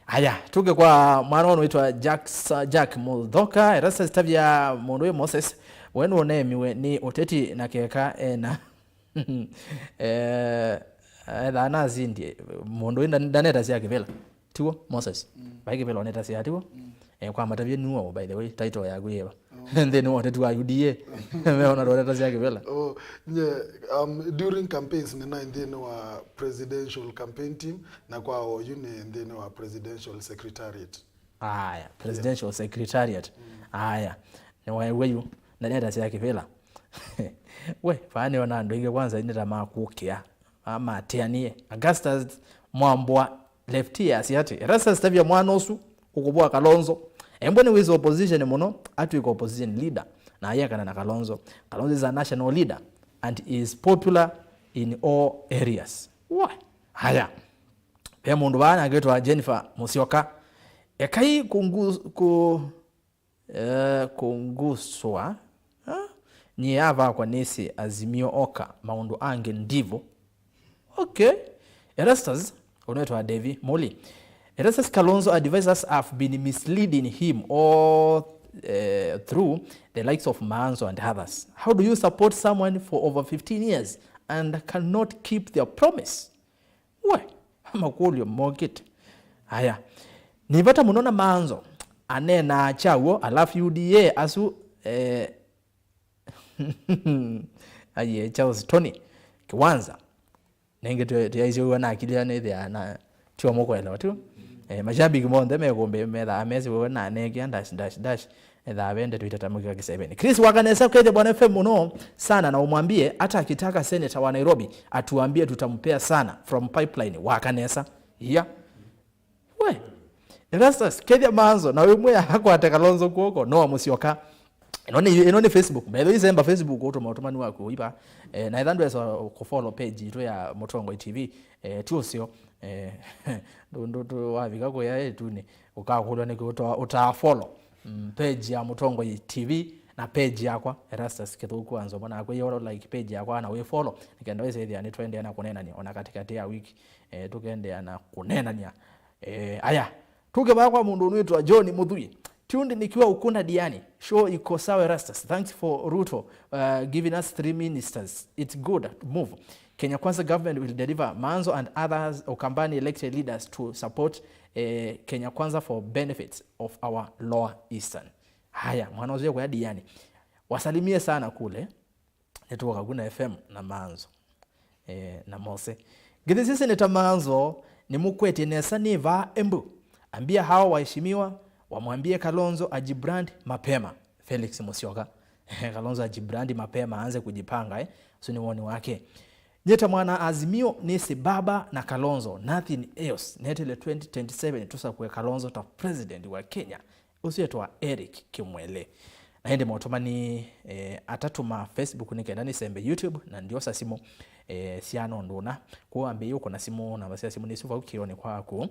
Aya, tuke kwa mwana ũnwĩtwa Jack, Jack Muthoka. Erastus, tavya mũndũ wĩ Moses, we nũneemiwe nĩ ũteti na keka ena. Eh, ethaa nasindie, mũndũ ũyũ nda-, ndanetasya kĩvĩla. Tiw'o, Moses? Mm. Vai kĩvĩla ũnetasya, tiw'o? Mm. Eh, kwa matavye nuo, by the way, title yaku yĩva? Oh. Nthĩnĩ wa ũteti wa U D A. Meona ndũnetasya kĩvĩla. Oh, nye, um, during campaigns nĩnaĩ nthĩnĩ wa presidential campaign team, na kwa oyu nĩ nthĩnĩ wa presidential secretariat. Aya, presidential secretariat. Mm. Aya, nĩwaew'a yu, ndanetasya kĩvĩla. We, vaa nĩona andũ aingĩ kwanza nĩ ta makũkĩa. Mamatĩanie. Augustus Mwambwa Lefty asya atĩ, Erastus, tavya mwana ũsu ũkũvoa Kalonzo. Embwe nĩwĩsĩ opposition mũno, atw'ĩka opposition leader, na ayekana na Kalonzo. Kalonzo is a national leader and is popular in all areas. Wa? Haya. Ve mũndũ vaa nake wĩtwa Jennifer Musyoka. Ekai kũngu-, kũ-, Eh, kũnguswa. Ah, nyie avakwa nĩsĩ Azimio oka, maũndũ angĩ ndivyo. Okay. Erastus, ũnetwa Devi Muli. Erastus Kalonzo advisors have been misleading him all, eh, through the likes of Maanzo and others. How do you support someone for over fifteen years and cannot keep their promise? We, makũlyo mokĩte. Aya. Nĩ vata mũno na Maanzo aneenaa kyaw'o, alafu U D A asu, eh, aye, Charles Tony Kiwanza. Nenge tũyaisye wĩwa na akili ya nĩthĩa na tiwa mũkwelewa, tiwa? Eh, mashabiki monthe mekũmbĩ methaa mesi wĩwa na nekia dash, dash, dash. Ethaa ve ndeto itatamũkĩka kĩseveni. Chris Wakanesa, ũkethĩa Bwana F M mũno sana, na ũmwambie hata akitaka senator wa Nairobi atuambie, tutampea sana from pipeline. Wakanesa. Iya. Erastus, kethya Maanzo, na wĩmwĩa akwate Kalonzo kw'oko, no amũsyoka. Ĩno nĩ, ĩno nĩ Facebook. By the way, semba Facebook ũtũma ũtũmani waku ũiva. Eh, na etha ndwesa kũfollow page itũ ya Mũtongoi T V, eh, ti ũseo. Eh, ndũ, ndũ, ndũ wavika kũya ĩtunĩ, ũkakũlwa nĩkĩ ũta, ũta follow, mm, page ya Mũtongoi T V na page yakwa, Erastus Kĩthũku wa Nzomo, na kwĩ yolo like page yakwa na wĩ follow, nĩkenda wĩsĩthĩa nĩtũendeea na kũnenania ona katikati ya wiki. Eh, tũkendea na kũnenania. Eh, aya, tuke vaa kwa mũndũ ũnwĩtwa John Mũthui. Tuned nikiwa Ukunda Diani. Show iko sawa, Erastus. Thanks for Ruto, uh, giving us three ministers. It's good move. Kenya Kwanza government will deliver. Maanzo and others Ukambani elected leaders to support, eh, Kenya Kwanza for benefits of our lower eastern. Haya, mwana ũcio kwa Diani. Wasalimie sana kule. Nĩtũka kuna F M na Maanzo, eh, na Mose. Ngĩthĩsya Seneta Maanzo, nĩmũkwetye nesa nĩ vaa Embu. Ambia hawa waheshimiwa wamwambie Kalonzo ajibrand mapema. Felix Musyoka. Kalonzo ajibrand mapema, aanze kujipanga, eh. Ũsu nĩ woni wake. Nyie ta mwana Azimio nĩsĩ baba na Kalonzo, nothing else. Netele twenty twenty-seven tũsakue Kalonzo ta president wa Kenya. Ũsu etwa Eric Kimwele. Na ĩndĩ maũtũmani, eh, atatũma Facebook nĩ kenda nĩsembe YouTube na ndiosa simũ, eh, syana ũndũ ũna. Kwoou ambĩĩe ũkũna simũ, namba sya simũ nĩsu vau kĩonĩ kwaku.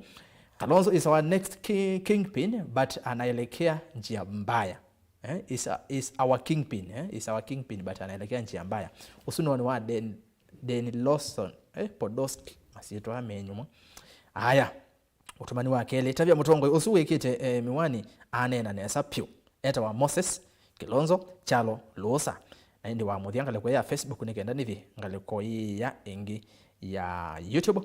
Kalonzo is our next ki-, kingpin, but anaelekea njia mbaya. Eh, is a, is our kingpin, eh, is our kingpin, but anaelekea njia mbaya. Ũsu nĩ woni wa Den-, Deni Lawson, eh, Podolsky, masyĩtwa menyu mo. Aya. Ũtũmani wa kelĩ, tavya mũtongoi ũsu wĩkĩte, eh, mĩwani aneena nesa pyũ. Etawa Moses Kilonzo Kyalo Lũũsa. Na ĩndĩ wamũthya ngalĩko ya Facebook nĩ kenda nĩthi ngalĩko ĩya ĩngĩ ya YouTube.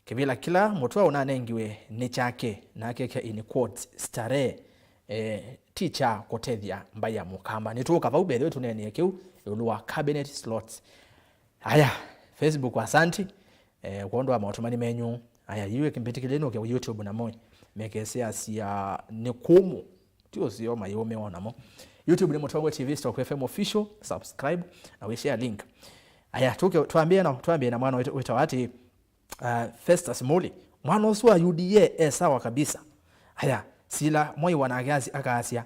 Kĩvĩla kĩla mũtwe ũnanengiwe nĩ kyake, nakekya in quotes, starehe, eh, ti kya kũtethya mbaĩ ya Mũkamba. Nĩtũũka vau mbee tũneenea kĩu ĩũlũ wa cabinet slots. Aya, Facebook asanti, eh, kwondũ wa maũtũmani menyu. Aya, yu ĩkĩmbĩtĩkĩlye nũke YouTube namo, mekeseasya nĩ kũmũ. Ti ũseo mayũmĩwa namo. YouTube nĩ Mũtongoi T V Stock F M Official, subscribe, na wĩ share link. Aya, tũke, twambĩe na, twambĩe na mwana wĩta-, wĩtawa atĩ, uh, Festus Muli. Mwana ũsu wa U D A e sawa kabisa. Aya, sila mwaiwa nake asi-, akaasya,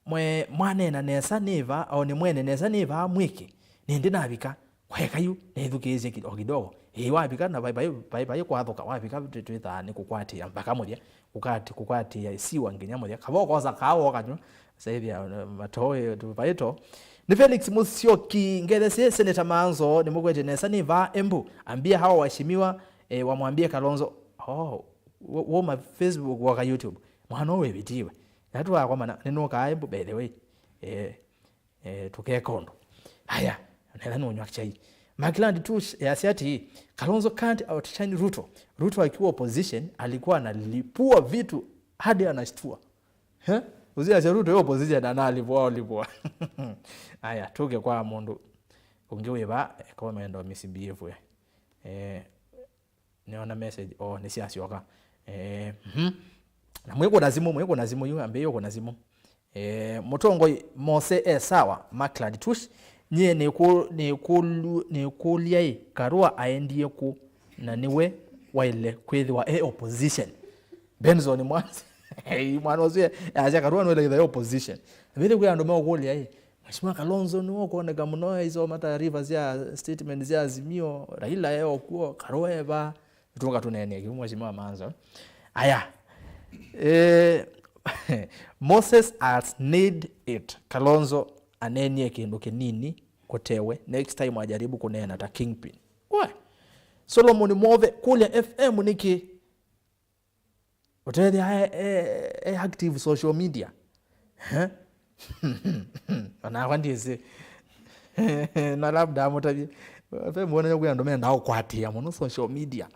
Mwe-, mwaneena nesa nĩ va, o nĩ mwene nesa nĩ va mwĩke, nĩndĩ navika, kwaeka yu, nĩthukĩĩsye ki-, o kidogo. Ĩĩ, wavika na vai, vai, vai, vai kwathũka, wavika twĩ-, twĩthaa nĩ kũkwatĩĩa mpaka mũthya, kũkwati-, kũkwatĩĩa siwa nginya mũthya. Kava ũkosa kaa wokanywa, saithya, uh, matoo, eh, tũvaĩ too. Nĩ Felix Musyoki, ngethesie Senator Maanzo, nĩmũkwete nesa nĩ va Embu, ambia hawa waheshimiwa, eh, wamwambie Kalonzo, oh, wo-, woma Facebook woka YouTube, mwana ũũ wĩvĩtiwe. Yatũ wakwa mana, nĩnũkaa Embu, by the way. Eh, eh, tũkeka ũndũ. Aya, netha nũnyw'a kyai. Macland Tush yasya atĩĩ, Kalonzo can't outshine Ruto. Ruto akiwa opposition, alikuwa analipua vitu hadi anashtua. He? Usiasya Ruto yo opposition analipua, olipua. Aya, tũke kwa mũndũ ũngĩ wĩva, eh, komendo misbehave. Eh, Nĩona message, oh, nĩsyasyoka. Eh, mhm. Na mwĩkũna simũ, mwĩkũna simũ yu, ambĩĩe ũkũna simũ. Eh, mũtongoi Mose e sawa, Maclad Tush, nyie nĩkũ-, nĩkũlu-, nĩkũlya ĩ, Karua aendie kũ, na nĩwe waĩle kwĩthĩwa e opposition? Benson Mwanza. Ei, mwana ũsu e, asya Karua nĩwaĩle kwĩthĩwa e opposition. Vĩthĩ kwĩ andũ meũkũlya ĩ, Mheshimiwa Kalonzo nĩwe ũkwoneka mũno aisoma taarifa sya statement sya Azimio, Raila e o kw'o, Karua e va, nĩtũka tũneenea kĩu Mheshimiwa Maanzo. Aya. Eh, Moses has nailed it. Kalonzo aneenie kĩndũ kĩnini kũtewe. Next time ajaribu kũneena ta kingpin. We, Solomon Move, kũlya F M nĩkĩ? Ũtethya e, e, e active social media. Eh? Onakwa ndyĩsĩ. Na labda amũtavye. F M wonany'a kwĩ andũ mendaa ũkwatĩĩa mũno social media.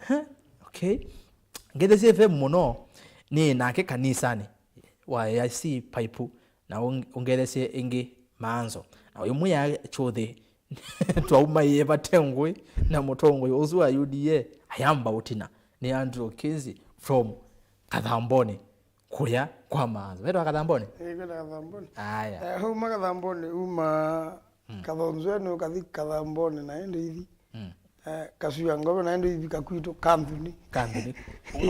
Eh? Okay. Ngethesie F M mũno. Nĩ nake kanisanĩ wa A I C Paipu. Na ũng-, ũngethesie ĩngĩ Maanzo. Na ũimwĩa kyũthĩ, twaumaie vate ngũĩ na mũtongoi ũsu wa U D A ayamba ũtina. Nĩ Andrew Kinsey from Kathamboni, kũya kwa Maanzo. Wetwa Kathamboni? Ĩĩ, kwĩna Kathamboni. Aya. Eh, uma Kathamboni, uma Mm. Kathonzweni, ũkathi Kathamboni, na ĩndĩ ithi. Mm. Eh, Kasua Ngove, na ĩndĩ ithi Kakwitũ, Kanthuni. Kanthuni.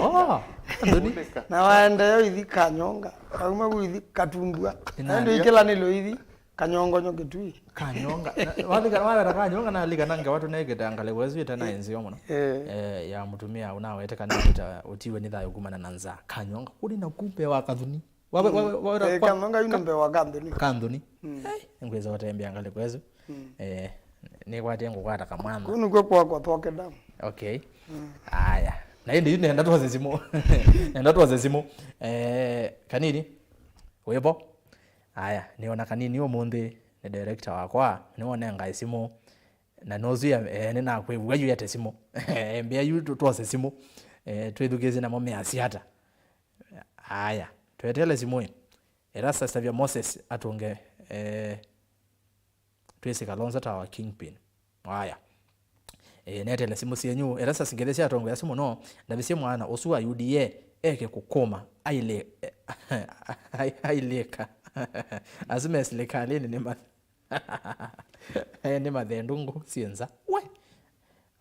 Oh, Kanthuni. Na waendeea ithi Kanyonga. Kauma ku ithi Katumbua. Na ĩndĩ ikĩlanĩlyo ithi Kanyongonyo Kitui. Kanyonga. Na, wathi kana waweta Kanyonga na lika nange watu nekete angalikwa ĩsu ĩtena enzio mũno. Eh. Eh, ya mũtumĩa unawete kana uta utiwe ni thayo kumana na nza. Kanyonga. Kuli na kumbe wa Kathuni. Wa, wa, wa, wa, eh, kwa, Kanyonga yu nĩ mbee wa Kanthuni. Kanthuni. Mm. Hey, ngweza watembea angalikwa ĩsu. Mm. Eh, nĩkwatie ngũkwata kamwana. Kũu nĩkw'o kwakwa Thoke Dam. Okay. Mm. Aya. Na ĩndĩ yu nenda twose simũ. Nenda twose simũ. Eh, Kanini. Wĩvo? Aya, nĩona Kanini ũmũnthĩ nĩ director wakwa. Nĩwonengae simũ. Na nũsu ya, eh, nĩnakwĩw'a yu ete simũ. Mbĩa yu tũ-, twose simũ. Eh, twĩthukĩĩsye namo measya ata. Aya, tweteele simũ ĩ. Erastus Tavia Moses atũnge, eh, twĩsĩ Kalonzo ta wa kingpin. Aya. Eh, netele simũ syenyu. Erastus ngĩthĩ sya atongoesya mũno. Ndavisye mwana ũsu wa U D A eke kũkũma. Ailĩ-, ailĩka. Asu me silikalĩnĩ nĩ ma-, eh, nĩ mathendu ngũ syĩ nza. We!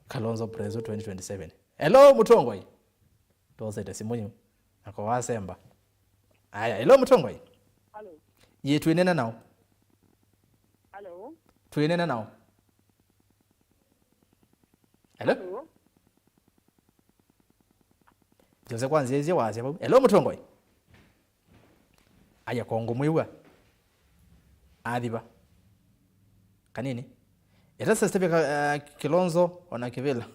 Kalonzo Preso twenty twenty-seven. Hello, mũtongoi. Twosete simũ yu. Ako wasemba. Aya, hello, mũtongoi. Hello. Yĩ, twĩnena nao. Hello. Twĩnena nao. Hello? Hello? Jose kwanzĩĩsye wasya vau. Hello, mũtongoi. Aya, ko ngũmwĩw'a. Athiva. Kanini. Ĩta Stephen Ka-, eh, Kilonzo ona Kivila.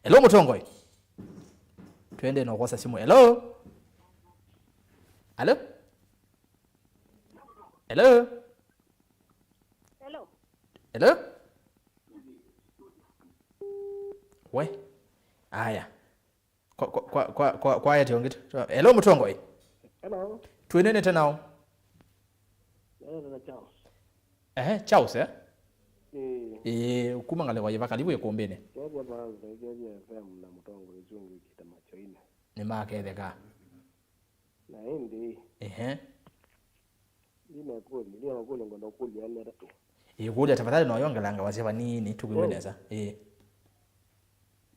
Hello, mũtongoi. Twende na kwosa simũ. Hello? Hello? Hello? Hello? Hello? We? Aya. Kwa, kwa, kwa, kwa, kwa, kwa yeti ongit. Hello, mũtongoi. Hello. Twĩnenete nao. Nene na Charles. Ehe, Charles, eh? Eh. Eh, kuma ngale kwa yeva karibu ikumbini. Kevya banza, kevya F M na mũtongoi sungu ikita macho ine. Nĩ maketheka. Na ĩndĩ. Ehe. Ndinakũlya, ndinakũlya ngwenda ũkũlya elĩ atatũ. Ĩkũlya tafadhali no yongelanga wasya vanini tukwĩw'e nesa. Ĩĩ.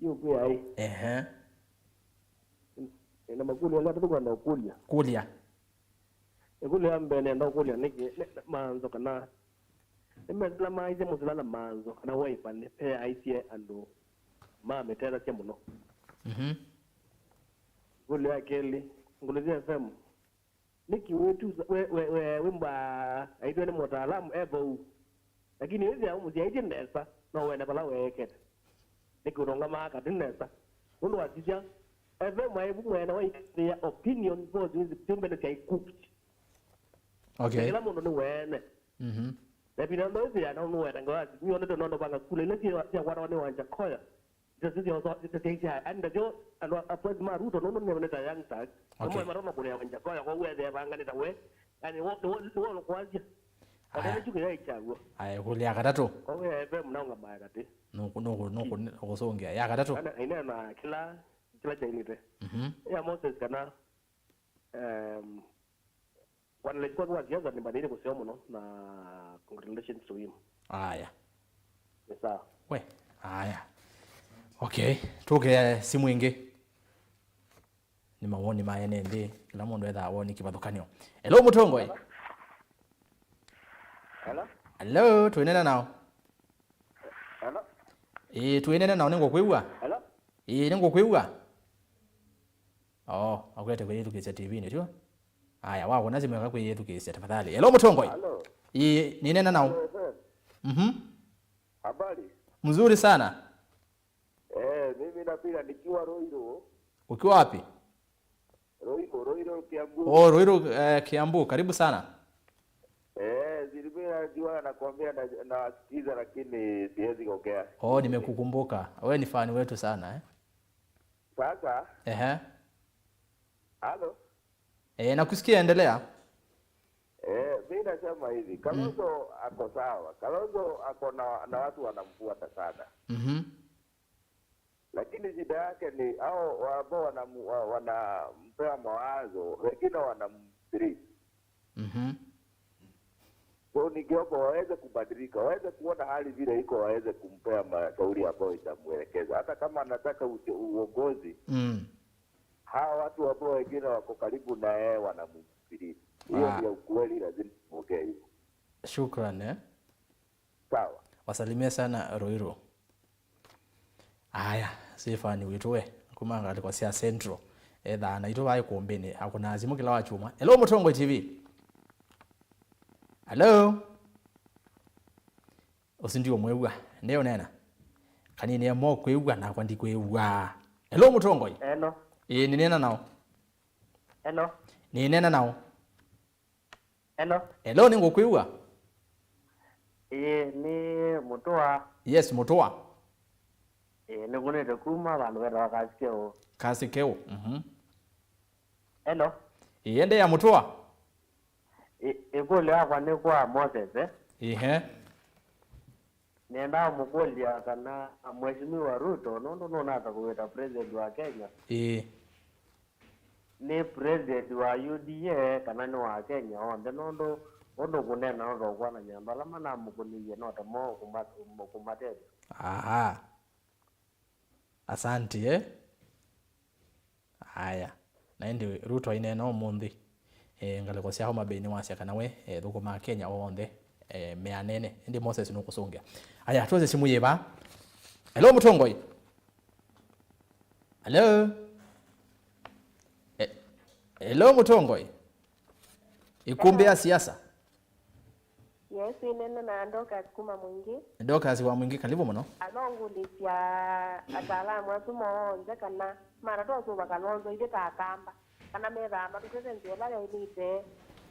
Yũkwĩa ĩ. Ehe. Ĩna makũlyo elĩ atatũ ngwenda ũkũlya. Kũlya. Ĩkũlyo ya mbee nenda ũkũlya nĩkĩ, nĩ, nĩ maanzo kana nĩmesĩla maaisye mũsĩla na maanzo kana waipa nĩpeaisye andũ ma mĩtethasya mũno. Mhm. Ĩkũlyo ya kelĩ, Ngũlĩsya F M, nĩkĩ wĩtu we, we, we, wĩmbaa aitwe nĩ mũtaalamu e vau? Lakini wĩthĩa ũmũsyaĩtye nesa, no wene vala weekete. Nĩkĩ ũtũngamaa katĩ nesa? Nũndũ wasisya, F M aivu mwene waitĩa opinion polls nĩ syũmbe nĩ syai cooked. Okay. Kĩla mũndũ nĩ wene. Mhm. Na ĩvinda ndo ĩthĩa na nũweta ngewa nĩwonete nũndũ vanga kula ila syakwatawa nĩ Wanjakoya. Ita sisya ũso ita syaisya ani ndasyo andũ a friends ma Ruto nũndũ nĩonete a youngsters. Okay. Amwe matono kũlea Wanjakoya kwa wethĩa vanga nĩ ta we. Yani wo wo wo kwasya. Aya. Ata nĩ chuke ya ichagua. Aya, kũlya katatũ. Kwa we F M na ngamba ya katĩ. Nuku nuku nuku kusongia. Ya katatũ. Ana ina na kila kila chainite. Mhm. Ya Moses kana um, wanalechikwa kwa siasa nĩ mbanĩte kũseo mũno na congratulations to him. Aya. Nĩ sawa. We, aya. Okay, tuke simu ingi. Nĩ mawoni ma ene nthĩ, kĩla mũndũ ethaa woni kĩvathũkanyo. Hello, mũtongoi. Hello? Hello, twĩnena nao. Hello? Ĩĩ, twĩnena nao, nĩngũkwĩw'a. Hello? Ĩĩ, nĩngũkwĩw'a. Oh, akwete kwĩyĩthukĩĩsya T V-nĩ, sio? Aya, wakũna simũ eka kwĩyĩthukĩĩsya, tafadhali. Hello, mũtongoi. Hello. Ĩĩ, nĩnena nao. Hello, F M. Mhm. Habari? Mzuri sana. Eh, mimi napiga nikiwa Ruiru. Ukiwa wapi? Ruiru, Ruiru, Kiambu. Oh, Ruiru, eh, Kiambu. Karibu sana. Eh, zilipia najua nakwambia na, nasikiza lakini siwezi ongea. Oh, nimekukumbuka. Wewe ni fan wetu sana, eh? Sasa. Ehe. Halo? Eh, nakusikia, endelea. Eh, mimi nasema hivi, Kalonzo ako sawa. Kalonzo ako na, na watu wanamfuata sana. Mhm. Lakini shida yake ni hao ambao wanamu-, wa-, wanampea mawazo, wengine wanamdhiri. Mhm. So ni kidogo waweze kubadilika, waweze kuona hali vile iko, waweze kumpea mashauri ambayo itamwelekeza. Hata kama anataka uche-, uongozi, Mm. hawa watu ambao wengine wako karibu na yeye wanamsikiliza. Hiyo Ah. ndio ukweli, lazima tuongee hivyo. Shukran, eh. Sawa. Wasalimie sana Ruiru. Aya, Sifani witũ we, kuma ngalĩko sya Central. Ethaa naitũ vai kũmbĩnĩ, akũnaa simũ kĩla wa kyumwa. Hello, Mũtongoi T V. Hello? Ũsu ndiũmwĩw'a. Ndeũneena. Kanini emo kwĩw'a nakwa ndikwĩw'a. Hello, Mũtongoi. Hello. Ĩĩ, nĩneena nao. Hello. Nĩneena nao. Hello. Hello, nĩngũkwĩw'a. Ĩĩ, nĩ Mũtũa. Yes, Mũtũa. Ĩĩ, nĩkunĩte kuma vandũ vetawa Kasikeu. Kasikeu, mhm. Hello. Ĩĩ, endeea Mũtũa. Ĩ-, ĩkũlyo yakwa nĩ kwa Moses, eh? Ĩhe. Nĩendaa mũkũlya kana Mheshimiwa Ruto, nũndũ nũnata kũwĩta president wa Kenya, Ĩĩ. nĩ president wa U D A kana nĩ wa Kenya onthe, nũndũ ũndũ kũneena nũtokwonany'a andũ ala manamũkũnĩie no ta mo kũma-, kũmatethya. Aha. Asante, eh? Aya. Na ĩndĩ Ruto aineena ũmũnthĩ, eh, ngalĩko sya Homa Bay nĩwasya kana we, eh, thũkũmaa Kenya onthe, eh, me anene. Ĩndĩ Moses nũkũsũngĩa. Aya, twose simũ yĩva. Hello, Mũtongoi. Hello? Eh, hello, Mũtongoi. Ikumbĩ ya siasa. Yes, wĩneena na Dorcas kuma Mwingi. Dorcas wa Mwingi, karibu mũno. Ano ngũlĩsya ataalamu asu monthe kana matatosũva Kalonzo ithyĩ ta Akamba, kana methaa matũtete nzĩa ĩla yaĩlĩte,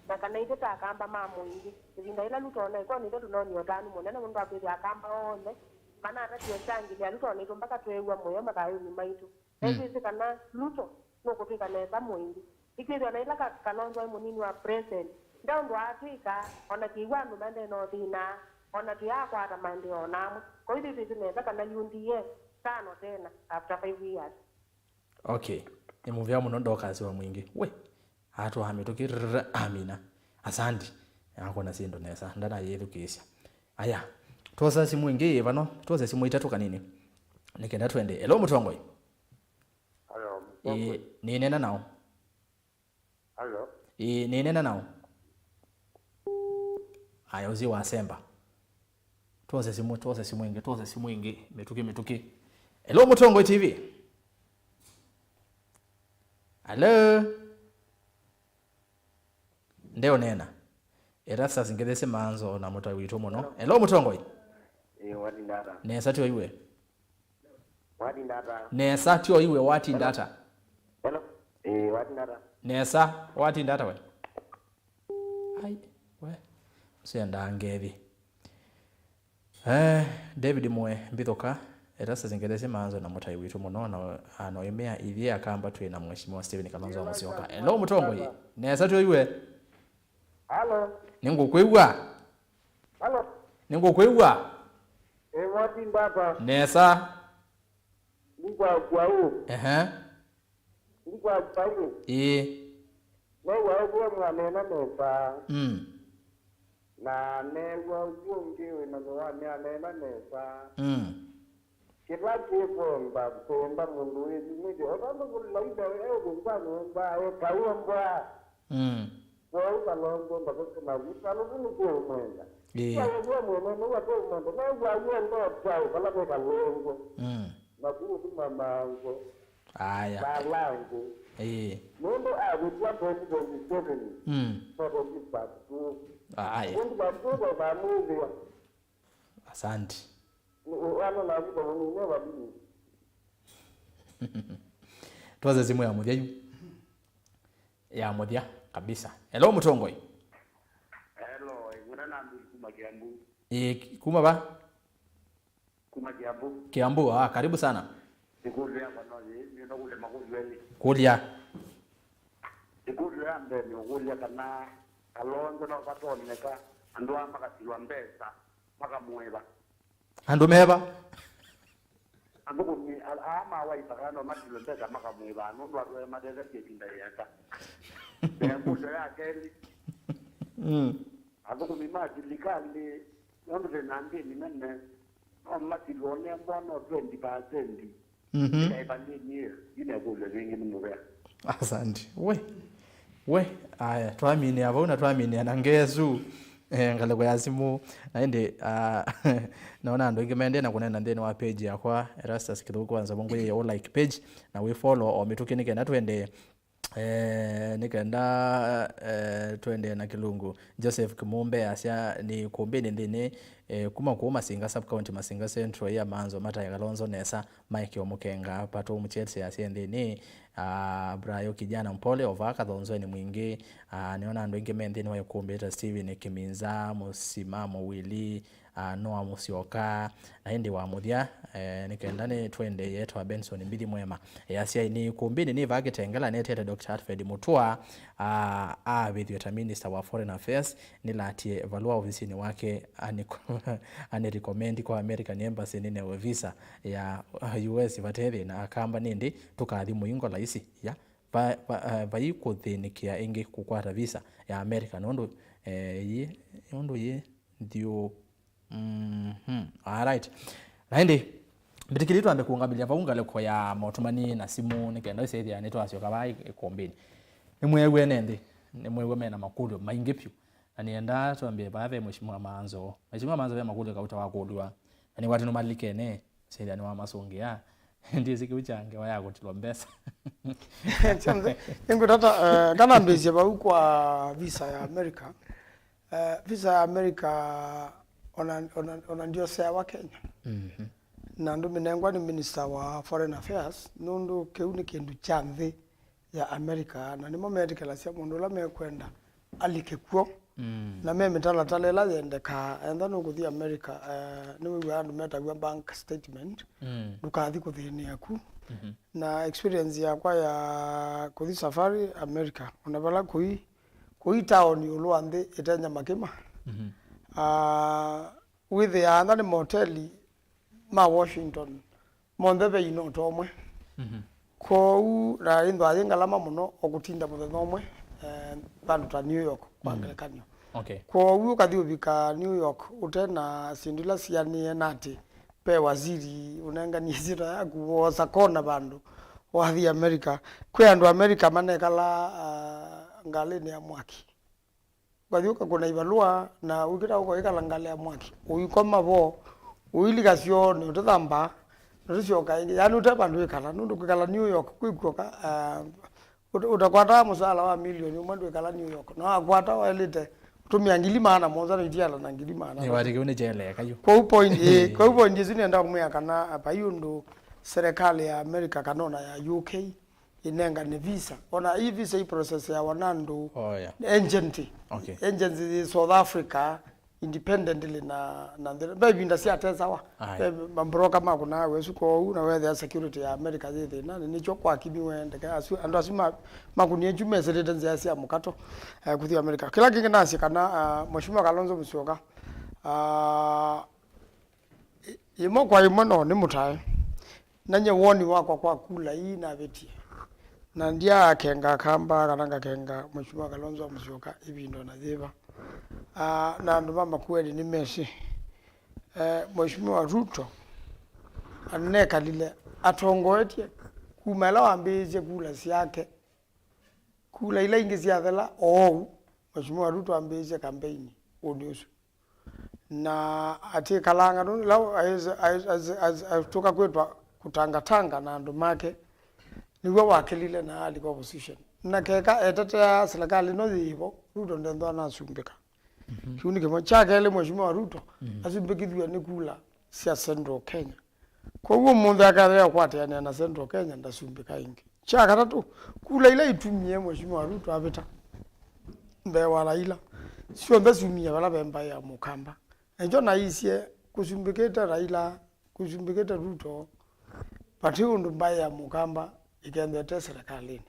na kana ithyĩ ta Akamba ma Mwingi. Ĩvinda yĩla Ruto ona ĩkoni ithyĩ tũnonie ũtanu mũnene nũndũ wa kwĩthĩa Akamba onthe manatatie kyangĩlĩa Ruto ona itũ mpaka tweew'a mũyo mathayũnĩ maitũ. Na Mm. ĩtwĩsĩ kana Ruto nũkũtwĩka nesa Mwingi. Ĩkwĩthĩwa na ĩla Ka-, Kalonzo aĩ mũnini wa president, ndeũndũ atwĩka, ona kĩw'ũ andũ mande no thĩna, ona tũyaakwata maendeeo namwe. Kwa hiyo ĩtwĩsĩ nesa kana U D A tano tena after five years. Okay. Nĩ mũvea mũno Dorcas wa Mwingi. We, atwaa mĩtũkĩ, rrrr, amina. Asante. Akona syĩndũ nesa. Ndanayĩthukĩĩsya. Aya. Twosa simũ ĩngĩ yĩ vano. Twose simũ itatũ kanini. Nĩ kenda twende. Hello, Mũtongoi. Alo, Ĩĩ, Mũtongoi. Nĩneena nao. Alo. Ĩĩ, nĩneena nao. Aya, ũzi wasemba. Twose simũ, twose simũ ĩngĩ, twose simũ ĩngĩ. Mĩtũkĩ, mĩtũkĩ. Hello, Mũtongoi T V. Hello. Ndeũneena. Erastus Ngethesye Manzo na mũtai witũ mũno. Hello. Hello, Mũtongoi. Ĩĩ, watinda ata? Nesa tyo iwe. Watinda ata? Nesa tyo iwe, watinda ata? Hello. Ĩĩ, watinda ata? Nesa, watinda ata we? Ai, we. Ũsyendaa ngethi. Eh, David Mwe Mbithũka, Erastus Ngethesye Manzo na mũtai witũ mũno, na anoimea ithyĩ Akamba twĩ na Mheshimiwa Stephen Kalonzo Musyoka. Hello, Mũtongoi. Nesa tyo iwe. Halo. Nĩngũkwĩw'a. Halo. Nĩngũkwĩw'a. Ĩĩ, watinda ata? Nesa. Nĩngwakw'a ũ? Ehe. Nĩngwakw'a ũ? Ĩĩ. New'a ũvũe mwaneena nesa. Mm. Na neew'a ũsu ũngĩ wĩ na mĩwani aneena nesa. Mm. Kĩla kĩkwenda kwenda mũndũ wĩthimĩthya, o tondũ kũlaitha eũkũngwa nyũmba ekaua mbwa. Mm. Kwoou Kalonzo ndavete na visa, nũndũ nĩkũũmwenda. Ĩĩ. Kalonzo mwene nĩwe tũũmwenda, new'a wenda ũtwaũ vala ve Kalonzo. Mm. Na kũũtuma mango. Aya. Kalonzo. Ĩĩ. Nũndũ avĩtwa twenty twenty-seven. Mm. No twenty thirty-two. Aya. Twenty thirty-two vamwĩthĩa. Asante. Wana na vita munene wa dini. Twose simũ ya mũthya yu. Ya mũthya kabisa. Hello, Mũtongoi. Hello, ĩvuna na mbili kuma Kiambu. Ĩĩ, kuma va? Kuma Kiambu. Kiambu, ah, karibu sana. Ĩkũlyo yakwa no yĩĩ, nĩenda kũlya makũlyo elĩ. Kũlya. Ĩkũlyo ya mbee nĩ ũkũlya kana Kalonzo no vatonyeka andũ aa makatilwa mbesa, makamũĩva. Andũ meva? Athũkũmi a-, aa ma Wiper kana no matilwe mbesa makamũĩva, nũndũ andũ aya matethesye ĩvinda yĩasa. Na ĩkũlyo ya kelĩ. Mm. Athũkũmi ma silikalĩ, nũndũ twĩ na ndĩni nene, no matilwe ũnengwa no twenty percent. Mhm. Ĩla ĩvalĩni ĩyo, yu nekũlyo yĩngĩ nĩ mũvea. Asante. We. We. Aya, twaminĩa vau na twaminĩa na ngesu. Eh, ngalĩko ya simũ. Na ĩndĩ, ah, naona andũ aingĩ maendee na kũneena nthĩnĩ wa page yakwa, Erastus Kĩthũku wa Nzamũ Ngũyĩ, ũ like page, na wĩ follow o mĩtũkĩ nĩ kenda twende, eh, nĩ kenda, eh, twende na kĩlungu. Joseph Kimumbe asya nĩ kũmbĩnĩ nthĩnĩ, eh, kuma kũu Masinga sub-county, Masinga Central, ya manzo matae Kalonzo nesa, Mike Omukenga, Pato Muchetse asya nthĩnĩ, ah, Brayo kijana mpole, ova Kathonzweni mwingĩ, ah, nĩona andũ aingĩ me nthĩnĩ wa ĩkũmbĩ ta Steven Kiminza, Mũsimamo Willy, ah, Noah Musyoka, na ĩndĩ wa mũthya, eh, nĩ kenda nĩ twende yetwa Benson Mbithi Mwema. Eh, asya nĩ kũmbĩnĩ nĩ vaa Kĩtengela netete Doctor Alfred Mutua, ah, avĩthw'e ta Minister wa Foreign Affairs, nĩlatie valũa ovisinĩ wake ani-, anĩrecommend kwa American Embassy nĩnewe visa ya U S vate thĩna, akamba nĩndĩ tũkathi mũingo laisi ya va, va, eh, vai kũthĩnĩkĩa ĩngĩ kũkwata visa ya America nũndũ, eh, yĩ, nũndũ yĩ nthyũ. Mhm. Alright. Na ĩndĩ, mbĩtĩkĩlye twambe kũũngamĩlya vau ngalĩko ya motũmani na simũ nĩ kenda ĩsethĩa nĩtwasyoka vaa ĩ-, ĩkũmbĩnĩ. Nĩmweew'e ene nthĩ, nĩmweew'e mena makũlyo maingĩ vyũ. Na nĩenda twambĩe vaa ve Mheshimiwa Manzo. Mheshimiwa Manzo ve makũlyo kauta wakũlw'a. Na nĩwatĩ nũmalikene, sethĩa nĩwamasũngĩa. Ndyĩsĩ kĩu kya ngewa ya kũtilwa mbesa. Nĩngũtata, eh, kana mbĩsye vau kwa visa ya America. Eh, visa ya America ona, ona, ona ndyoseawa Kenya. Mhm. Na ndũmĩnengwa nĩ Minister wa Foreign Affairs, nũndũ kĩu nĩ kĩndũ kya nthĩ ya America, na nĩmo metĩkĩlasya mũndũ ũla mekwenda alike kw'o. Mm. Na me mĩtalatala ĩla yendekaa, enda nũkũthi America, eh, nĩwĩw'a andũ metaw'a bank statement, mm, ndũkathi kũthĩnĩa ku. Mhm. Na experience yakwa ya kũthi safari America, ona vala kũi, kũi town ĩũlũ wa nthĩ ĩte nyama kĩma. Mhm. Ah, wĩthĩaa ntha nĩ moteli ma Washington, monthe ve inoto ũmwe. Mhm. Kwoou, na ĩndwa yĩ ngalama mũno o kũtinda mũthenya ũmwe, eh, vandũ ta New York, kwa, mm, ngelekany'o. Okay. Kwoou ũkathi ũvika New York ũte na syĩndũ ila sianĩe na atĩ ve waziri ũnenganie syĩtwa yaku, wosa kona vandũ, wathi America. Kwĩ andũ America manekala, ah, ngalĩnĩ ya mwaki. Ũkathi ũkakũna ivalũa, na ũkĩta ũkoĩkala ngalĩ ya mwaki, ũikoma vo, ũilika syoonĩ, ũtethamba, na tũsyoka ĩngĩ. Yaani ũte vandũ wĩkala, nũndũ kwĩkala New York kwĩ kw'oka, ah, ũta-, ũtakwataa mũsaala wa milioni ũmwe ndwĩkala New York. Na wakwata waĩlĩte ũtũmĩa ngili maana mũonza na itiala na ngili maana. Nĩwatĩ kĩu nĩkyeeleeka yu. Kwoou point, ĩĩ, kwoou point ĩsu nĩenda kũmwĩa kana, ah, vai ũndũ serikali ya America kana ona ya U K ĩnengane visa. Ona ii visa iprocesseawa na andũ, oh, yeah, agent. Okay. Agents yĩ South Africa, independently na, na nthĩ. Ve ivinda syatesawa. Aye. Ve mambroka makũnaa wĩsu kwoou, na wethĩa security ya America yĩ thĩnanĩ. Nĩkyo kwakimiwe ndeke asu, andũ asu ma-, makunie kyu mesĩlĩte nzĩa sya mũkato, eh, kũthi America. Kĩla kĩngĩ nasye kana, ah, Mheshimiwa Kalonzo Musyoka, ah, Ĩ-, ĩmwe kwa ĩmwe no nĩmũtae. Na nyie woni wakwa kwa kula ii navĩtie. Na ndyaakenga Kamba kana ngakenga Mheshimiwa Kalonzo Musyoka ĩvinda ona yĩva. Ah, na andũ ma Makueni nĩmesĩ. Eh, Mheshimiwa Ruto anekalile atongoetye kuma ĩla wambĩĩisye kula syake. Kula ila ingĩ syathela oou, Mheshimiwa Ruto ambĩĩisye kambeini ũnĩ ũsu. Na atĩkalanga nũndũ ĩla aĩtũka kwĩtwa kũtangatanga na andũ make, nĩw'o wakĩlile na alika opposition. Na keka etetea serikali ĩno yĩvo, Ruto ndethwa nasumbĩka. Mhm. Kĩu nĩ kĩmwe. Kya kelĩ, Mheshimiwa Ruto, mhm, asumbĩkĩthw'e nĩ kula sya Central Kenya. Kwoou ũmũnthĩ akethĩa ũkwatĩanĩa na Central Kenya, ndasumbĩka ĩngĩ. Kya katatũ, kula ila itumie Mheshimiwa Ruto avĩta mbee wa Raila, syonthe syumie vala ve mbaĩ ya Mũkamba. Na nĩkyo naisye, kũsumbĩkĩte Raila, kũsumbĩkĩte Ruto, vati ũndũ mbaĩ ya Mũkamba ĩkendete serikalĩnĩ.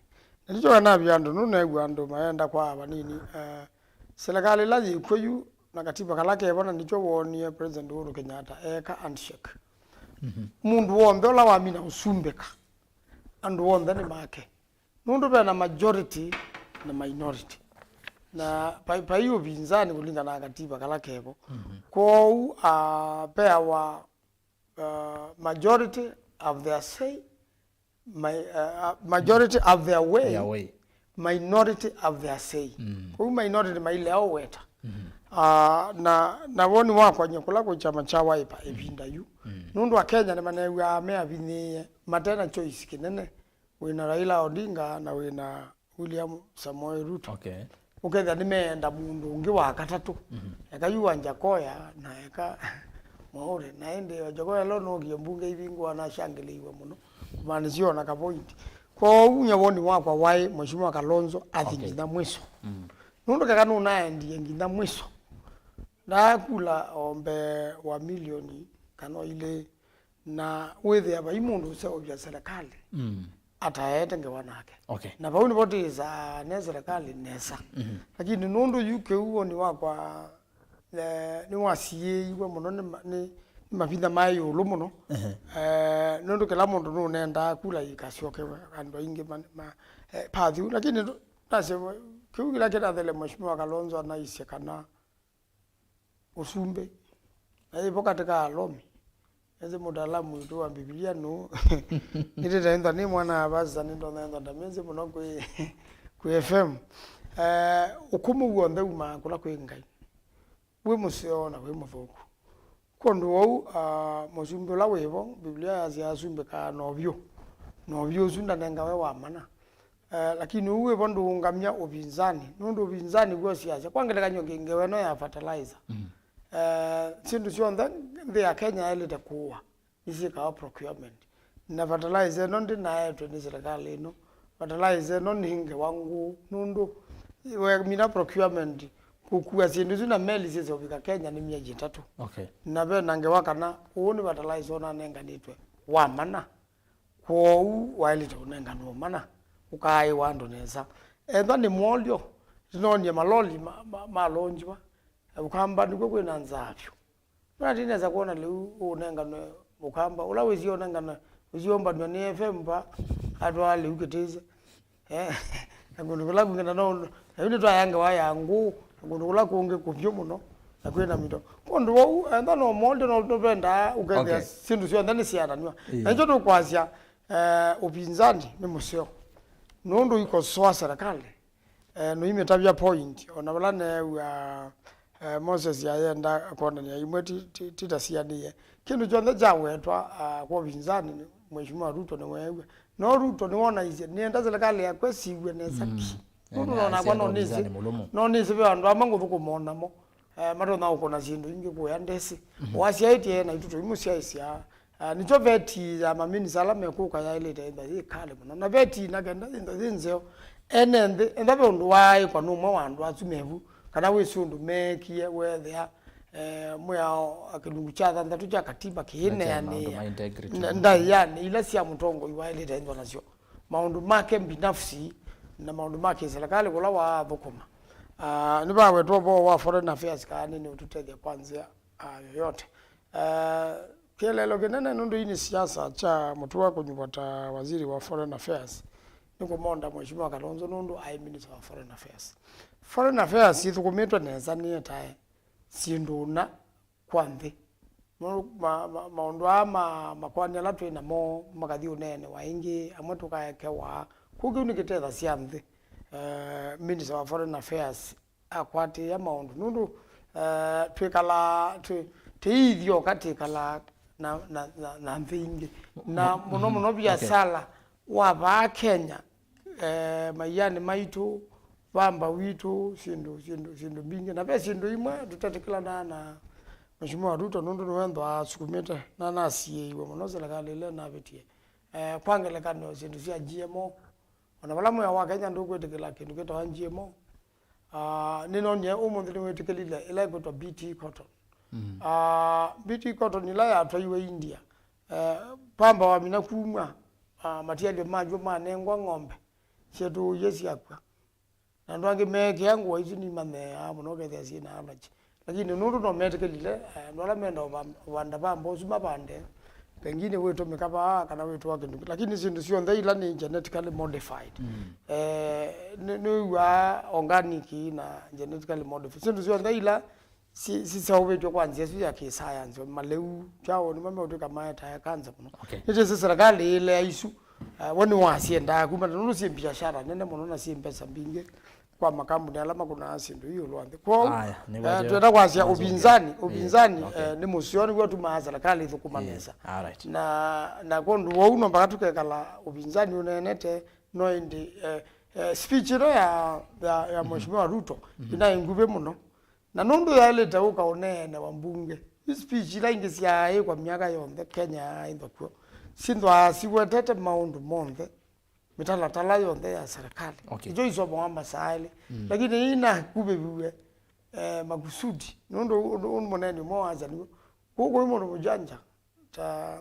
Na nĩkyo kanavya andũ, nũneew'a andũ mayenda kwaa vanini, eh, serikali ĩla yĩkw'o yu na katiba kala kevo, na nĩkyo woonie President Uhuru Kenyatta eeka handshake. Mhm. Mũndũ w'onthe ũla wamina ũsumbĩka, andũ onthe nĩ make. Nũndũ ve na majority na minority. Na vai, vai ũvinzani kũlingana na katiba kala kevo. Mhm. Kwoou, ah, peawa, ah, majority of their say, my, ah, ah, majority of their way, Their way. Minority of their say. Mm. Kwoou minority mailea ũweta. Mhm. Ah, na, na woni wakwa nye kũla kwĩ kyama kya Wiper ĩvinda yu. Mm. Nũndũ Akenya nĩmaneew'aa me avinyĩĩe, mate na choice kĩnene. Wĩ na Raila Odinga na wĩ na William Samoei Ruto. Okay. Ũkethĩa nĩmeenda mũndũ ũngĩ wa katatũ. Mhm. Eka yu Wanjakoya na eka Mwaũre. Na ĩndĩ Wanjakoya lo nookie mbunge ivingũa na ashangĩlĩiwe mũno. Kũmaanisya ona ka point. Kwoou nye woni wakwa waĩ Mheshimiwa Kalonzo athi Okay. nginya mwiso. Mm. Nũndũ keka nũnaendie nginya mwiso. Ndakula o mbee wa milioni kana o ilĩ, na wĩthĩa vai mũndũ ũseũvya serikali Mm. ataete ngewa nake. Okay. Na vau nĩvo tĩĩsaa ne serikali nesa. Mhm. Lakini nũndũ yu kĩu woni wakwa, eh, nĩwasiĩĩiwe mũno nĩ ma-, nĩ, nĩ mavinda ma ĩũlũ mũno. Ehe. Eh, nũndũ kĩla mũndũ nũnendaa kula ikasyokewe andũ aingĩ ma, ma, eh, path ĩu. Lakini ndũ-, nasye, kĩu kĩla kĩnathele Mheshimiwa Kalonzo anaisye kana ũsumbĩ. Na yĩvo katĩ ka alomi. Ese mũtaalamu witũ wa Mbivilia nũ. Nĩtĩte ĩntha nĩ mwana wa pastor, nĩndonya ĩntha ndamĩsĩ mũno kwĩ, kwĩ F M. Eh, ũkũmũ w'onthe umaa kũla kwĩ Ngai. Wĩ mũseo na wĩ mũthũku. Kwondũ wou, ah, mũsumbĩ ũla wĩvo, Mbivilia yasya asumbĩkaa na ũvyũ. Na ũvyũ ũsu ndanengawe wa mana. Eh, lakini ũu wĩvo ndũũngamya ũvinzani, nũndũ ũvinzani w'o siasya. Kwa ngelekany'o ĩngĩ, ngewa ĩno ya fertilizer. Mm. Eh, syĩndũ syonthe nthĩ ya Kenya yaĩlĩte kũũa, nĩsyĩkawa procurement. Na fertilizer ĩno ndĩnaetwe nĩ silikalĩ ĩno. Fertilizer ĩno nĩ ngewa ngũũ, nũndũ wemina procurement, kũkua syĩndũ isu na meli syĩse ũvika Kenya nĩ myei ĩtatũ. Okay. Na ve na ngewa kana ũũ nĩ fertilizer ũnanenganĩtwe wa mana. Kwoou waĩlĩte ũnenganwa mana, ũkaaĩwa andũ nesa. Ethwa nĩ molyo, tũnoonie maloli ma, ma, malonjiwa, Ũkamba nĩkw'o kwĩ na nzaa vyũ. Nũndũ ndinesa kwona lĩu ũnenganwe Ũkamba, ũla wĩsie ũnenganwe, wĩsie ũmbanw'a nĩ F M va, atwaa lĩu kĩtĩsya. Eh, na kũndũ kũla kũngĩ na no, na yu nĩtwaya ngewa ya ngũũ, na kũndũ kũla kũngĩ kũvyũ mũno, na kwĩ na mito. Kũndũ vau, enda no mondo no tũvendaa ũkethĩa Okay. syĩndũ syonthe nĩsyaananw'a. Ĩĩ. Na nĩkyo tũkwasya, eh, ũpinzani nĩ mũseo. Nũndũ ikosoa serikali, eh, noimĩtavya point, ona vala neew'a, eh, Moses ayenda kwonany'a imwe ti, ti, ti ta sianĩe. Kĩndũ kyonthe kyawetwa, ah, kwa ũpinzani, Mheshimiwa Ruto nĩweew'a. No Ruto nĩwonaisye, nĩenda serikali yakwa ĩsiw'e nesa Mm. vyũ. Nũndũ Ene nonakwa aisye nonĩsĩ, ũpinzani mũlũmu. Nonĩsĩ ve andũ amwe ngũthũkũma namo, eh, matonya ũkũna syĩndũ ingĩ kũya ndesĩ. Mhm. Wasyaĩtye na itũ tũimũsyaĩsya, ah, nĩkyo veti ya maminisa ala mekũka yaĩlĩte ĩtha yĩ kalĩ mũno. Na veti na kenda ĩtha yĩ nzeo. Ene nthĩ, enda ve ũndũ waaĩkwa nũmwe wa andũ asu mevu, kana wĩsĩ ũndũ meekie, weethĩa, eh, mwĩao, ah, kĩlungu kya thanthatũ kya katiba kĩĩneanĩĩa nda-, ndaĩanĩ ila sya mũtongoi waĩlĩte ĩthwa nasyo. Maũndũ make mbinafsi na maũndũ ma kĩsilikalĩ kũla waathũkũma. Ah, nĩvawetwa ũvoo wa foreign affairs, kana nĩ ũtũtethya kwa nzĩa, ah, yoyote. Ah, kĩeleelo kĩnene nũndũ ii nĩ siasa kya mũtũa kũnyuvwa ta waziri wa foreign affairs, nĩ kũmonda Mheshimiwa Kalonzo nũndũ aĩ minister wa foreign affairs. Foreign affairs ithũkũmĩtwe nesa nĩ etae syĩndũ ũna kwa nthĩ. Mo-, ma-, ma-, maũndũ aa ma-, makoani ala twĩ namo makathi ũneenewa ĩngĩ, amwe tũkaekewa. Kũu kĩu nĩkĩtethasya nthĩ. Eh, Minister wa Foreign Affairs akwatĩĩa maũndũ. Nũndũ, eh, twĩkalaa, twĩ, tĩithyoka twĩkalaa na, na, na, na nthĩ ingĩ. Na Mo-, mũno mhm, mũno okay. Biasala wa vaa Kenya, eh, maianĩ maitũ, vamba witũ, syĩndũ, syĩndũ, syĩndũ mbingĩ. Na ve syĩndũ imwe tũtetĩkĩlanaa na Mheshimiwa Ruto, nũndũ nĩwe nthwa asukumĩte, na nasiĩĩiwe mũno silikalĩ ĩla navĩtie. Eh, kwa ngelekany'o, syĩndũ sya G M O, ona vala mwĩao wa Kenya ndũkwĩtĩkĩla kĩndũ kĩtawa G M O, ah, nĩnonie ũmũnthĩ nĩwĩtĩkĩlile ĩla ĩkwĩtwa B T cotton. Mm. Ah, B T cotton ĩla yatwaiwe India, eh, pamba wamina kumw'a, ah, matialyo mayo manengwa ng'ombe, syatũũie syakw'a. Na andũ angĩ meekĩa ngũa isu nimanyeeaa mũno, ũkethĩa syĩ na allergy. Lakini nũndũ no metĩkĩlile, eh, andũ ala menda ũva-, ũvanda pamba ũsu mavande, Pengine wĩtũmĩka vaa kana wĩtũa kĩndũ kĩ-, lakini syĩndũ syonthe ila nĩ genetically modified. Mm. Eh, nĩ, nĩwĩw'aa organic na genetically modified. Syĩndũ syonthe ila si-, siseũvĩtw'e kwa nzĩa ĩsu ya kĩsayansi, malĩu, kyaũ, nĩmo meũtw'ĩka maetae kanza mũno. Okay. Nĩtĩsĩ serikali ĩlea isu, uh, we nĩwasyendaa kumana nũndũ syĩ mbiasyara nene mũno na syĩ mbesa mbingĩ kwa makambuni ala makũnaa syĩndũ ii ĩũlũ wa nthĩ. Kwoou, aya, nĩw'o eh, atĩ twenda kwasya wasya ũvinzani, ũvinzanĩ, ũvinzanĩ, okay, eh, nĩ mũseo nĩw'o ũtumaa serikali ĩthũkũma nesa. All right. Na, na kwondũ wou no mpaka tũkekala ũvinzanĩ ũneenete, no ĩndĩ, eh, eh, speech ĩno ya, ya, ya Mheshimiwa Ruto, mhm, inaĩ nguvĩ mũno. Na nũndũ yaĩlĩte ũka ũneenewa mbunge, i speech ila ingĩ syaaĩkwa myaka yonthe Kenya yaaĩthwa kw'o, syĩthwaa siwetete maũndũ monthe, mĩtalatala yonthe ya serikali. Okay. Nĩkyo isomawa masaa elĩ. Mm. Lakini ii nakuvĩviw'e, eh, makusudi, nũndũ ũndũ, ũndũ mũneeni ũmwe wasya nĩw'o, kũu kũi mũndũ mũjanja, ta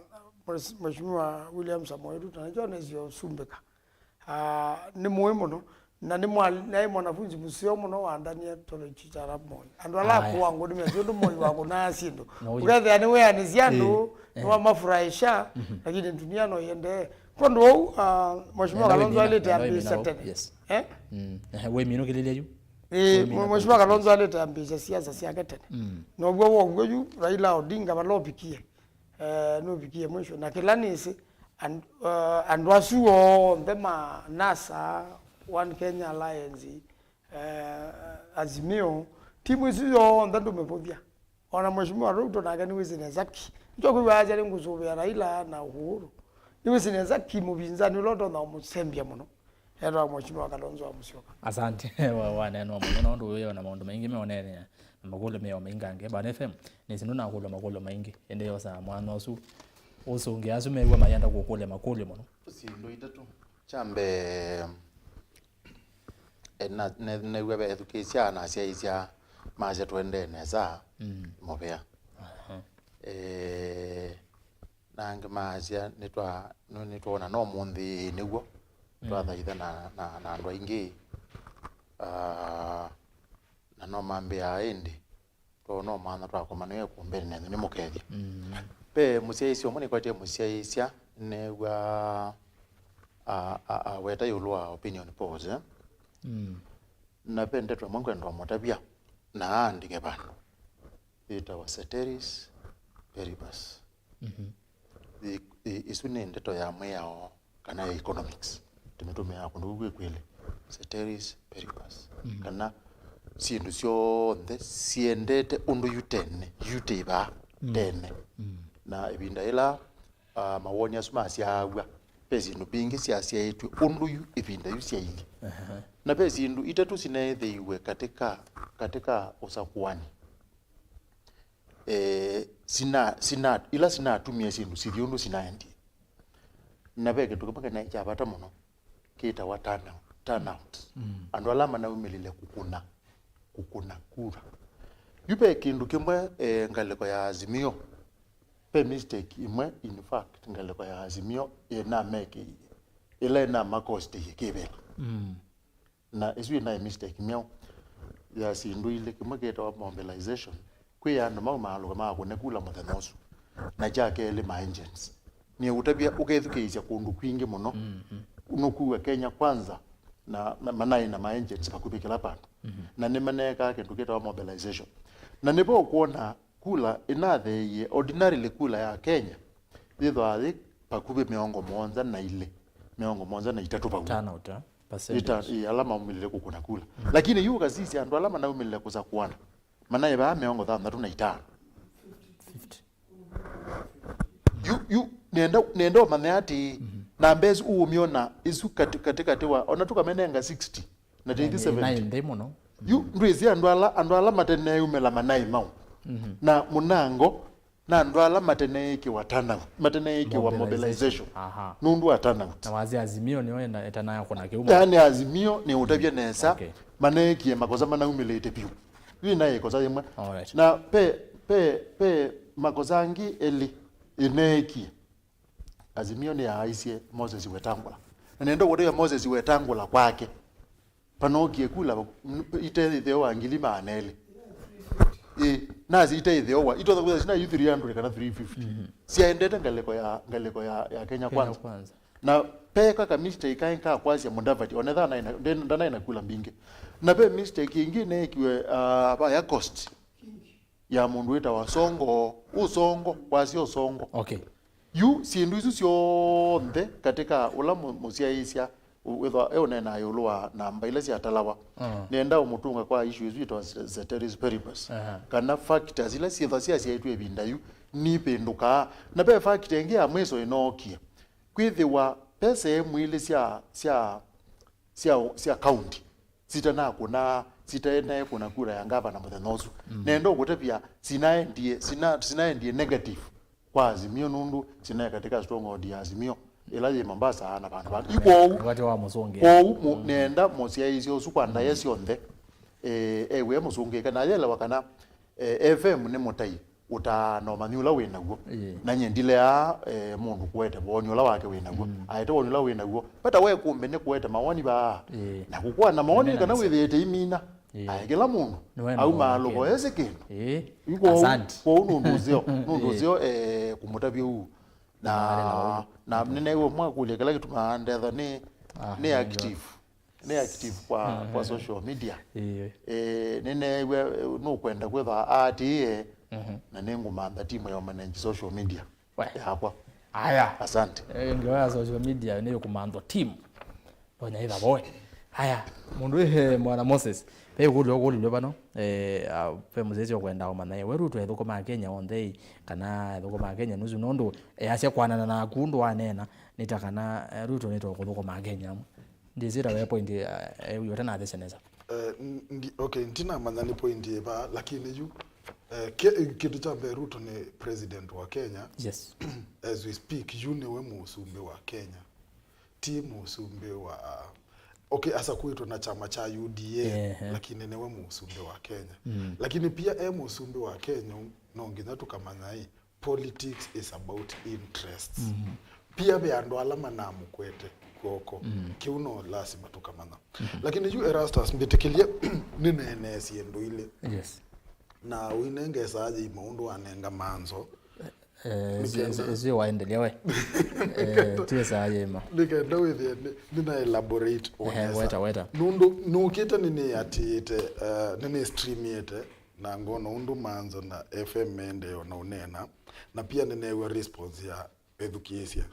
Mheshimiwa William Samoei Ruto, na nĩkyo nesie ũsumbĩka. Ah, nĩ mũĩ mũno, na nĩ mwa-, naĩ mwanafunzi mũseo mũno wa Daniel Toroitich arap Moi. Andũ ala, aya, akũũ angũ nĩmesĩ ũndũ Moi wakũnaa syĩndũ. Na ũyu. Ũkethĩa nĩweanĩsya andũ, ĩĩ, ĩĩ, nĩwamafurahisha, mhm, lakini dunia no iendee. Kwondũ ũu, ah, Mheshimiwa Kalonzo aĩlĩte ambĩĩsya tene. Yes. Eh? Mm. Ehe, wĩminũkĩlĩlye yu. Ĩĩ, wĩmina Mheshimiwa Kalonzo aĩlĩte ambĩĩsya siasa syake tene. Mm. Now'o wow'o yu Raila Odinga vala ũvikie. Eh, nũvikie mwisho. Na kĩla nĩsĩ, and-, eh, andũ asu onthe ma NASA, One Kenya Alliance, eh, Azimio, timu isu yonthe ndũmĩvũthya. Ona Mheshimiwa Ruto nake nĩwĩsĩ nesa ki. Nĩkyo kwĩw'a asya nĩngũsũvĩa Raila na Uhuru. Nĩwĩsĩ nesa ki mũvinzani ũla ũtonya ũmũsembya mũno. Etawa Mheshimiwa Kalonzo wa Musyoka. Asante, wa, waneenwa mũno, nũndũ wĩ na maũndũ maingĩ meũneenea, na makũlyo meũ maingangĩ. Bwana F M, nĩsĩ ndũnakũlwa makũlyo maingĩ, ĩndĩ yosaa mwana ũsu ũsũngĩa asu mew'a mayenda kũkũlya makũlyo mũno. Syĩndũ itatũ. Kya mbee, e, na, ne-, new'a vethukĩĩsya na asyaĩĩsya masya tũendee nesa, mm, mũvea. Aha. E, na angĩ maasya, "Nĩtwa-, nĩ-, nĩtwona no mũnthĩ nĩw'o, mm, twathaitha na, na, na andũ aingĩ, ah, na no mambĩaa ĩndĩ, twaona ũmantha twakomana ĩkũmbĩnĩ nenyu nĩmũkethya." Mm. Ve mũsyaĩĩsya ũmwe nĩkwatie mũsyaĩĩsya, nĩw'a a, a, aweta ĩũlũ wa opinion polls, eh? Mm. Na ve ndeto ĩmwe ngwenda ũmũtavya, na aandĩke vandũ. Yĩtawa Ceteris Paribus. Mhm. Ĩ-, ĩ-, ĩsu nĩ ndeto ya mwĩao kana ya economics. Tũmĩtũmĩaa kũndũ kũu kwĩ kwĩlĩ. Ceteris Paribus. Mhm. Kana syĩndũ syonthe siendete ũndũ yu tene, yu tĩ vaa, mm, tene. Mm. Na ĩvinda yĩla, ah, mawoni asu masyaaw'a, ve syĩndũ mbingĩ syasyaĩtw'e ũndũ yu ĩvinda yu syailyĩ. Aha. Na ve syĩndũ itatũ sineethĩiwe katika, katika ũsakuani. Eh, sina, sina, ila sinatumie syĩndũ sithi ũndũ sinaendie. Na ve kĩndũ kĩmwe kĩnaĩ kya vata mũno kĩtawa turnout, turnout. Mm. Andũ ala manaumĩlile kũkũna, kũkũna kura. Yu ve kĩndũ kĩmwe, eh, ngalĩko ya Azimio, ve mistake ĩmwe, in fact, ngalĩko ya Azimio ĩnamekĩie, ĩla ĩnamakosteie kĩvĩla. Mm. Na ĩsu ĩnaĩ mistake myaũ ya syĩndũ ilĩ, kĩmwe kĩtawa mobilization, kwĩ andũ mau maalũka makũne kula mũthenya ũsu, na kya kelĩ ma agents. Nĩũtavya ũkethukĩĩsya kũndũ kwingĩ mũno, mm-hmm, nũkuwa Kenya Kwanza, na, na manaĩ na ma agents vakuvĩ kĩla vandũ. Mm-hmm. Na nĩmaneekaa kĩndũ kĩtawa mobilization. Na nĩvo ũkwona kula ĩnatheeie, ordinarily kula ya Kenya yĩthwaa yĩ vakuvĩ mĩongo mũonza na ilĩ, mĩongo mũonza na itatũ vau. Turnout, eh? Percentage. Ĩta-, ĩ, ala maumĩlile kũkũna kula. Mm. Lakini yu ũkasisya andũ ala manaumĩlile kũsakuana, manaĩ vaa mĩongo thanthatũ na itano. Fifty. Yu, yu, nenda, nenda ũmanye atĩ, mhm, namba ĩsu ũũmyona ĩsu katĩ, katĩ, katĩ wa, ona tũkamenenga sixty, na tĩthi seventy. Naĩ nthĩ mũno. Yu, ndwĩsĩ andũ ala, andũ ala mateneeumĩla manaĩ mau. Mhm. Na mũnango, na andũ ala mateneĩkĩwa turnout, mateneĩkĩwa mobilization. Mobilization. Aha. Nũndũ wa turnout. Na wasya Azimio nĩyo ĩna-, ĩtanaya kũna kĩu. Yaani Azimio nĩ ũtavya nesa, okay, maneekie makosa manaumĩlĩte vyũ. Yu naĩ ĩkosa yĩmwe. All right. Na pe, pe, pe makosa angĩ elĩ ĩneekie. Azimio nĩyaaisye Moses Wetangula. Na nenda ũtavya Moses Wetangula kwake. Panookie kula ite ĩtheo wa ngili maana elĩ. Ĩ, Nasi ite ĩthĩowa, itonya kwĩthĩa sina yu three hundred kana three fifty. Mhm. Syaendete ngalĩko ya, ngalĩko ya, ya Kenya Kenya Kwanza. Kwanza. Na peka ka mistake kaĩ ka kwasya Mudavadi, onetha ndanaĩ na kula mbingĩ. Na pe mistake ĩngĩ neekiwe, ah, va ya cost ya mũndũ wĩtawa Songo, Usongo, kwasya Usongo. Okay. Yu syĩndũ isu syonthe katika ũla mũ-, mũsyaĩĩsya wĩthwa eũneenaa ĩũlũ wa namba ila syatalawa. Mm. Nĩenda ũmũtũnga kwa issue ĩsu yĩtawa ce-, ceteris paribus. Aha. Kana factors ila syĩthwa syasyaĩtwe ĩvinda yu nipĩndũkaa. Na ve factor ĩngĩ ya mwĩso ĩnookie. Kwĩthĩwa pesa imwe ilĩ sya, sya, sya, sya county sitanakũna, sitaenae kũna kura ya ngavana mũthenya ũsu. Mm. Nenda ũkũtavya sinaendie, sina-, sinaendie negative kwa Azimio nũndũ sinae katika stronghold ya Azimio ĩla yĩ Mombasa na vandũ vangĩ. Yu kwoou, wakati wa mũsũngĩ. Kwoou mu-, mm, nenda mũsyaĩĩsya ũsu kwa ndaĩa syonthe, eh, ew'e mũsũngĩke na ayelewa kana, eh, F M nĩ mũtai ũtaa na ũmanyi ũla wĩ naw'o. Ĩĩ. Na nyie ndileaa, eh, mũndũ kũete woni ũla wake wĩ naw'o. Mm. Aete woni ũla wĩ naw'o. Vata we kũmbe nĩ kũete mawoni vaa. Ĩĩ. Na kũkũa na mawoni. Nĩmena kana nesa. Wĩthĩĩte imina. Ĩĩ. Ae kĩla mũndũ. Nĩwe aumaa nũndũ lũvo kĩndũ. Esi kĩndũ. Ĩĩ. Yu kwoou, asante. Kwoou nũndũ ũseo, nũndũ, ĩĩ, ũseo, eh, kũmũtavya ũu. Na, na, na nĩneew'a mwakũlya kĩla kĩtumaa ndetha nĩ, ah, nĩ active. Nĩ active kwa, kwa social media. Ĩĩ. Eh, nĩneew'a, eh, nũkwenda kwĩthwa aatĩĩe, mhm, na nĩngũmantha timu ya manage social media yakwa. Aya. Asante. Eh, ngewa ya social media nĩ kũmanthwa team. Tonya ĩtha boe. Aya, mũndũ, eh, mwana Moses. Ve kũlyo kũlilwe vano, eh, ah, ve mũsesi ũkwenda ũmanya, eh, we Ruto ethũkũmaa Kenya onthe ĩ, kana ethũkũmaa Kenya nusu nũndũ, eh, asya kwanana naku ũndũ wanena, nĩ ta kana, eh, Ruto nĩ ta ũkũthũkũmaa Kenya. Ndĩsĩ ta we point, eh, eh, ũtanathesya nesa. Eh, n-, ndi-, okay, ndinamanya nĩ point ĩva, lakini yu, eh, ke-, kĩndũ kya mbee, Ruto nĩ president wa Kenya. Yes. As we speak, yu nĩwe mũsumbĩ wa Kenya. Ti mũsumbĩ wa, okay, asakuĩtwe na chama cha U D A, ehe, lakini nĩwe mũsumbĩ wa Kenya. Mm. Lakini pia e mũsumbĩ wa Kenya, no nginya tũkamanya ĩ, politics is about interests. Mhm. Pia ve andũ ala manamũkwete kw'oko. Mm. Kĩu no lasima tũkamanya. Mhm. Lakini yu Erastus, mbĩtĩkĩlye nĩneeneesie ndũilĩ. Yes. Na ũinengesaa yĩ maũndũ wanenga manzo. Eh, nĩkenda ĩsu waendelea we. Eh, tiwe saa yema. Nĩkenda wĩthĩe nĩ, nĩna elaborate. Ehe, onesa. Weta, weta. Nũndũ nũkĩte nĩnĩatĩĩte, eh, nĩnĩstreamĩte, na ngona ũndũ Manzo na F M mendee ona ũneena, na pia nĩneew'a response ya ethukĩĩsya.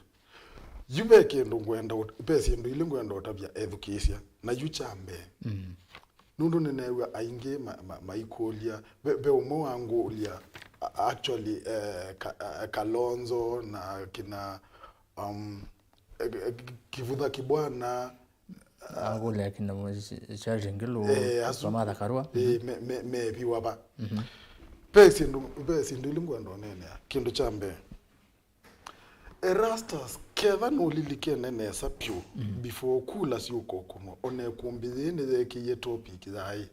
Yu ve kĩndũ ngwenda ũt-, ve syĩndũ ilĩ ngwenda ũtavya ethukĩĩsya, na yu kya mbee. Mm. Nũndũ nĩneew'a aingĩ ma-, ma-, maikũlya, ve, ve ũmwe wangũlya, a-, actually, eh, Ka-, eh, Kalonzo na kina, um, eh, eh, Kivutha Kibwana, akũlya kina Charles Ngilu, eh, asu, Martha Karua. Eh, mhm, me, me, meviwa va. Mhm. Ve syĩndũ, ve syĩndũ ilĩ ngwenda ũneenea. Kĩndũ kya mbee, Erastus, ketha nũlilikene nesa vyũ, mm, before kula syũka ũkũnwa, ona ĩkũmbĩ yĩĩ nĩyeekĩie topic yaĩ,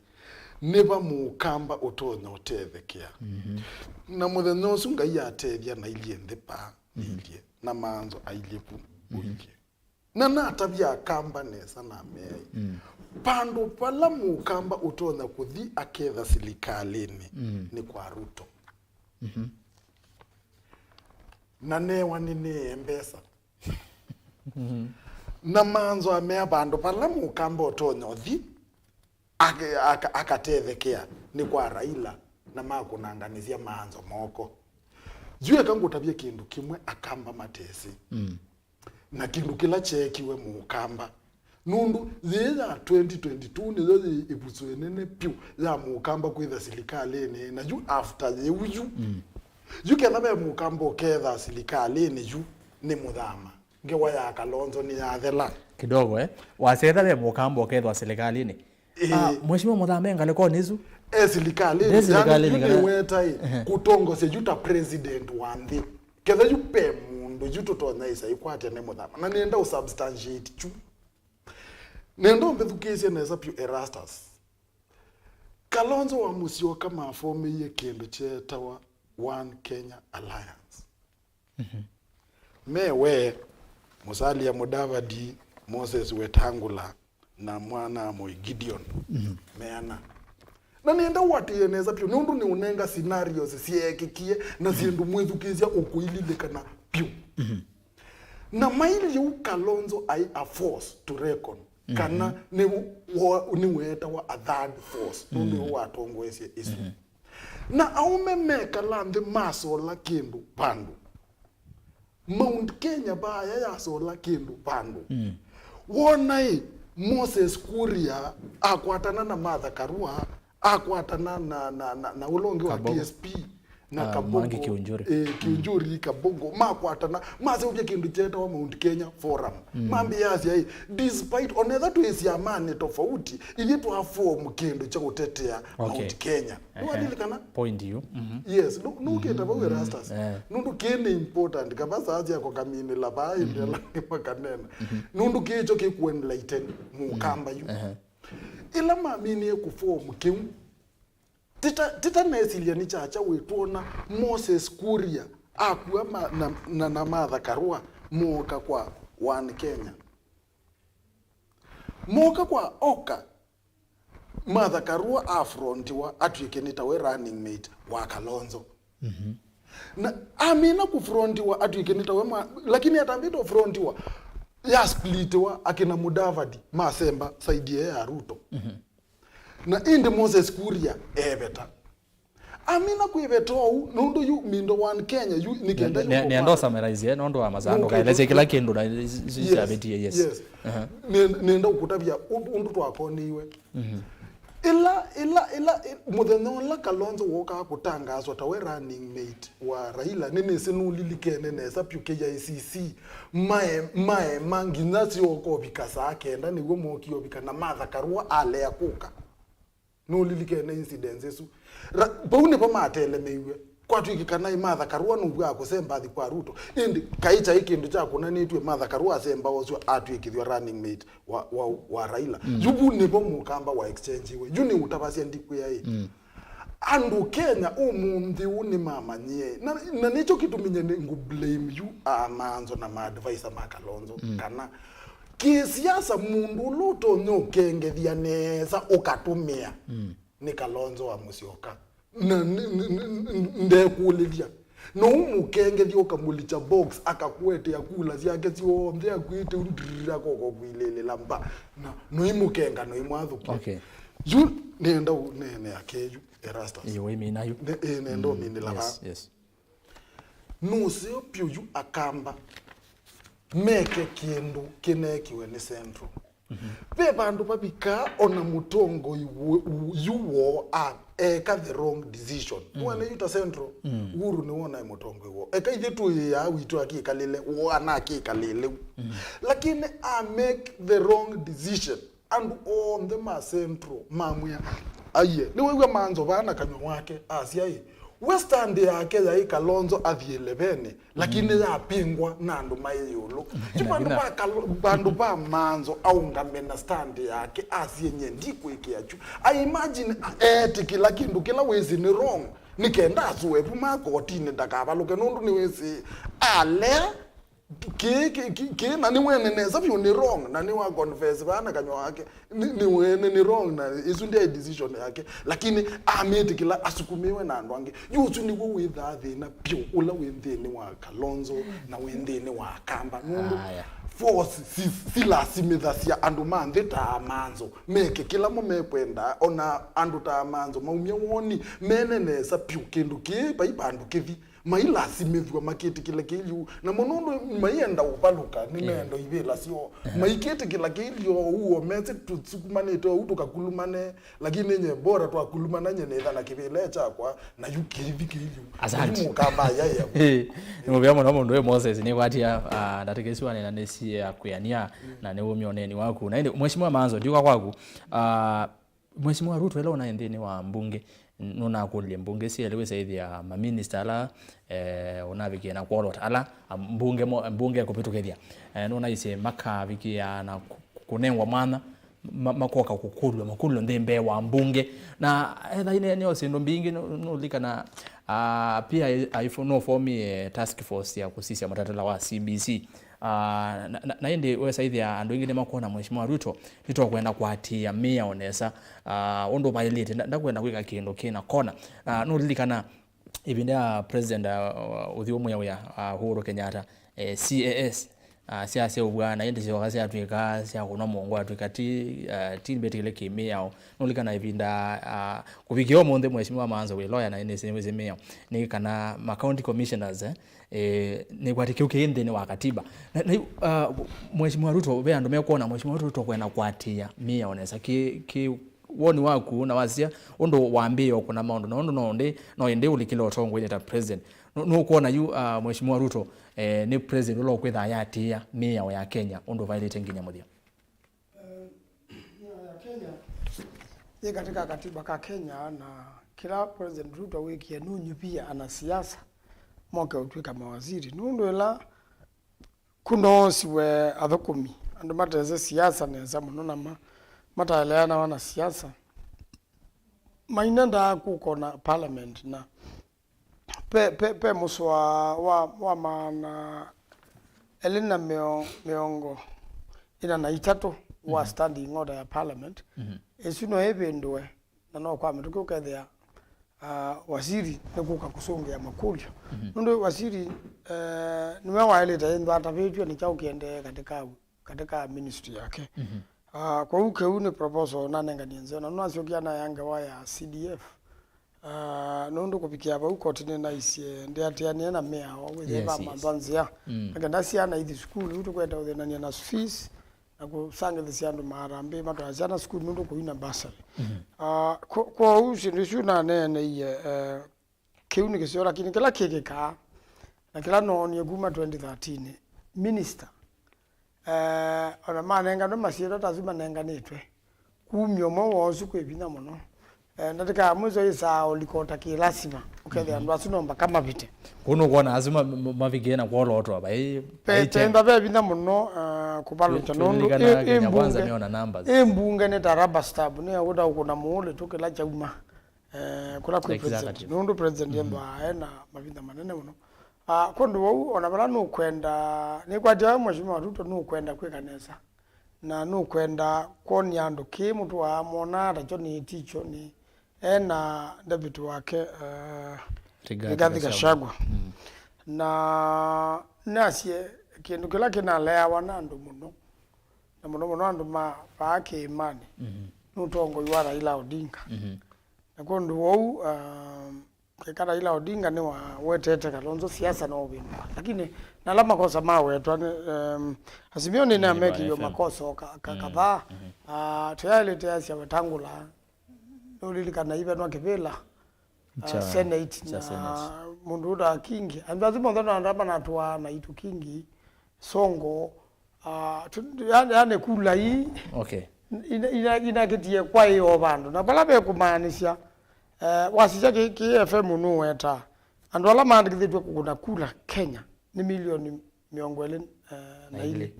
nĩ va mũkamba ũtonya ũtethekea. Mhm. Na mũthenya ũsu Ngai atethya nailyĩ nthĩ paa, mhm, nĩilyĩ, na Manzo ailyĩ vu, mhm, ũilyĩ. Na natavya akamba nesa na ameai, mm, vandũ vala mũkamba ũtonya kũthi aketha silikalĩnĩ, mm, nĩ kwa Ruto. Mhm. Na newa nĩnĩe mbesa. Mhm. Na Manzo amea vandũ vala mũkamba ũtonya ũthi ake-, aka-, akatethekea nĩ kwa Raila, na makũnanganĩsya Manzo moko. Yu eka ngũtavye kĩndũ kĩmwe akamba matesĩ. Mm. Na kĩndũ kĩla kyeekiwe mũkamba. Nũndũ yĩĩ ya twenty twenty-two nĩyo yĩ ĩvuso ĩnene vyũ ya mũkamba kwĩtha silikalĩnĩ, na yu after yĩu yu. Mm. Yu ketha ve mũkamba ũketha silikalĩnĩ yu, nĩ mũthama. Ngewa ya Kalonzo nĩyathela. Kidogo, eh? Wasetha ve mũkamba ũkethwa silikalĩnĩ. Eh. Ah, Mheshimiwa Mũthame ngalĩkonĩ ĩsu? E silikalĩnĩ, e silikalĩnĩ, yani, kana nĩweta ĩ, ehe, kũtongosya yu ta president wa nthĩ. Ketha yu pe mũndũ yu tũtonya ĩsa ĩkwatya nĩ Mũthama. Na nĩenda ũ substantiate yu. Nĩenda ũmbĩthukĩĩsye nesa vyũ Erastus. Kalonzo wa Musyoka mafomĩie kĩndũ kyeetawa One Kenya Alliance. Mhm. Me we, Musalia Mudavadi, Moses Wetangula, na mwana Moi Gideon. Mhm. Me ana. Na nĩenda ũatĩĩe nesa vyũ, nũndũ nĩũnenga scenarios syeekĩkie na syĩndũ mwĩthukĩĩsya ũkũililikana vyũ. Na mailyĩ ũu Kalonzo aĩ a force to reckon, kana nĩ wo-, nĩweetawa a third force, nũndũ nĩwe watongoesye ĩsu. Na aũme mekala nthĩ masola kĩndũ vandũ. Mount Kenya vaya yasola kĩndũ vandũ. Wona ĩ, Moses Kuria akwatana na Martha Karua, akwatana na, na, na, na ũla ũngĩ wa Kabogo. D S P na Ah, Kabogo. Mwangi Kiunjuri. Eh, Kiunjuri, Kabogo. Makwatana, maseũvya kĩndũ kyetawa Mount Kenya Forum. Mambĩasya ĩ, despite, onetha twĩ syamanĩ tofauti, ithyĩ twa form kĩndũ kya ũtetea Okay. Mount Kenya. Ehe. Nĩwalilikana? Point you. Mhm. Yes, nũ-, nũkĩta vau Erastus. Eh. Nũndũ kĩĩ nĩ important, kava saa syakwa kaminĩla vaa ĩndĩ ala nĩ makanena. Nũndũ kĩĩ kyo kĩkũenlighten mũkamba yu. Ehe. Ĩla maminie kũform kĩu, tita, tita nesilya nĩ kyakya wĩtwona Moses Kuria akua ma, na, na, na Martha Karua mooka kwa One Kenya. Mooka kwa Oka, Martha Karua afrontiwa atw'ĩke nĩ tawe running mate wa Kalonzo. Na amina kũfrontiwa atw'ĩke nĩ tawe mwa-, lakini atambĩte ũfrontiwa, yasplitiwa, akina Mudavadi masemba side ĩyo ya Ruto. Na ĩndĩ Moses Kuria eveta. Amina kwĩveta ũu, nũndũ yu Mindo One Kenya, yu nĩ kenda Ne-, ne-, nenda ũsummarize, eh, nũndũ wa masaa, ndũkaelesye kĩla kĩndũ na isu Yes, syavĩtie, yes. Yes. Aha. Nĩ-, nenda ũkũtavya ũndũ, ũndũ twakoneiwe. Ĩla, ĩla, ĩla, ĩ-, mũthenya ũla Kalonzo wokaa kũtangaaswa tawe running mate wa Raila, nĩnĩsĩ nũlilikene nesa vyũ K I C C mae-, maema nginya syooka ũvika saa kenda, nĩw'o mookie ũvika, na Martha Karua alea kũka. Nũlilikene incidents ĩsu. Ra-, vau nĩvo matelemeiwe. Kwatw'ĩkĩka naĩ Martha Karua nũw'aa kũsemba athi kwa Ruto. Ĩndĩ kaĩ kyaĩ kĩndũ kyakũnanĩtw'e Martha Karua asemba oswa atw'ĩkĩthw'a running mate wa, wa, wa Raila. Yu vu nĩvo mũkamba wa exchange-iwe. Yu nĩ ũtavasya ndikwĩa ĩ. Andũ Kenya ũmũnthĩ ũũ nĩmamanyie. Na, na nĩkyo kĩtumi nye nĩ ngũ blame yu amanzo na ma advisor ma Kalonzo. Kana kĩsiasa mũndũ ũla ũtonya ũkengethya nesa ũkatũmĩa nĩ Kalonzo wa Musyoka. Na n-, n-, n-, n-, ndekũlĩlya. No ũmũkengethya ũkamũlikya box, akakuetea kula syake syonthe, akwĩte ũndirira koko kwilĩlĩla mba. Na noimũkenga, noimwathũkia. Okay. Yu nenda ũ-, nene akeyu, Erastus. Ĩĩ, ũimina yu. Ne-, ĩĩ, nenda ũminĩla vaa. Yes, yes. Nũseo pyũ yu akamba meke kĩndũ kĩneekiwe nĩ Central. Ve vandũ vavikaa ona mũtongoi wũ-, wũ-, yu woo a-, eka the wrong decision. Wone yu ta Central, Uhuru nĩwonae mũtongoi woo. Eka ithyĩ tũĩaa witũ akĩkalĩle, woo anakĩkalĩle u. Lakini a make the wrong decision. Andũ onthe ma Central mamwĩa, aiye, nĩwew'a manzo vaa na kanyw'a wake, asya ĩ, we stand yake yaĩ Kalonzo athiĩ levenĩ, lakini yapingwa na andũ maĩ ĩũlũ. Ti vandũ va Kalo-, vandũ va manzo aũngame na stand yake, asye, nye ndikwĩkĩa kyu. I imagine eetĩkĩla kĩndũ kĩla wĩsĩ nĩ wrong, nĩ kenda asũe vu ma kotinĩ ndakavalũke, nũndũ nĩwĩsĩ alea Kĩ, kĩ, kĩ, kĩ, na nĩwene nesa vyũ nĩ wrong, na nĩwa confess vaa na kanyw'a wake. Nĩ, nĩwene nĩ wrong, na ĩsu ndyaĩ decision yake. Lakini amĩtĩkĩla asukumĩwe na andũ angĩ. Yu ũsu nĩw'o wĩthaa thĩna vyũ ũla wĩ nthĩnĩ wa Kalonzo na wĩ nthĩnĩ wa Akamba. Nũndũ Aya. force si, silasimĩthasya andũ ma nthĩ ta amanzo. Meke kĩla mo mekwenda, ona andũ ta amanzo maumya woni, mene nesa vyũ kĩndũ kĩĩ, vai vandũ kĩthi. Mailasimĩthw'a makĩtĩkĩla kĩilyĩ ũu. Namo nũndũ maienda ũvalũka, nĩmeenda ivĩla syoo. Maikĩtĩkĩla kĩilyĩ ũu, o mesĩ tũsukumanĩte ũu tũkakulumane, lakini nye bora twakulumana nye nĩtha na kĩvĩla kyakwa, na yu kĩithi kĩilyĩ ũu. Asante. Yu mũkamba yaĩa. Ĩĩ, nĩ mũvea mũno mũndũ ũyũ Moses, nĩkwatia, ah, ndatĩka isu wanena nĩsie ya kwĩania, na nĩ ũmya ũneeni waku. Na ĩndĩ, Mheshimiwa Manzo, ndiũka kwaku. Ah, Mheshimiwa Ruto ĩla ũnaĩ nthĩnĩ wa mbunge, nũnakũlilye mbunge syelĩ wĩsaĩthya maminista ala, eh, ũnavikie na kuolota ala, a, mbunge mo-, mbunge kũvĩtũkĩthya. Eh, nũnaisye makavikĩa na kũ-, kũ-, kũnengwa mwanya, ma-, makoka kũkũlw'a makũlyo nthĩ mbee wa mbunge. Na etha ine nĩo syĩndũ mbingĩ nũ-, nũlikana, ah, pia ai-, aifo-, nũfomie task force ya kũsisya mũtalatala wa C B C. Ah, na, na, na ĩndĩ wesa ĩthĩa andũ aingĩ nĩmakwona Mheshimiwa Ruto nĩtokwenda kũatĩĩa mĩao nesa, ah, ũndũ vaĩlĩte, nda-, ndakwenda kwĩka kĩndũ kĩna kona. Ah, nũlilikana ĩvinda ya President, ah, ũthyũ mwĩa wĩa, ah, Uhuru Kenyatta, eh, C A S, ah, syasyaũvw'a na ĩndĩ syoka syatw'ĩka sya kũnwa mũongo, atw'ĩka ti, ah, ti mbĩtĩkĩle kĩ-mĩao. Nũlilikana ĩvinda, ah, kũvikĩa ũmũnthĩ Mheshimiwa Maanzo wĩ lawyer na nĩsĩ nĩwĩsĩ mĩao, nĩ kana ma county commissioners, eh, eh, nĩkwatĩ kĩu kĩĩ nthĩnĩ wa katiba. Na, na yu, ah, Mheshimiwa Ruto, ve andũ mekwona Mheshimiwa Ruto kwenda kũatĩĩa mĩao nesa. Kĩ, kĩ woni waku na wasisya ũndũ wambĩĩe ũkũna maũndũ, na ũndũ no ũndĩ, no ĩndĩ ũlikĩle ũtongoinĩ ta president. Nũ-, nũkwona yu, ah, Mheshimiwa Ruto, eh, nĩ president ũla ũkwĩthaa yatĩĩa mĩao ya Kenya ũndũ vaĩlĩte nginya mũthya? Eh, mĩao ya Kenya yĩ katika katiba ka Kenya, na kĩla President Ruto wĩkie nũnyuvie anasiasa moke ũtw'ĩka mawaziri. Nũndũ ĩla kũnoosiwe athũkũmi, andũ matesĩ siasa nesa mũno na ma-, mataeleanawa na siasa, mainendaa kũkona parliament, na pe, pe, pe mũsoa wa, wa maana elĩ na mĩo-, mĩongo ĩna na itatũ wa standing order ya parliament. Ĩsu no ĩvĩndũe, na no kwa mĩtũkĩ ũkethĩa, ah, wasiri nĩkũka kũsũngĩa makũlyo. Nũndũ wasiri, eh, nĩwe waĩlĩte ĩndwa atavĩtw'e nĩ kyaũ kĩendee katika, katika ministry yake. Ah, kwoou kĩu nĩ proposal nanenganie nzeo, na nũnasyokia naya ngewa ya C D F. Ah, nũndũ kũvikĩa vau koti nĩnaisye ndĩatĩanĩe na mĩao wĩthĩe va manthwa nzĩa. Na kenda syana ithi sukulu, yu tũkwenda ũthĩnany'a na fees, na kũsangĩthĩsya andũ maharambee matwaa syana sukulu nũndũ kũina bursary. Ah, kwo-, kwoou syĩndũ isu naneeneie, eh, kĩu nĩ kĩseo, lakini kĩla kĩkĩkaa, na kĩla noonie kuma twenty thirteen, minister, eh, ona manenganwe masyĩtwa ta asu manenganĩtwe, kumya ũmwe woo ũsu kwĩ vinya mũno. Eh, ndatĩka ya mwiso ĩsaa ũlikota kĩ lasima, ũkethĩa andũ asu no mbaka mavĩte. Kũu nũkwona asu ma-, ma-, mavikĩe na kwolotwa vai, vai tenda ve vinya mũno, eh, kũvalũkya nũndũ ĩ, ĩ mbunge, ĩ mbunge nĩ ta rubber stamp, nĩ ũta ũkũna mũũlĩ tu kĩla kyauma, eh, kũla kwĩ president. Nũndũ president ethĩwa ena mavinda manene mũno. Ah, kwondũ wau, ona vala nũkwenda, nĩkwatya we Mheshimiwa Ruto nũkwenda kwĩka nesa. Na nũkwenda kwony'a andũ kĩĩ mũtũaa, monaa ta kyo nĩ ticho nĩ, e na deputy wake, eh, Rigathi Gachagua. Na nasye kĩndũ kĩla kĩnaleawa na andũ mũno, na mũno mũno andũ ma vaa kĩĩmanĩ, nĩ ũtongoi wa Raila Odinga. Na kwondũ wou, ah, Keka Raila Odinga nĩwawetete Kalonzo siasa no ũvĩndũka. Lakini na ala makosa mawetwa nĩ, em, Azimio nĩnamekĩiwe makosa o ka-, ka-, kadhaa. Ah, tũyaĩlĩte asya Wetangula, nũlilikana ivenwa kĩvĩla, ah, Senate na mũndũ ũta Kingi. Andũ asu monthe no andũ ala manatũaa na itu Kingi, Songo, ah, tu-, yani, yani kula ii ina-, ina-, inakĩtie kwa ĩo vandũ. Na vala vekũmaanisya, eh, wasisya kĩ, kĩ F M nũwetaa, andũ ala maandĩkĩthĩtw'e kũkũna kula Kenya nĩ milioni mĩongo ĩlĩ, eh, na ilĩ.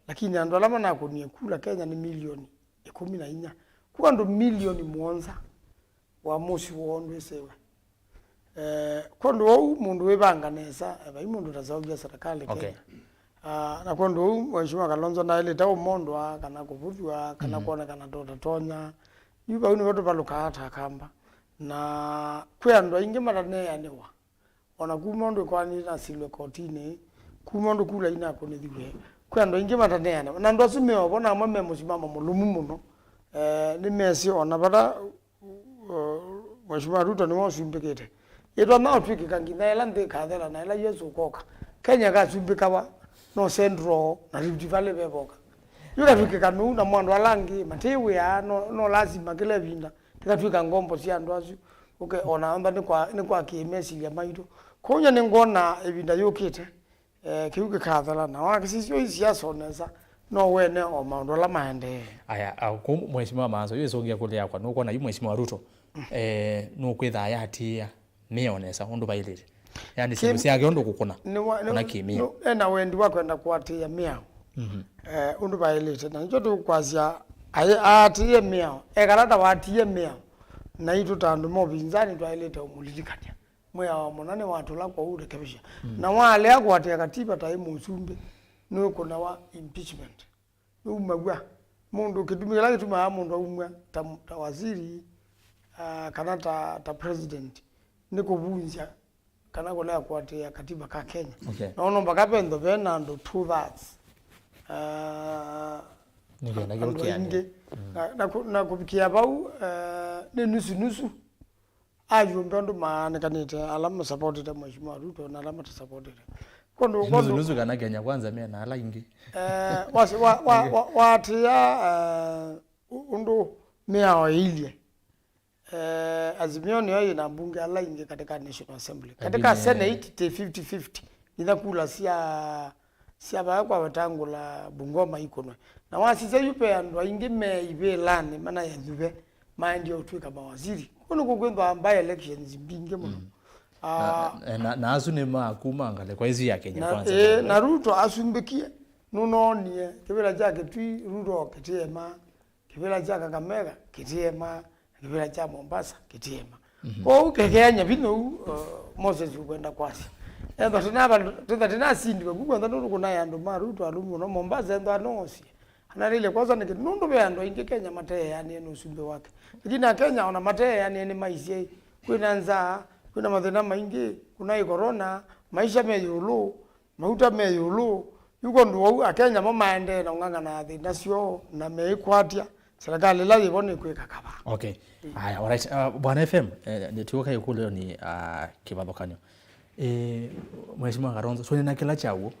Lakini andũ ala manakũnie kula Kenya nĩ milioni ĩkũmi na inya. Ku andũ milioni mũonza wa mũsyĩ woo ndwĩsĩwe. Eh, kwondũ wou mũndũ wĩvanga nesa, eh, vai mũndũ ũtaseũvya serikali Kenya. Ah, na kwondũ wou Mheshimiwa Kalonzo naĩlĩte ũmondwa kana kũvũthw'a kana kwonekana totatonya. Yu vau nĩvo tũvalũkaa ta Akamba. Na kwĩ andũ aingĩ mataneanĩwa. Ona kuma ũndũ ĩkoani nasilwe kotinĩ, kuma ũndũ kula inakũnĩthiw'e, kwĩ andũ aingĩ mataneana. Na andũ asu me ovo, na amwe me mũsimamo mũlũmu mũno. Eh, nĩmesĩ ona vala, uh, Mheshimiwa Ruto nĩwe ũsumbĩkĩte. Yĩtwa no twĩkĩka nginya ĩla nthĩ ĩkathela na ĩla Yesũ ũkoka. Kenya ĩkasumbĩkawa no Central na Rift Valley vevoka. Yu katwĩkĩka nũu, namo andũ ala angĩ matĩ wĩa, no, no lasima kĩla ĩvinda. Tũkatw'ĩka ngombo sya andũ asu, ũke, ona onthe nĩ kwa, nĩ kwa kĩmesilya maitũ. Kwoou nyie nĩngwona ĩvinda yũkĩte, eh, kĩu kĩkathela, na wakĩsisya ii siasa o nesa, no wene o maũndũ ala maendee. Aya, a, kũ Mheshimiwa Maanzo, yu ĩsũngĩa kũlĩ yakwa, nũkwona yu Mheshimiwa Ruto, eh, nũkwĩthaa yatĩĩa mĩao nesa ũndũ vaĩlĩte. Yani, syĩndũ syake ũndũ kũkũna, nĩ wa, nĩ, kũna kĩmĩao. Nĩ, ena wendi wa kwenda kũatĩĩa mĩao, eh, ũndũ vaĩlĩte. Na nĩkyo tũkwasya, aĩ-, aatĩĩe mĩao, ekala ta waatĩĩe mĩao, naitũ ta andũ ma ũvinzani twaĩlĩte ũmũlilikany'a. Mwĩao mũna nĩ watũla kwa ũrekebisha. Na walea kũatĩĩa katiba ta ĩ mũsumbĩ, nĩũkũnawa impeachment. Nĩumaw'a. Mũndũ, kĩtumi kĩla kĩtumaa mũndũ aumw'a ta, ta waziri, ah, kana ta, ta president, nĩ kũvunzya kana kũlea kũatĩĩa katiba ka Kenya. Okay. Na ũno mpaka ventho vena andũ two thirds, ah, Nĩ kenda andũ kĩũkĩanĩ. Aingĩ. Mm. Na, na, kũ- na kũvikĩa vau, eh, nĩ nusu nusu. Ayumbe andũ maanĩkanĩte, ala masapotete Mheshimiwa Ruto na ala matasapotete. Kũndũ, nusu kũndũ nusu kana Kenya Kwanza mena ala ingĩ. Eh, wasi- wa- wa- wa- waatĩĩa, eh, u- ũndũ mĩao ĩilye. Eh, Azimio nĩyo yĩna mbunge ala ingĩ katika National Assembly. Katika Senate ti fifty fifty. Nitha kula sya sya vaya kwa Wetangula Bungoma ikunwe. Na wasisya yu ve andũ aingĩ me ivĩlanĩ manayathuve maendie ũtw'ĩka mawaziri. Kũu nĩkw'o kwĩthwa by elections mbingĩ mũno. Mm. Ah, Na, na, na asu nĩ ma kuma ngalĩko ĩsu ya Kenya na, Kwanza. Eh, na Ruto asumbĩkie, nũnoonie kĩvĩla kya Kitui, Ruto kĩtiema, kĩvĩla kya Kakamega kĩtiema, na kĩvĩla kya Mombasa kĩtiema. Mhm. Kwoou kekeany'a vinya ũu, uh, Moses ũkwenda kwasya. Ethwa tĩna vandũ, tĩtha tĩnasindiwe ku kwentha nũndũ kũnaĩ andũ ma Ruto alũmu mũno Mombasa, ethwa noosie. Anatĩile kwosa nĩkĩ? Nũndũ ve andũ aingĩ Kenya mateeanĩe nĩ ũsumbĩ wake. Lakini Akenya ona mateeanĩe nĩmaisye kwĩna nzaa, kwĩna mathĩna maingĩ, kũnaĩ corona, maisha me ĩũlũ, mauta me ĩũlũ, yu kwondũ wau Akenya mo maendee na ũng'ang'ana thĩna syoo na meĩkwatya, serikali ĩla yĩvo nĩkwĩka kavaa. Okay. Aya, alright. Uh, Bwana F M, eh, nĩtũka ĩkũlyo nĩ, uh, kĩvathũkanyo. Eh, Mheshimiwa Kalonzo, soni na kĩla kyaw'o,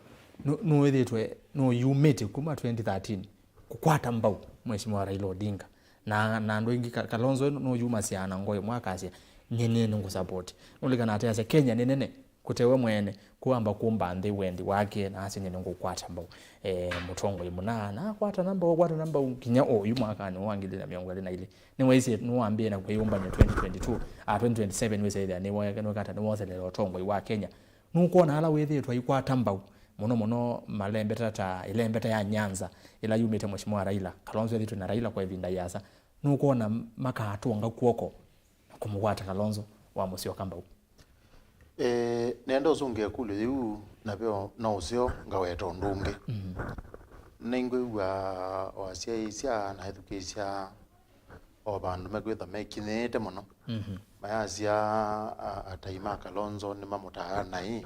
nũ- nũĩthĩtwe, nũyumĩte kuma twenty thirteen kũkwata mbau Mheshimiwa Raila Odinga. Na, na andũ aingĩ Ka- Kalonzo nũyumasya na ngoo ĩmwe akasya, "Nyie nĩnĩngũsupport." Nũlikana ateasya, "Kenya nĩ nene." Kũtewe mwene, kũamba kũmba nthĩ wendi wake, na asya, "Nyie nĩngũkwata mbau." Eh, mũtongoi mũna, na akwata na mbau, akwata na mbau, nginya oyu mwakanĩ wa ngili na mĩongo ĩlĩ na ilĩ. Nĩwaisye, nĩwambĩe na kwĩyũmbany'a twenty twenty-two, ah, twenty twenty-seven wĩsĩthĩa nĩwe-, nĩwekata, nĩwoselela ũtongoi wa Kenya. Nũkwona ala wĩthĩĩtwe aikwata mbau, mũno mũno malembeta ta ĩlembeta ya Nyanza, ĩla yumĩte Mheshimiwa Raila. Kalonzo ethĩtwe na Raila kwa ĩvinda yĩasa. Nũkwona makatũnga kw'oko na kũmũkwata Kalonzo wa Mũsyoka mbau? Eh, nenda ũsũngĩa ĩkũlyo yĩu, na veo no ũseo ngaweta ũndũ ũngĩ. Mhm. Nĩngwĩw'a o asyaĩĩsya na ethukĩĩsya o vandũ mekwĩtha mekinyĩĩte mũno. Mhm. Mayasya, a- atai ma Kalonzo nĩmamũtaa naĩ.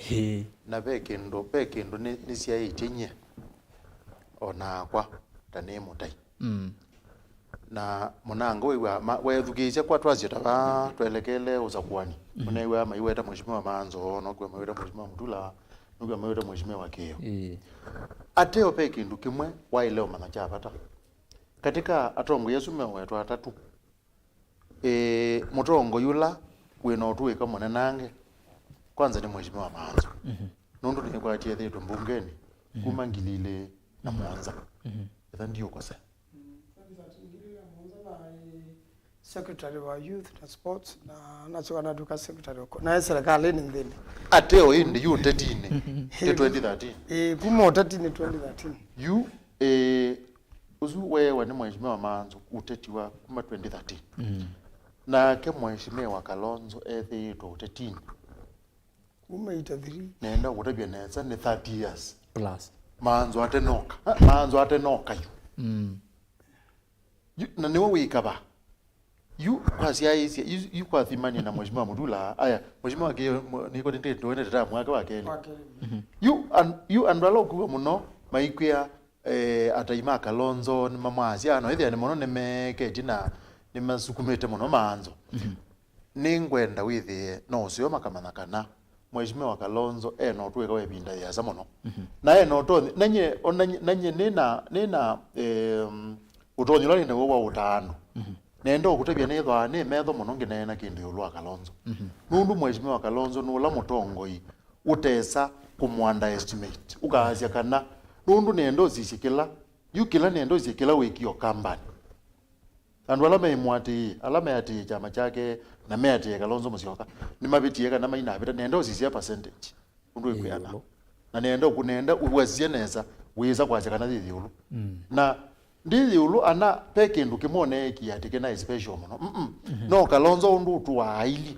Ĩĩ. Na ve kĩndũ, ve kĩndũ nĩ- nĩsyaĩtye nyie o nakwa ta nĩ mũtai. Mm. Na mũnango wĩw'a ma- weethukĩĩsya kwa twasyo ta vaa twelekele ũsakuani. Mhm. Mũnew'a maiweta Mheshimiwa Maanzo, nokw'a maiweta Mheshimiwa Mutula, nokw'a maiweta Mheshimiwa Kĩo. Ĩĩ. Ateo ve kĩndũ kĩmwe waĩle ũmanya kya vata. Katika atongoi asu mewetwa atatũ, ĩĩ, mũtongoi ũla wĩna ũtũĩka mũnenange, kwanza nĩ Mheshimiwa Maanzo. Mhm. Nũndũ nĩkwatie ethĩĩtwe mbungenĩ, mhm, kuma ngili ilĩ na mũonza. Mhm. Etha ndiũkosea. Secretary wa youth na sports, na nasyoka natuka secretary wa co- naye serikalini nthĩnĩ. Ateo ĩndĩ yu ũtetinĩ nĩ twenty thirteen. Ĩĩ, kuma ũtetinĩ twenty thirteen. Yu, eh, ũsu weewa nĩ Mheshimiwa Maanzo ũteti wa kuma twenty thirteen. Mm. Nake Mheshimiwa Kalonzo ethĩĩtwe ũtetinĩ. Kuma eighty-three. Nenda kũtavya nesa nĩ thirty years. Plus. Maanzo atenoka. Ha, Maanzo atenoka yu. Mm. Yu, na nĩwe wĩkava. Yu kwasyaĩĩsya, yu, yu kwathimanie na Mheshimiwa Mutula. Aya, Mheshimiwa Kĩo, nĩko nĩndĩtũene tata mwaka wa kelĩ. Wa kelĩ. Mhm. Yu, an- yu andũ ala ũkuwa mũno maikwĩa, eh, atai ma Kalonzo nĩmamwasya, no ĩthĩa nĩ mũno nĩmeeketye na nĩmasukumĩte mũno Maanzo. Mhm. Nĩngwenda wĩthĩe no ũseo makamanya kana Mheshimiwa Kalonzo e na ũtũĩka wa ĩvinda yĩasa mũno. Mhm. Na e na ũtonyi, na nyie, o na nyie, na nyie nĩna, nĩna, em, ũtonyi ũla nĩ naw'o wa ũtaa andũ. Mhm. Nenda ũkũtavya nĩthwaa nĩ metho mũno ngĩneena kĩndũ ĩũlũ wa Kalonzo. Mhm. Nũndũ Mheshimiwa Kalonzo nĩ ũla mũtongoi ũtesa kũmũ underestimate. Ũkaasya kana, nũndũ nenda ũsisye kĩla, yu kĩla nenda ũsisye kĩla wĩkio kambani. Andũ ala meimũatĩĩe, ala meatĩĩe kyama kyake, na meatĩĩe Kalonzo Musyoka, nĩmavĩtie kana mainavĩta, nenda ũsisya percentage. Ũndũ ĩkwĩana. Ĩũlũ. Na nenda ũkũnenda, ũwasisye nesa, wĩsa kwasya kana yĩ ĩũlũ. Mm. Na ndi ĩũlũ, ana ve kĩndũ kĩmwe neekie atĩ kĩna special mũno. Mm-mm. Mhm. No Kalonzo ũndũ ũtũaa aili.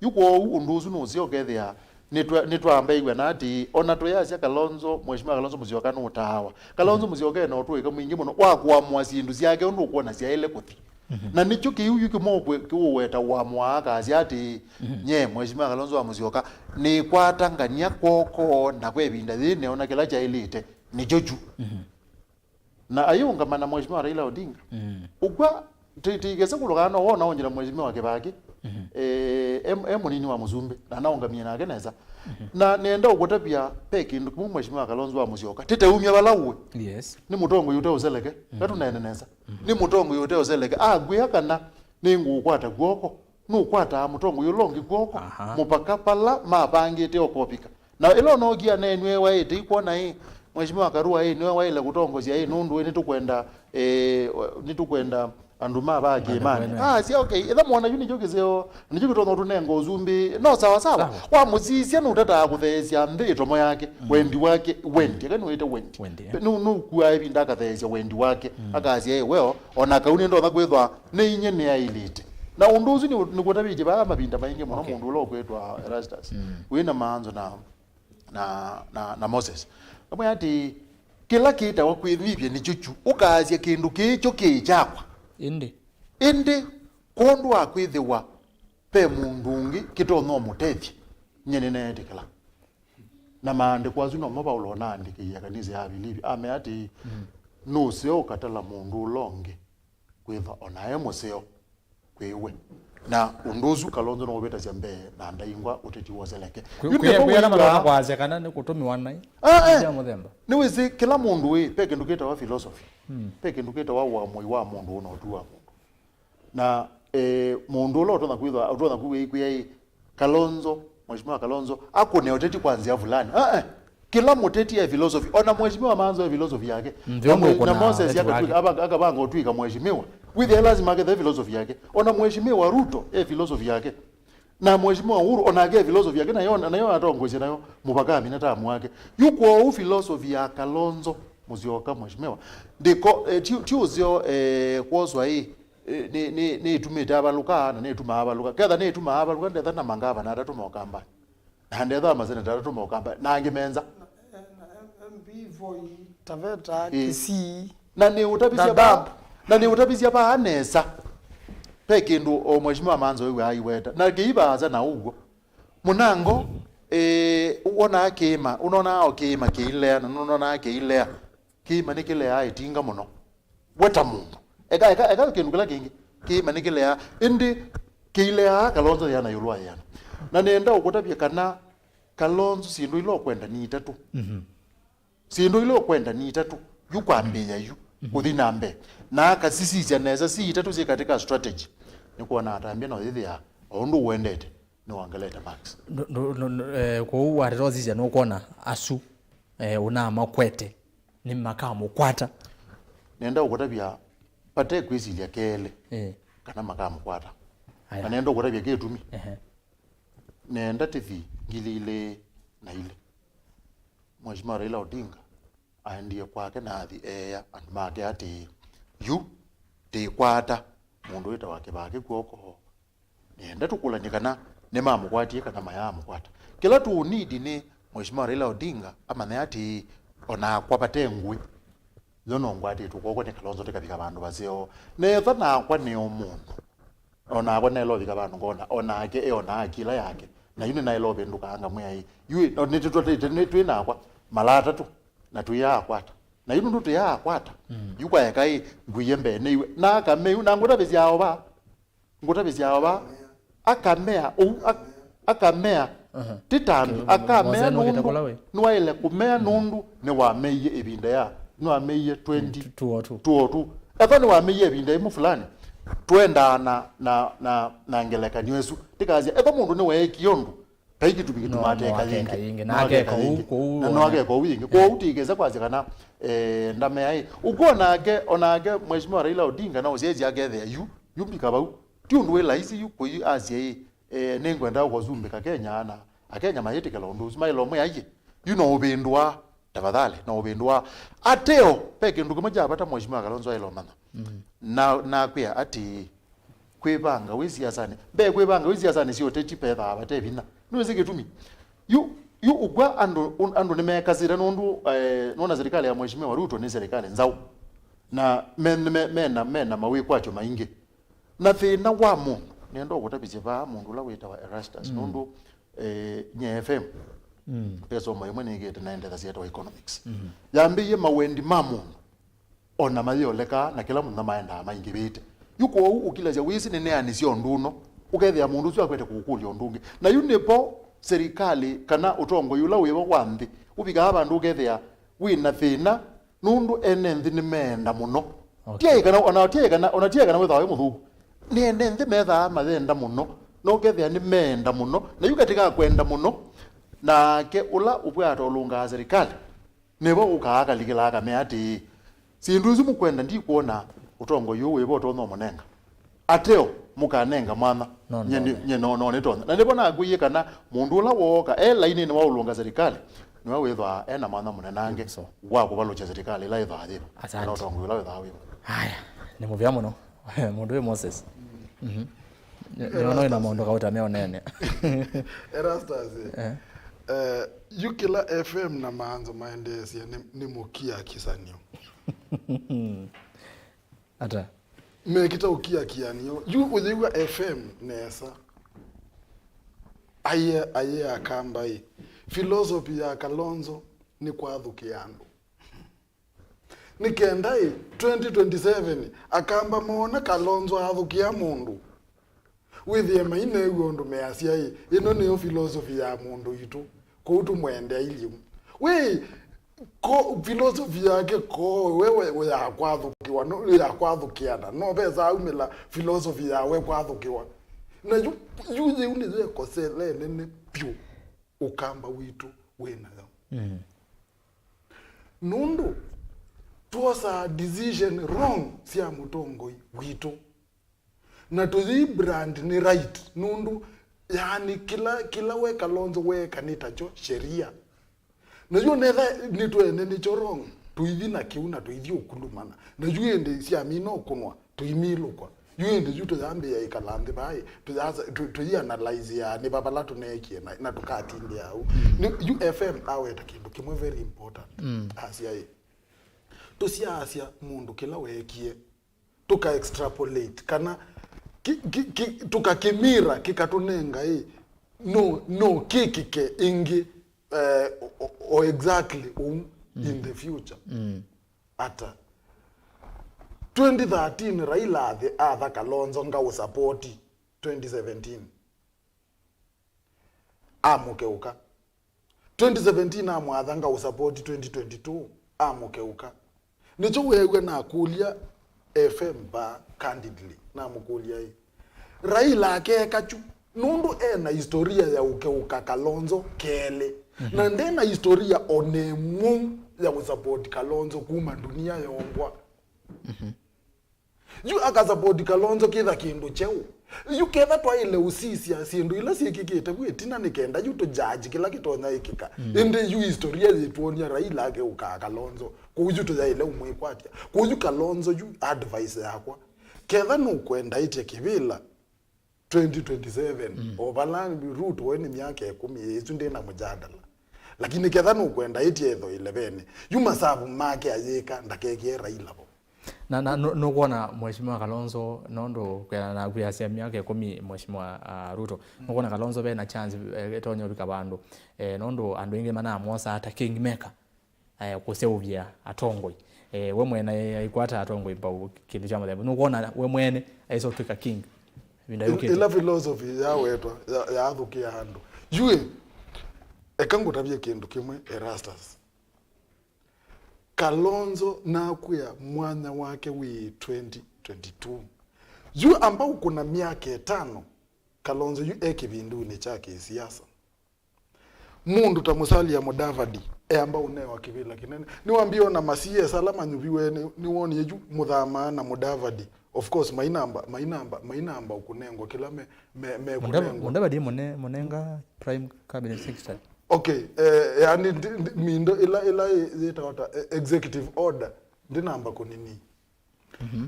Yu kwoou ũndũ ũsu nũseo ũkethĩa nĩtwa- nĩtwambaĩw'a na atĩ, ona tũyasya Kalonzo, Mheshimiwa Kalonzo Musyoka nũtaawa. Kalonzo Musyoka ena ũtũĩka mwingĩ mũno wa kũamũa syĩndũ syake ũndũ ũkwona syaĩle kũthi. Na nĩkyo kĩu yu kĩmwe ũkwĩ- kĩũweta ũamũaa akasya atĩ, nye, Mheshimiwa Kalonzo wa Musyoka, nĩkwata ngania kwoko, na kwa ĩvinda yĩĩ neona kĩla kyaĩlĩte nĩkyo kyu. Na ayĩũngama na Mheshimiwa Raila Odinga. Ũkw'a, ti- tikese kũlũkana no wona onjĩla Mheshimiwa Kĩbaki, eh, e e mũnini wa Mũsumbĩ, na anaũngamie nake nesa. Na nenda ũkũtavya, ve kĩndũ kĩmwe Mheshimiwa Kalonzo wa Musyoka tĩteumya vala ũĩ. Yes. Nĩ mũtongoi ũte ũseleke, katũneene nesa. Nĩ mũtongoi ũte ũseleke. Akwĩa kana nĩngũũkwata kw'oko, nũkwataa mũtongoi ũla ũngĩ kw'oko, mũvaka vala mavangĩte ũkovika. Na ĩla ũnookie aneenw'e waĩte ikwona ĩ, Mheshimiwa Karua ĩ, nĩwe waĩle kũtongosya ĩ, nũndũ ĩ nĩtũkwenda, eh, nĩtũkwenda andũ ma va kĩĩmanĩ. Asya, okay, ĩtha mwona yu nĩkyo kĩseo, nĩkyo kĩtonya ũtũnenga ũsumbĩ, no sawa sawa. Wamũsisya nũtataa kũtheesya nthĩ ĩtomo yake, wendi wake, wendi, eka nĩwĩte wendi. Wendi, eh. Nũ- nũkuaa ĩvinda akatheesya wendi wake, akasya ĩ, weo, ona kau nĩndonya kwĩthwa nĩ inye nĩaĩlĩte. Na ũndũ ũsu nĩ- nĩkũtavĩtye vaa mavinda maingĩ mũno mũndũ ũla ũkwĩtwa Erastus. Wĩ na maanzo na na, na, na Moses. Amwĩa atĩ, kĩla kĩtawa kwĩvivya nĩkyo kyu, ũkaasya kĩndũ kĩĩ kyo kĩĩ kyakwa. Ĩndĩ. Ĩndĩ, kwondũ wa kwĩthĩwa ve mũndũ ũngĩ kĩtonya ũmũtethya, nyie nĩneetĩkĩla. Na maandĩko asu nomo Vaulo ũnaandĩkĩie kanisa ya Vilivi, amea atĩ, nũseo ũkatala mũndũ ũla ũngĩ kwĩthwa o nae mũseo kwĩ we. Na ũndũ ũsu Kalonzo no ũvĩtasya mbee na ndaingwa ũteti woseleke. Yu ndeto kwĩana wĩw'a- matona kwasya kana nĩ kũtũmĩwa naĩ. Ah, eh. Sya mũthemba. Nĩwĩsĩ kĩla mũndũ wĩ, ve kĩndũ kĩtawa philosophy. Ve kĩndũ kĩtawa ũamũi wa mũndũ na ũtwi wa mũndũ. Na, eh, mũndũ ũla ũtonya kwĩthwa, ũtonya kwĩw'a ĩkwĩa ĩ, Kalonzo, Mheshimiwa Kalonzo, akũne ũteti kwa nzĩa fulani. Ah, eh. Kĩla mũteti e philosophy, ona Mheshimiwa Manzo e philosophy yake. Mm, na mwe- na Moses akatwika, aba- akavanga ũtwika mheshimiwa. Wĩthĩa lazima akethe philosophy yake. Ona Mheshimiwa Ruto e philosophy yake. Na Mheshimiwa Uhuru, onake e philosophy yake, nayo, nayo atongosya nayo, mũvaka amina tamu wake. Yu kwoou philosophy ya Kalonzo Musyoka, mheshimiwa. Ndiko, eh, ti- ti ũseo, eh, kwoswa ĩ, eh, nĩ- nĩ- nĩtumĩte avalũka, na nĩtumaa avalũka. Ketha nĩtumaa avalũka, ndetha na mangavana atatũ mokambanĩ. Na ndetha maseneta atatũ mokambanĩ. Na angĩ menza. Na, eh, na M- MP Voi, Taveta, ĩ. Kisii, na nĩ ũtavisya Dadaab. Vaa, na nĩ ũtavisya vaa nesa. Ve kĩndũ o mheshimiwa Manzo wĩw'aa aiweta. Na kĩivaasa na ũguo. Mũnango, eh, wonaa kĩĩma, ũnonaa o kĩĩma kĩilea, na nũnonaa kĩilea. Kĩĩma nĩkĩleaa ĩtinga mũno. We ta mũndũ. Eka, eka, eka kĩndũ kĩla kĩngĩ. Kĩĩma nĩkĩleaa. Ĩndĩ kĩileaa Kalonzo yĩana ĩũlũ wa yĩana. Na nĩenda ũkũtavya kana Kalonzo syĩndũ ila ũkwenda nĩ itatũ. Mhm. Syĩndũ ila ũkwenda nĩ itatũ. Yu kwambĩĩa yu. Mhm. Kũthi na mbee. Na akasisisya nesa si itatũ syĩ katika strategy. Nĩkwona atambya no yĩthĩa o ũndũ ũendete nĩwongelete marks. Ndũ- ndũ- ndũ- ndũ- eh, kwoou wateta ũsisya nũkwona asu, eh, ũnamakwete nĩmakamũkwata. Nenda ũkũtavya vate kwĩsilya kelĩ, eh, kana makamũkwata. Aya. Na nenda ũkũtavya kĩtumi. Ehe. Nenda tĩthi ngili ilĩ na ilĩ, Mheshimiwa Raila Odinga aendie kwake na athi eea andũ make atĩĩ, yu tĩkwata mũndũ wĩtawa Kĩbakĩ kw'oko. Nĩenda tũkũlany'e kana nĩmamũkwatie kana mayaamũkwata. Kĩla tũũnidi nĩ Mheshimiwa Raila Odinga amanye atĩ o nakwa vate ngũĩ, yo no ngwatĩtwe kw'oko nĩ Kalonzo ndĩkavika vandũ vaseo. Nethwa nakwa nĩ o mũndũ, o nakwa naĩla ũvika vandũ ngona, o nake e o na akila yake. Na yu nĩnaĩla ũvĩndũkaa ngamwĩa ĩ, yu ĩ, no, nĩtũtwatĩte, nĩ twĩ nakwa mala atatũ, na tũyaakwata. Na yu nũndũ tũyaakwata, mm, yu kwaeka ĩ, ngũie mbee nĩiwe. Na akamea yu, na ngũtavĩsya o va. Ngũtavĩsya ava, akamea ũu, ak- akamea, aha, ti ta andũ, akamea nũndũ nĩwaĩle kũmea nũndũ nĩwameie ĩvinda ya, nĩwameie twenty two oh two. Ethwa nĩwameie ĩvinda ĩmwe fulani, twendaa na, na, na, na ngelekany'o ĩsu. Ndikasya, ethwa mũndũ nĩweekie ũndũ, vai kĩtumi kĩtuma ateka yĩngĩ. Na no akeka ũu, kwoou na no akeka ũu yĩngĩ. Kwoou tikesa kwasya kana, eh, ndamea ĩ. Ũkw'o nake, o nake Mheshimiwa Raila Odinga no ũsyaĩsya akethĩa yu, yu mbika vau. Ti ũndũ wĩ laisi yu kũi asya ĩ, eh, nĩngwenda ũkũsumbĩka Kenya, na Akenya mayĩtĩkĩla ũndũ ũsu, maĩle ũmwe aiye, yu no ũvĩndũa, tafadhali, no ũvĩndũa. Ateo, ve kĩndũ kĩmwe kya vata Mheshimiwa Kalonzo aĩle ũmanya. Mm. Na, nakwĩa atĩ, kwĩvanga wĩ siasanĩ, mbee kwĩvanga wĩ siasanĩ sya ũteti pethaa vate vinya. Nĩwĩsĩ kĩtumi? Yu, yu ũkw'a andũ, un-, andũ nĩmekasĩte nũndũ, eh, nũona serikali ya Mheshimiwa Ruto nĩ serikali nzaũ. Na me, me, mena, mena mawĩkwatyo maingĩ. Na thĩna wa mũndũ, nĩenda ũkũtavĩsye vaa mũndũ ũla wĩtawa Erastus, mm, nũndũ, eh, nye F M, mm, ve somo ĩmwe nĩkĩte na endethasya yĩtawa economics. Mm-hmm. Yambĩie mawendi ma mũndũ, o na mayĩolekaa, na kĩla mũthenya maendaa maingĩvĩte. Yu kwoou ũkilasya wĩsĩ nĩneanĩsye ũndũ ũno, ũkethĩa mũndũ ũsu akwete kũkũlya ũndũ ũngĩ. Na yu nĩvo serikali kana ũtongoi ũla wĩvo wa nthĩ ũvikaa vandũ ũkethĩa wĩ na thĩna, nũndũ ene nthĩ nĩmeenda mũno. Okay. Tiaĩ kana, ona tiaĩ kana, ona tiaĩ kana wĩthĩawa wĩ mũthũku. Nĩ ene nthĩ methaa mayenda mũno, na ũkethĩa nĩmeenda mũno. Na yu katĩ ka kwenda mũno, nake ũla ũvwata ũlũngaa serikali, nĩvo ũkaa akalikĩla akamea atĩĩ, "Syĩndũ isu mũkwenda ndikwona ũtongoi ũũ wĩvo ũtonya ũmũnenga. Ateo mũkanenga mwanya, no, nye nĩ-, ndone, nye no, no nĩtonya." Na nĩvo nakwĩie kana mũndũ ũla wooka e lainĩnĩ wa ũlũnga serikali, nĩwe wĩthwaa e na mwanya mũnenange, so, wa kũvalũkya serikali ĩla ĩthwaa yĩvo, asante, kana ũtongoi ũla wĩthwaa wĩvo. Haya, nĩ mũvea mũno. Mũndũ wĩ Moses. Mhm. Nĩ-, nĩona wĩna maũndũ kauta meonene. Erastus, eh, eh, yu kĩla F M na maanzo maendeesye nĩ, nĩ mũkiakisanio. Ata? Mekĩta ũkiakianio. Yu ũyĩw'a F M nesa. Aye, aye akamba ĩ. Philosophy ya Kalonzo nĩ kwathũkĩa andũ. Nĩ kenda ĩ, twenty twenty-seven, akamba moona Kalonzo athũkĩa mũndũ, wĩthĩe maineew'a ũndũ measya ĩ, "Ĩno nĩyo philosophy ya mũndũ witũ, kũu tũmwendea ilyĩ." Wĩ, ko, philosophy yake ko we, we, we ya kwathũkĩwa, no, ya kwathũkĩana, no vesa aumĩla philosophy ya we kwathũkĩwa. Na yu, yu yĩu nĩyo ĩkosele nene vyũ ũkamba witũ wĩ nayo. Mm. Nũndũ twosaa decision wrong sya mũtongoi witũ. Na tũyĩ brand nĩ right. Nũndũ, yaani, kĩla, kĩla we Kalonzo weeka nĩ takyo sheria. Na yu netha nĩtwene nĩkyo wrong, tũithi na kĩu na tũithi ũkulumana. Na yu ĩndĩ syamina ũkũnwa, tũimilũkwa. Yu ĩndĩ yu tũyambĩĩa ĩkala nthĩ vaa ĩ, tũyasa-, tũ-, tũianalyze ya nĩ va vala tũneekie na, na tũkatindĩa au. Mm. Nĩ, yu F M aweta kĩndũ kĩmwe very important. Mm. Asya ĩ, tũsyaasya mũndũ kĩla weekie, tũka extrapolate, kana ki, ki, ki, tũkakĩmira kĩkatũnenga ĩ, no, no kĩkĩke ĩngĩ, eh, o, o, o exactly ũu in the future. Mm. Ata? Twenty thirteen Raila athi atha Kalonzo ngaũsapoti twenty seventeen. Amũkeũka. Twenty seventeen amwatha ngaũsapoti twenty twenty-two. Amũkeũka. Nĩkyo weew'a nakũlya F M vaa candidly. Namũkũlya ĩ, Raila akeeka kyu? Nũndũ e na historia ya ũkeũka Kalonzo kelĩ. Mhm. Na nde na historia o na ĩmwe ya ũsapoti Kalonzo kuma ndunia yombwa. Mhm. Yu akasapoti Kalonzo kĩtha kĩndũ kyeũ. Yu ketha twaĩle ũsisya syĩndũ ila syĩkĩkĩte vu ĩtina nĩ kenda yu tũjaji kĩla kĩtonya ĩkĩka. Mm. Ĩndĩ yu historia yĩtwony'a Raila akeũkaa Kalonzo. Kwoou yu tũyaĩle ũmwĩkwatya. Kwoou yu Kalonzo yu advice yakwa. Ketha nũkwenda ĩtye kĩvĩla, twenty twenty-seven, mm, o vala Ruto we nĩ myaka ĩkũmi, ĩsu ndĩ na mũjadala. Lakini ketha nũkwenda ĩtye ĩtho ĩleveni, yu masavu make ayĩka, ndakekĩe Raila vo. Na, na nũ-, nũkwona Mheshimiwa Kalonzo, nũndũ kwĩana na kwĩasya myaka ĩkũmi Mheshimiwa, ah, Ruto, mm, nũkwona Kalonzo ve na chance, eh, ĩtonya ũvika vandũ, eh, nũndũ andũ aingĩ manamwosaa ta kingmaker, eh, kũseũvya atongoi. Eh, we mwene aikwata atongoi mbau kĩndũ kya mũthemba. Nũkwona we mwene aisotwĩka king ĩvinda yũkĩte? Ĩla philosophy yawetwa, ya, yaathũkĩa andũ. Yu ĩ, eka ngũtavye kĩndũ kĩmwe, Erastus. Kalonzo nakwĩa mwanya wake wĩ twenty twenty-two. Yu amba ũkũna myaka ĩtano, Kalonzo yu e kĩvindunĩ kya kĩsiasa. Mũndũ ta Musalia Mudavadi eamba ũnewa kĩvĩla kĩnene. Nĩwambie ona ma C S ala manyuviwe nĩ, nĩwonie yu Mũthamaa na Mudavadi. Of course, mainamba, mainamba, mainamba kũnengwa kĩla me, me, me Mudava-, kũnengwa. Mudavadi mũne-, mũnenga prime cabinet secretary. Okay, eh, yani, ndi-, ndi-, mindo ĩla, ĩla yĩ-, yĩtawa ta, eh, executive order, ndinamba kũnini. Mhm.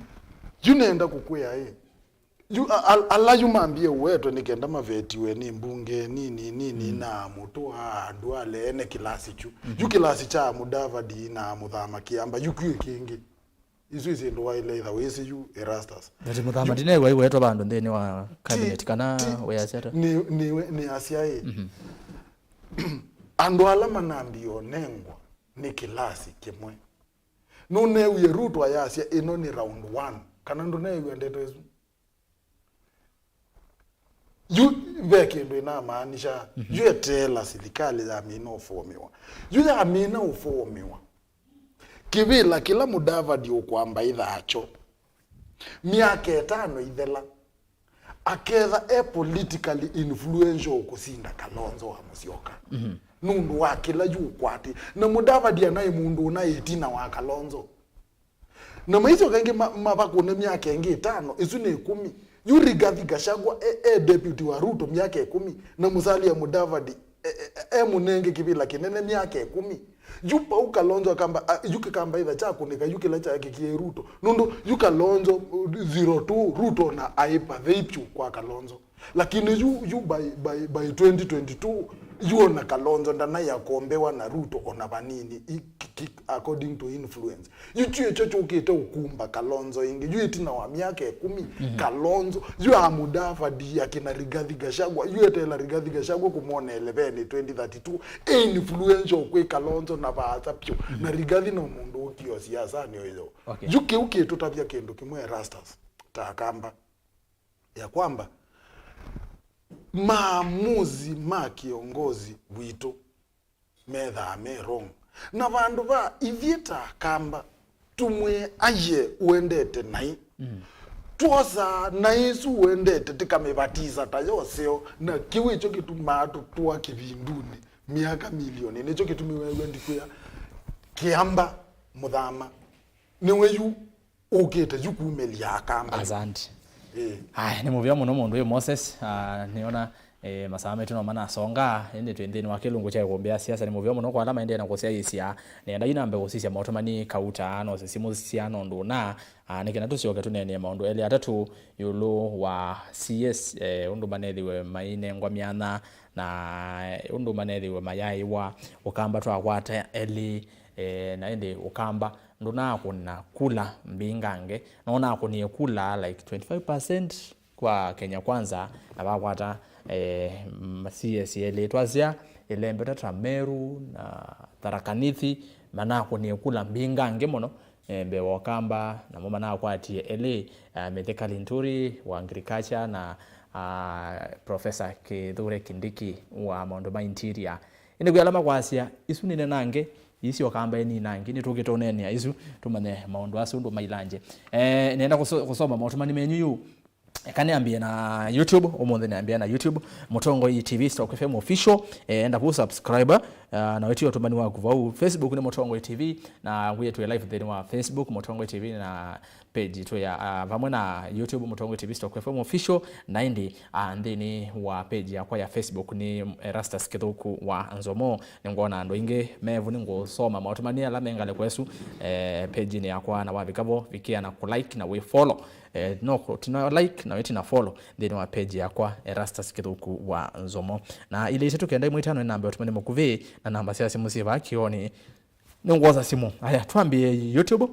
Yu nenda kũkwĩa ĩ, Yu, a-, al-, ala yu mambie ũwetwe nĩ kenda mavetiwe nĩ mbunge nini nini na mũtũa andũ ale ene kĩlasi kyu. Yu kĩlasi kya Mudavadi na Mũthama kĩamba yu kwĩ kĩngĩ. Isu isi ndũ waile itha wĩsĩ yu Erastus. Ati Mũthama ndinew'a iwetwa vandũ nthĩnĩ wa cabinet kana ti- wĩasya ata? Nĩ, nĩ, nĩ asya ĩ. Andũ ala manambie ũnengwa nĩ kĩlasi kĩmwe. Nũneewie Ruto ayasya ĩno nĩ round one, kana ndũneew'a ndeto ĩsu? Yu ve kĩndũ ĩnamaanisha, yu eteela silikalĩ yamina ũfoomiwa. Yu yamina ũfoomiwa, kĩvĩla kĩla Mudavadi ũkwamba ĩthakyo, myaka ĩtano ĩthela, aketha e politically influential kũsinda Kalonzo wa Musyoka. Nũndũ wa kĩla yu ũkwatĩ. Na Mudavadi anaĩ mũndũ ũnaĩ ĩtina wa Kalonzo. Na maisyoka ĩngĩ ma-, mavakũne myaka ĩngĩ ĩtano, ĩsu nĩ ĩkũmi. Yu Rigathi Gachagua e, e deputy wa Ruto myaka ĩkũmi, na Musalia Mudavadi e, e, e mũnenge kĩvĩla kĩnene myaka ĩkũmi. Yu pau Kalonzo akamba, a, yu kĩkamba ĩtha kyakũnĩka, yu kĩla kyakĩkie Ruto. Nũndũ yu Kalonzo, uh, zero two, Ruto na aĩ pathei vyũ kwa Kalonzo. Lakini yu, yu by, by, by twenty twenty-two, yu ona Kalonzo ndanaĩ akombewa na Ruto ona vanini, i, ki, ki, according to influence. Yu kyu ĩkyo kyũkĩte ũkumba Kalonzo ĩngĩ. Yu ĩtina wa myaka ĩkũmi, Kalonzo, yu a Mudavadi akina Rigathi Gachagua, yu eteela Rigathi Gachagua kũmwona elevenĩ twenty thirty-two, e influential kwĩ Kalonzo na vaasa vyũ. Na Rigathi no mũndũ ũkio siasanĩ ũyo. Okay. Yu kĩu kĩtũtavya kĩndũ kĩmwe Erastus, ta Akamba, ya kwamba maamuzi ma kĩongozi witũ methaa me wrong. Na vandũ va ithyĩ ta Akamba tũmwĩe aye ũendete naĩ, twosaa naĩ ĩsu ũendete tĩkamĩvatisa ta yoseo, na kĩu ĩkyo kĩtumaa tũtũa kĩvindunĩ myaka milioni. Nĩkyo kĩtumi weew'a ndikwĩa Kĩamba Mũthama nĩwe yu ũkĩte yu kumĩlya Akamba. Asante. Ĩĩ. Aya, nĩ mũvea mũno mũndũ ũyũ Moses. Ah, nĩona, eh, masaa maitũ no manasonga, ĩndĩ twĩ nthĩnĩ wa kĩlungu kya ĩkũmbĩ ya siasa. Nĩ mũvea mũno kwa ala maendee na kũsyaĩĩsya. Nĩenda inambe kũsisya Maũtũmani Kauta nose simũ sya nũndũ na, ah, nĩ kana tũsyoke tũneenee maũndũ elĩ atatũ ĩũlũ wa C S, eh, ũndũ manethĩwe mainengwa myanya na, eh, ũndũ manethĩwe mayaĩwa Ũkamba twakwata elĩ, eh, na ĩndĩ Ũkamba ndũnakũna kula mbingange, na ũnakũnie kula, like, twenty-five percent kwa Kenya Kwanza, na vakwata, eh, ma C S elĩ twasya ĩlembeta ta Meru na Tharaka Nithi, manakũnie kula mbingange mũno, eh, mbee wa Ũkamba, namo manakwatie elĩ, eh, Mithika Linturi wa agriculture na, ah, Professor Kithure Kindiki wa maũndũ ma interior. Ĩndĩ kwĩ ala makwasya, isu nĩ nenange, ii sya Ũkamba ĩ ninange, nĩtũkĩte ũneenea isu, tũmanye maũndũ asu ũndũ mailangye. Eh, nĩenda kũso-, kũsoma maũtũmani menyu yu. Eka nĩambie na YouTube, ũmũnthĩ nĩambia na YouTube, Mũtongoi T V Stock F M Official. Eh, enda ku subscribe, ah, na wĩtie ũtũmani waku vau. Facebook nĩ Mũtongoi T V, na ngwĩe twĩ live nthĩnĩ wa Facebook, Mũtongoi T V, na page itũ ya, ah, vamwe na YouTube, Mũtongoi T V Stock F M Official, na ĩndĩ, ah, nthĩnĩ wa page yakwa ya Facebook nĩ Erastus Kĩthũku wa Nzomo. Nĩngwona andũ aingĩ mevu, nĩngũsoma maũtũmani ala me ngalĩko ĩsu, eh, page-inĩ yakwa, na wavika vo, vikĩa na kũ like na wĩ follow. Eh, no kũ-, tina like na wĩ tina follow nthĩnĩ wa page yakwa, Erastus Kĩthũku wa Nzomo. Na ilĩ itatũ kenda ĩmwe itano nĩ namba ya ũtũmani mũkuvĩ, na namba sya simũ syĩ vaa kĩonĩ. Nĩngwosa simũ. Aya, twambie YouTube.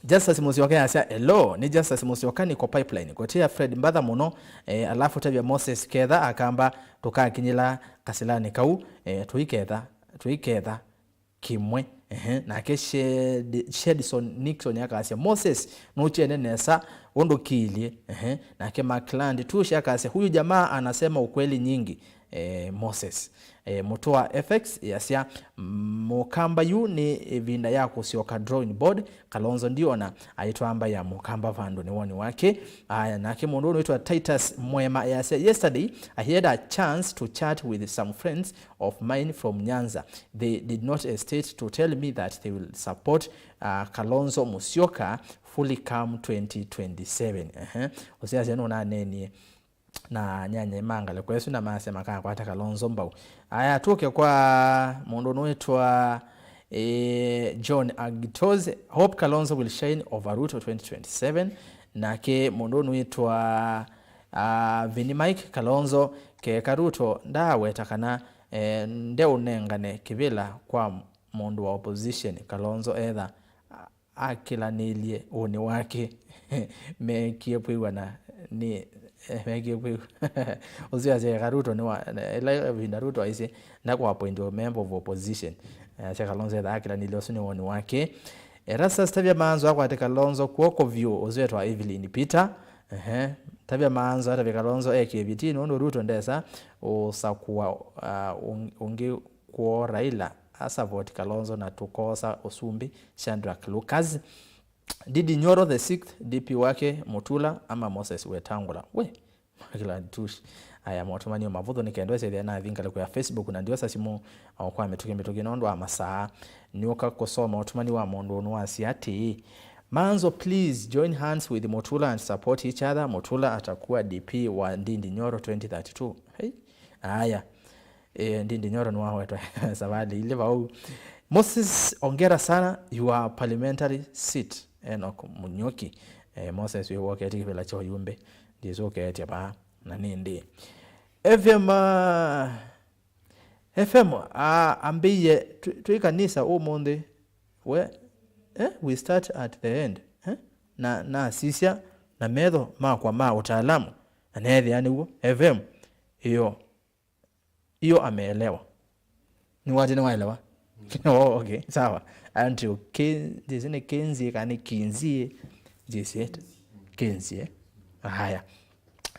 Justus Musyoka yasya, "Hello, nĩ Justus Musyoka, niko Pipeline. Kũtia Fred mbatha mũno, eh, alafu tavya Moses ketha akamba tũkakinyĩla kasilani kau, eh, tũiketha, tũiketha kĩmwe." Ehe, nake Shed-, Shedson Nixon akasya, "Moses, nũkyene nesa ũndũ kĩilyĩ." Ehe, nake Macland Tush akasya, "Huyu jamaa anasema ukweli nyingi." Eh, Moses. Eh, Mũtũa F X yasya, "Mũkamba yu nĩ ĩvinda ya kũsyoka drawing board, Kalonzo ndiona aitwamba ya Mũkamba vandũ nĩ woni wake." Aya, nake mũndũ ũyũ wĩtwa Titus Mwema yasya, "Yesterday, I had a chance to chat with some friends of mine from Nyanza. They did not hesitate to tell me that they will support, uh, Kalonzo Musyoka fully come twenty twenty-seven." Ehe. Ũsiasya nũnanenie na nyanya ma ngalĩko ĩsu na masya makakwata Kalonzo mbau. Aya, tũke kwa mũndũ ũnũĩtwa, eh, John Agitoze. "Hope Kalonzo will shine over Ruto twenty twenty-seven." Nake mũndũ ũnwĩtwa, ah, Vini Mike Kalonzo, keka Ruto ndaaweta kana, eh, ndeũnengane kĩvĩla kwa mũndũ wa opposition, Kalonzo etha, ah, akĩlanĩlye ũnĩ wake. Mekie kwĩw'ana nĩ, eh, mekie kwĩw'a. Ũsu asya Ruto nĩ wa, ĩla ĩvinda Ruto aisye ndakũappointiwa member of opposition. Eh, asya Kalonzo etha akĩlanĩlye, ũsu nĩ woni wake. Erastus Tavia Maanzo akwate Kalonzo kw'oko vyũ, ũsu etwa Evelyn Peter. Ehe. Tavia Maanzo atavya Kalonzo ekie vitii nũndũ Ruto ndesa ũsakũa, ah, ũng-, ũngĩ kwoo Raila, asavoti Kalonzo na tũkoosa ũsumbĩ. Shadrack Lucas. Ndindi Nyoro the sixth, D P wake Mutula ama Moses Wetangula. We, Macklad Tush. Aya, motũmani o mavũthũ nĩ kenda ĩsethĩa nathi ngalĩko ya Facebook na ndiosa simũ o kwa mĩtũkĩ mĩtũkĩ nũndũ wa masaa. Nĩũka kũsoma ũtũmani wa mũndũ ũnũ wasya atĩĩ, Manzo, please join hands with Mutula and support each other. Mutula atakuwa D P wa Ndindi Nyoro twenty thirty-two. Hey. Aya. Eh, Ndindi Nyoro nĩwawetwa savalĩ ilĩ vau. Moses, ongera sana your parliamentary seat. Enoch Munyuki. Eh, Moses wĩ woketi kĩvĩla kya ũyumbe. Ndĩsũketye vaa. Na nĩndĩ. F M, ah, F M, ah, ambĩie twĩ, twĩ kanisa ũmũnthĩ. We, eh, we start at the end. Eh? Na, nasisya na metho makwa ma ũtaalamu. Na neethĩa nĩw'o. F M, ĩyo. Hiyo ameelewa. Nĩwatĩ nĩwaelewa? Oh, okay, sawa. Andrew, Ken-, ndĩsĩ nĩ Kenzie kana nĩ Kinzie? Ndĩsĩ. Kenzie. Haya.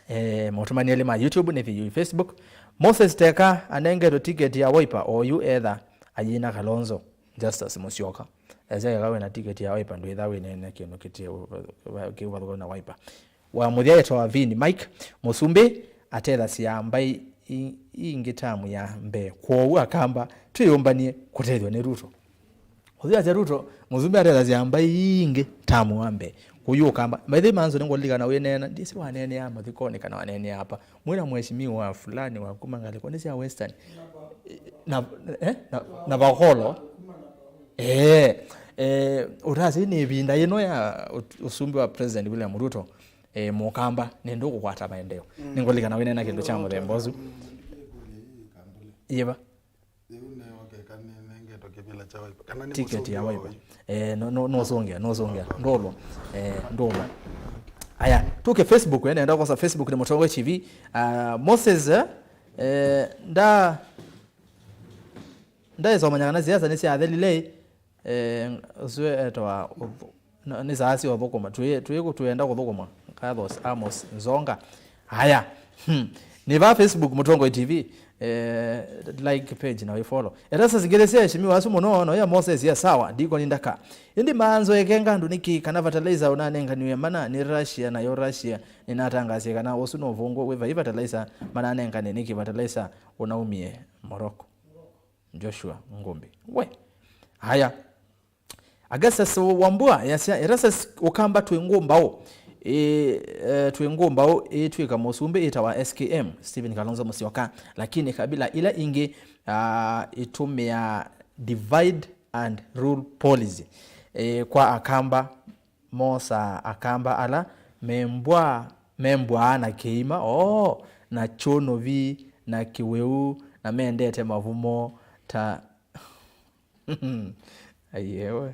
Eh, motũmani elĩ ma YouTube nĩ thĩu Facebook. Moses Teka anengetwe tiketi ya Wiper oyu etha ayina Kalonzo. Justus Musyoka. Esa eka wĩna tiketi ya Wiper ndwĩtha wĩneena kĩndũ kĩtĩ kĩvathũkana na Wiper. Wa mũthya etawa Vini Mike, Mũsumbĩ atethasya mbaĩ i-, ingĩ tamu ya mbee. Kwoou Akamba twĩyũmbanie kũtethw'a nĩ Ruto. Ũthĩasya Ruto, Mũsumbĩ atethasya mbaĩ ingĩ tamu wa mbee. Kũyu Ũkamba. Maithĩ manzo nĩngũlilikana wĩneena, ndĩsĩ waneenea mathikonĩ kana waneenea apa. Mwĩna mheshimiwa fulani wa kuma ngalĩko nĩ sya Western. Na, eh, na, na Vakolo. Eh, eh, ũtasya nĩ ĩvinda yĩno ya ũt-, ũsumbĩ wa President William Ruto, eh, Mũkamba, nĩ ndũkũkwata maendeeo. Mm. Nĩngũlikana wĩneena kĩndũ kya mũthemba ũsu. Yĩva? Yĩu nĩ wakeka nĩ nengetwe kĩvĩla kya Wiper. Kana nĩ tiketi ya Wiper. Eh, no, no, nũsũngĩa, nũsũngĩa. Ndũlwa. Eh, ndũlwa. Aya, tuke Facebook, eh, nenda kosa Facebook nĩ Mũtongoi T V. Ah, Moses, eh, eh, nda, ndaĩsomanya kana siasa nĩ syathelile, eh, ũsu etawa ũthu-, no, nĩ saa sya ũthũkũma. Twĩ, twĩ, twĩenda kũthũkũma. Carlos Amos Nzonga. Aya. Hmm. Nĩ va Facebook Mũtongoi T V. Eh, like page na wĩfollow. Erastus, ngetheesya eshimiwa asu mũno, na ũya Moses ya sawa, Deacon Ndaka. Ĩndĩ maanzo ekenga andũ nĩkĩ kana fertilizer ũnanenganiwe mana nĩ Russia, nayo Russia nĩnatangasie kana ũsu no ũvũngũ wĩ vai fertilizer mananengane nĩkĩ fertilizer ũnaumie Morocco. Joshua Ngumbi. We. Haya. Augustus Wambua yasya, Erastus Ũkamba twĩ ngũ mbaũ. Ĩ, eh, twĩ ngũ mbaũ ĩtw'ĩka mũsumbĩ ĩtawa S K M, Stephen Kalonzo Musyoka, lakini kabila ila ingĩ, ah, itũmĩa divide and rule policy. Eh, kwa Akamba, mosaa Akamba ala membwa, membwaa na kĩima, oo, na kyũnũvi, na kĩwĩu, na mendete mavumo ta Ayewe.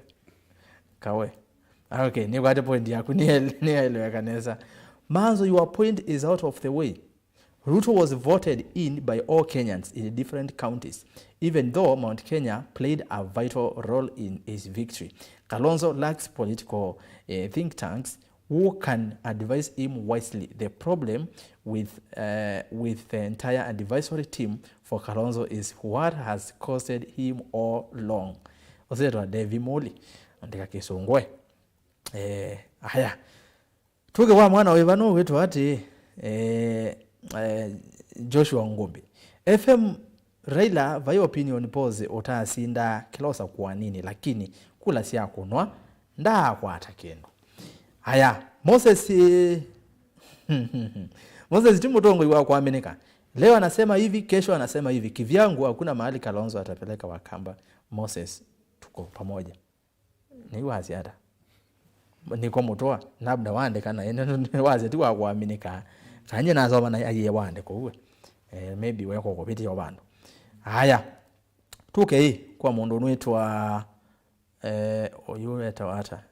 Kawe. Ah, okay, nĩkwate point yaku, nĩel-, nĩyaeleweka nesa. Manzo, your point is out of the way. Ruto was voted in by all Kenyans in different counties, even though Mount Kenya played a vital role in his victory. Kalonzo lacks political, eh, think tanks who can advise him wisely. The problem with, uh, with the entire advisory team for Kalonzo is what has costed him all along. Ũsĩtwa Devi Muli, andĩka kĩsũngũe. Eh, aya. Tuke kwa mwana wĩva no wĩtwa atĩ, eh, eh, Joshua Ngumbi. F M Raila, vai opinion polls ũtasinda kĩla ũsakũa nini, lakini kula sya kũnwa ndaakwata kĩndũ. Aya, Moses, eh, Moses ti mũtongoi wa kuaminika. Leo anasema hivi, kesho anasema hivi. Kivyangu hakuna mahali Kalonzo atapeleka Wakamba. Moses, tuko pamoja. Nĩwasya ata? nĩko mũtũa, labda waandĩka na ĩndĩ wasya ti wa kũaminĩka. Kanye nasoma na ayie waandĩka ũu. Eh, maybe weko kũvĩtĩa vandũ. Aya. Tuke ĩ, kwa mũndũ ũnwĩtwa, eh, ũyũ wetawa ata?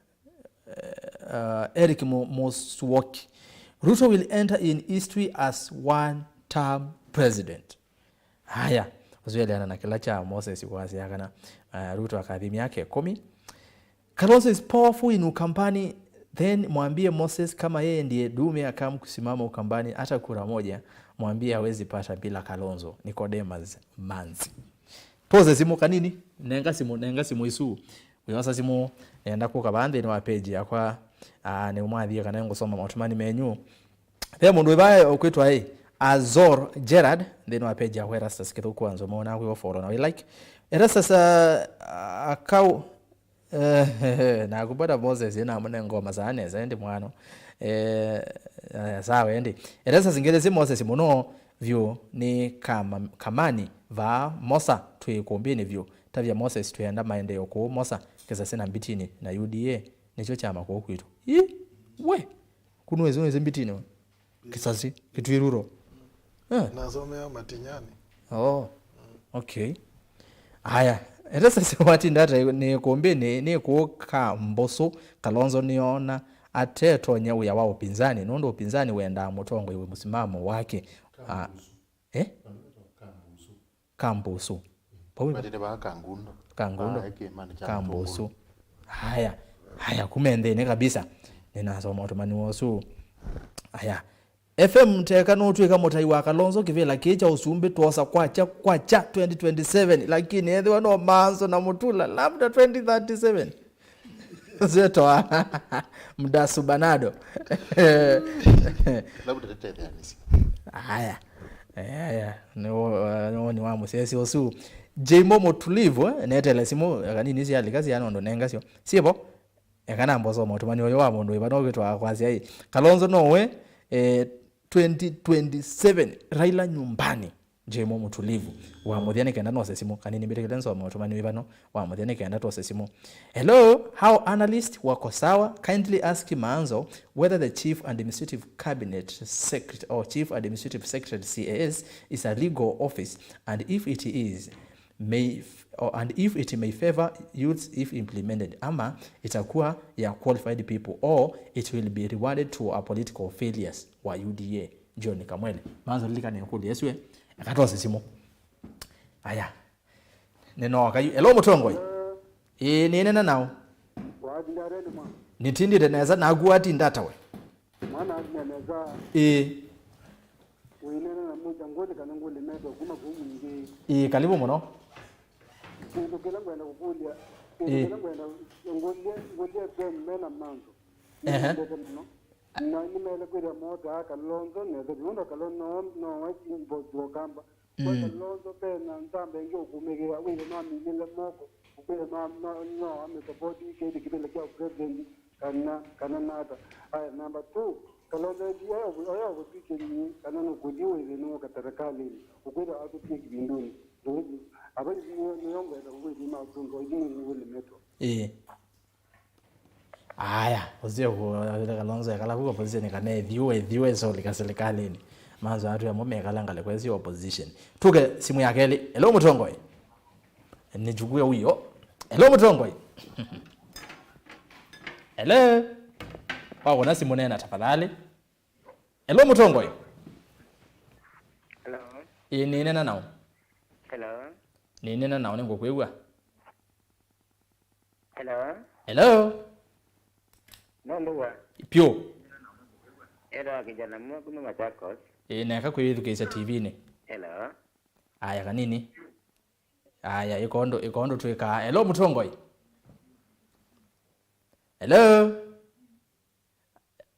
Eh, uh, Eric Mu-, Musuoki. Ruto will enter in history as one term president. Haya, ũsu eleana na kĩla kya Moses wasya kana, uh, Ruto akathi myaka ĩkũmi. Kalonzo is powerful in Ukambani, then mwambie Moses kama yeye ndiye dume akamu kusimama Ukambani, hata kura moja, mwambie hawezi pata bila Kalonzo. Nicodemus Manzi. Tose simũ kanini, nenga simũ, nenga simũ isu. Wĩosa simũ, nenda kũka vaa nthĩnĩ wa page yakwa, ah, nĩ mwathie kana ngũsoma maũtũmani menyu. Ve mũndũ wĩ vaa ũkwĩtwa ĩ, Azor Gerard, nthĩnĩ wa page yakwa Erastus Kĩthũku Wanzo, mona kwĩ follow na wĩ like. Erastus, ah, Akau, eh, na kupata Moses, ĩna mũne ngoma saa nesa, endi mwano. Eh, eh, sawa, endi. Erastus ngelesye Moses mũno vyũ nĩ kama-, kamani, vaa Mosa twĩ kũmbĩnĩ vyũ. Tavya Moses twĩenda maendeeo kũũ Mosa, Kisasi na Mbitini na U D A. Nĩkyo kyama kũũ kwitũ. Ĩ, we! Kunu wĩsĩ, wĩsĩ Mbitini we? Kisasi, Kitwiruro. Eh. Nasomea Matinyani. Oh. Okay. Aya, ete sasa watinda ata nĩ kũmbĩnĩ, nĩ kũũ ka mbũsũ, Kalonzo nĩona atetonya wĩa wa ũpinzani, nũndũ ũpinzani wendaa mũtongoi wĩ mũsimamo wake. Ah, eh? Kambusu. Pau Mati nĩ vaa Kangundo. Kangundo. Vaa kĩĩmanĩ kya Kambusu. Haya. Haya, kuma nthĩnĩ kabisa. Nĩnasoma ũtũmani wa ũsu. Haya. F M teka nũtwĩka mũtai wa Kalonzo kĩvĩla kĩĩ kya ũsumbĩ twosa kwakya, kwakya twenty twenty-seven, lakini ethĩwa no Manzo na Mutula, labda twenty thirty-seven. Zetoa. Mdasubanado. Labda tetetheanisi. Haya. Eh, haya. Nĩ wo-, nĩ woni wa mũsesi ũsu. Jmo Mũtulivu, eh, netele simũ, kanini sialika siana ũndũ nengasyo. Sivo? Eka namba ũsoma ũtũmani ũyũ wa mũndũ wĩva no wĩtwa kwasya ĩ. Kalonzo nowe, eh, twenty twenty-seven, Raila nyumbani. Jmo Mũtulivu. Wa mũthya nĩ kenda nose simũ. Kanini mbĩtĩkĩle nsoma ũtũmani wĩ vano. Wa mũthya nĩ kenda tose simũ. Hello, how analyst wako sawa? Kindly ask Manzo whether the Chief Administrative Cabinet Secret or Chief Administrative Secretary, C A S, is a legal office, and if it is, may f-, or, and if it may favor youths if implemented, ama itakuwa ya qualified people, or it will be rewarded to our political failures wa U D A. John Kamwele. Manzo lilikane kũlya ĩsu, eh? Akatose simũ. Aya. Nĩnooka yu. Hello, mũtongoi. Ĩĩ, nĩnena nao. Wathindare nĩ mwa. Nĩtindĩte nesa, naku watinda ata we? Mwana athina nesa. Ĩĩ. Wĩnena na mũja ngũlĩ kana ngũlĩ metwa kuma kũu mwingĩ. Ĩĩ, karibu mũno. Kĩndũ kĩla ngwenda kũkũlya, kĩndũ Ĩĩ. kĩla ngwenda ngũlye, ngũlye F M mena Manzo. Ehe. Nĩmendete mũno. Na nĩmele kwĩthĩa mootaa Kalonzo nesa vyũ, nũndũ Kalonzo no, no wa boss wa Kamba. Kwa Mm. Kalonzo ve na nzamba ĩngĩ ũkũmĩkĩa, wĩthĩa no amilĩle moko, wĩthĩa no, no, no amĩsapoti kĩndĩ kĩvĩla kya president kana, kana nata. Aya, number two, Kalonzo ĩndĩ oya ũvũtw'ĩkye nyie kana nũkũthi wĩthĩa nĩwoka serikalĩnĩ, ũkwĩthĩa atũtie kĩvindunĩ. Ndũĩthĩ. Ava nĩyo, nĩyo ngwenda kũkwĩthĩa maũtũnga ũithi nĩwĩlemetwa. Ĩĩ. Aya, ũsio kũleka Kalonzo ekala ku opposition kana ethiwe, ethiwe solika serikalini. Manzo atu amo mekala ngalĩko ĩsu opposition. Tuke simu ya kelĩ. Hello, mũtongoi. Nichukue huyo. Hello, mũtongoi. Hello. Wako na simu, nena tafadhali. Hello, mũtongoi. Hello. Ĩĩ, nĩnena nao. Hello. Nĩnena nao, nĩngũkwĩw'a. Hello. Hello. No mbua. Pyo. Era kijana mwa kuma Machakos. Ĩĩ, neka kwĩyĩthukĩĩsya T V-inĩ. Hello. Aya, kanini. Aya, ĩkondo, ĩkondo twĩkaa. Hello, mũtongoi. Hello.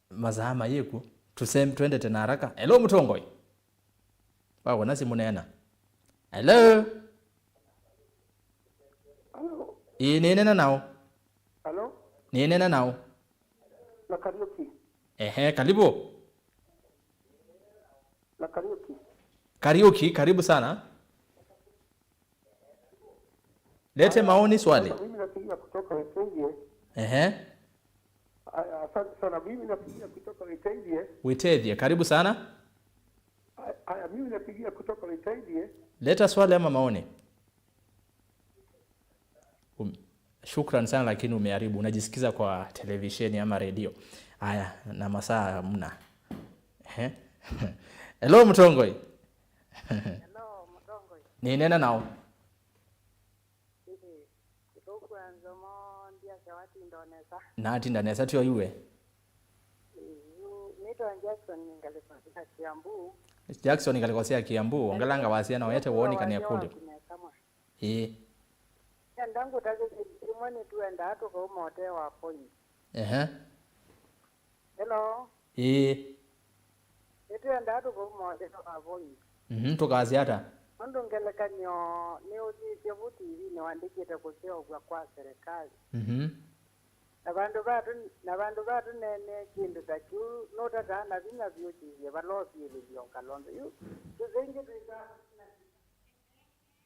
Masaa mayĩkw'o. Tusem-, twendete na haraka. Hello, mũtongoi. Wako na simu, nena. Hello. Hello. Ĩĩ, nĩnena nao. Hello. Nĩnena nao. Na Kariuki. Ehe, karibu. Na Kariuki. Kariuki, karibu sana. Lete maoni, swali. Mimi napiga kutoka Wetenge. Ehe. Aya, asante sana. Mimi napigia kutoka Itaidie. Wĩtethye. Karibu sana. Aya, mimi napigia kutoka Itaidie. Leta swali ama maoni. Um, shukran sana, lakini umeharibu. Unajisikiza kwa televisheni ama redio. Haya, na masaa mna. Ehe. Hello, Mutongoi. Hello, Mutongoi. Ninena nao. Ĩĩ, kĩthũku anzomo ndiasya watinda nesa. Natinda nesa, tyo iwe. Ĩĩ, yu nĩtwa Jackson, ngalĩko sya Kiambu. Jackson, ngalĩko sya Kiambu, ongelanga wasya na wete woni kana ĩkũlyo. Ĩĩ. Nenda ngũtavye kĩndũ kĩmwe, nĩtũendaa tũkauma ũtee wa point. Ehe. Hello. Ĩĩ. Nĩtũendaa tũkauma ũtee wa point. Mhm, tũkasya ata? Nũndũ ngelekany'o nĩũsisye vu tivinĩ wandĩkĩte kũseũvw'a kwa serikali. Mhm. Na vandũ va tũ-, na vandũ va tũneenee kĩndũ ta kĩu, nũtataa na vinya vyũ kĩthye vala ũsilĩlyo Kalonzo. Yu tũsengĩ twĩka.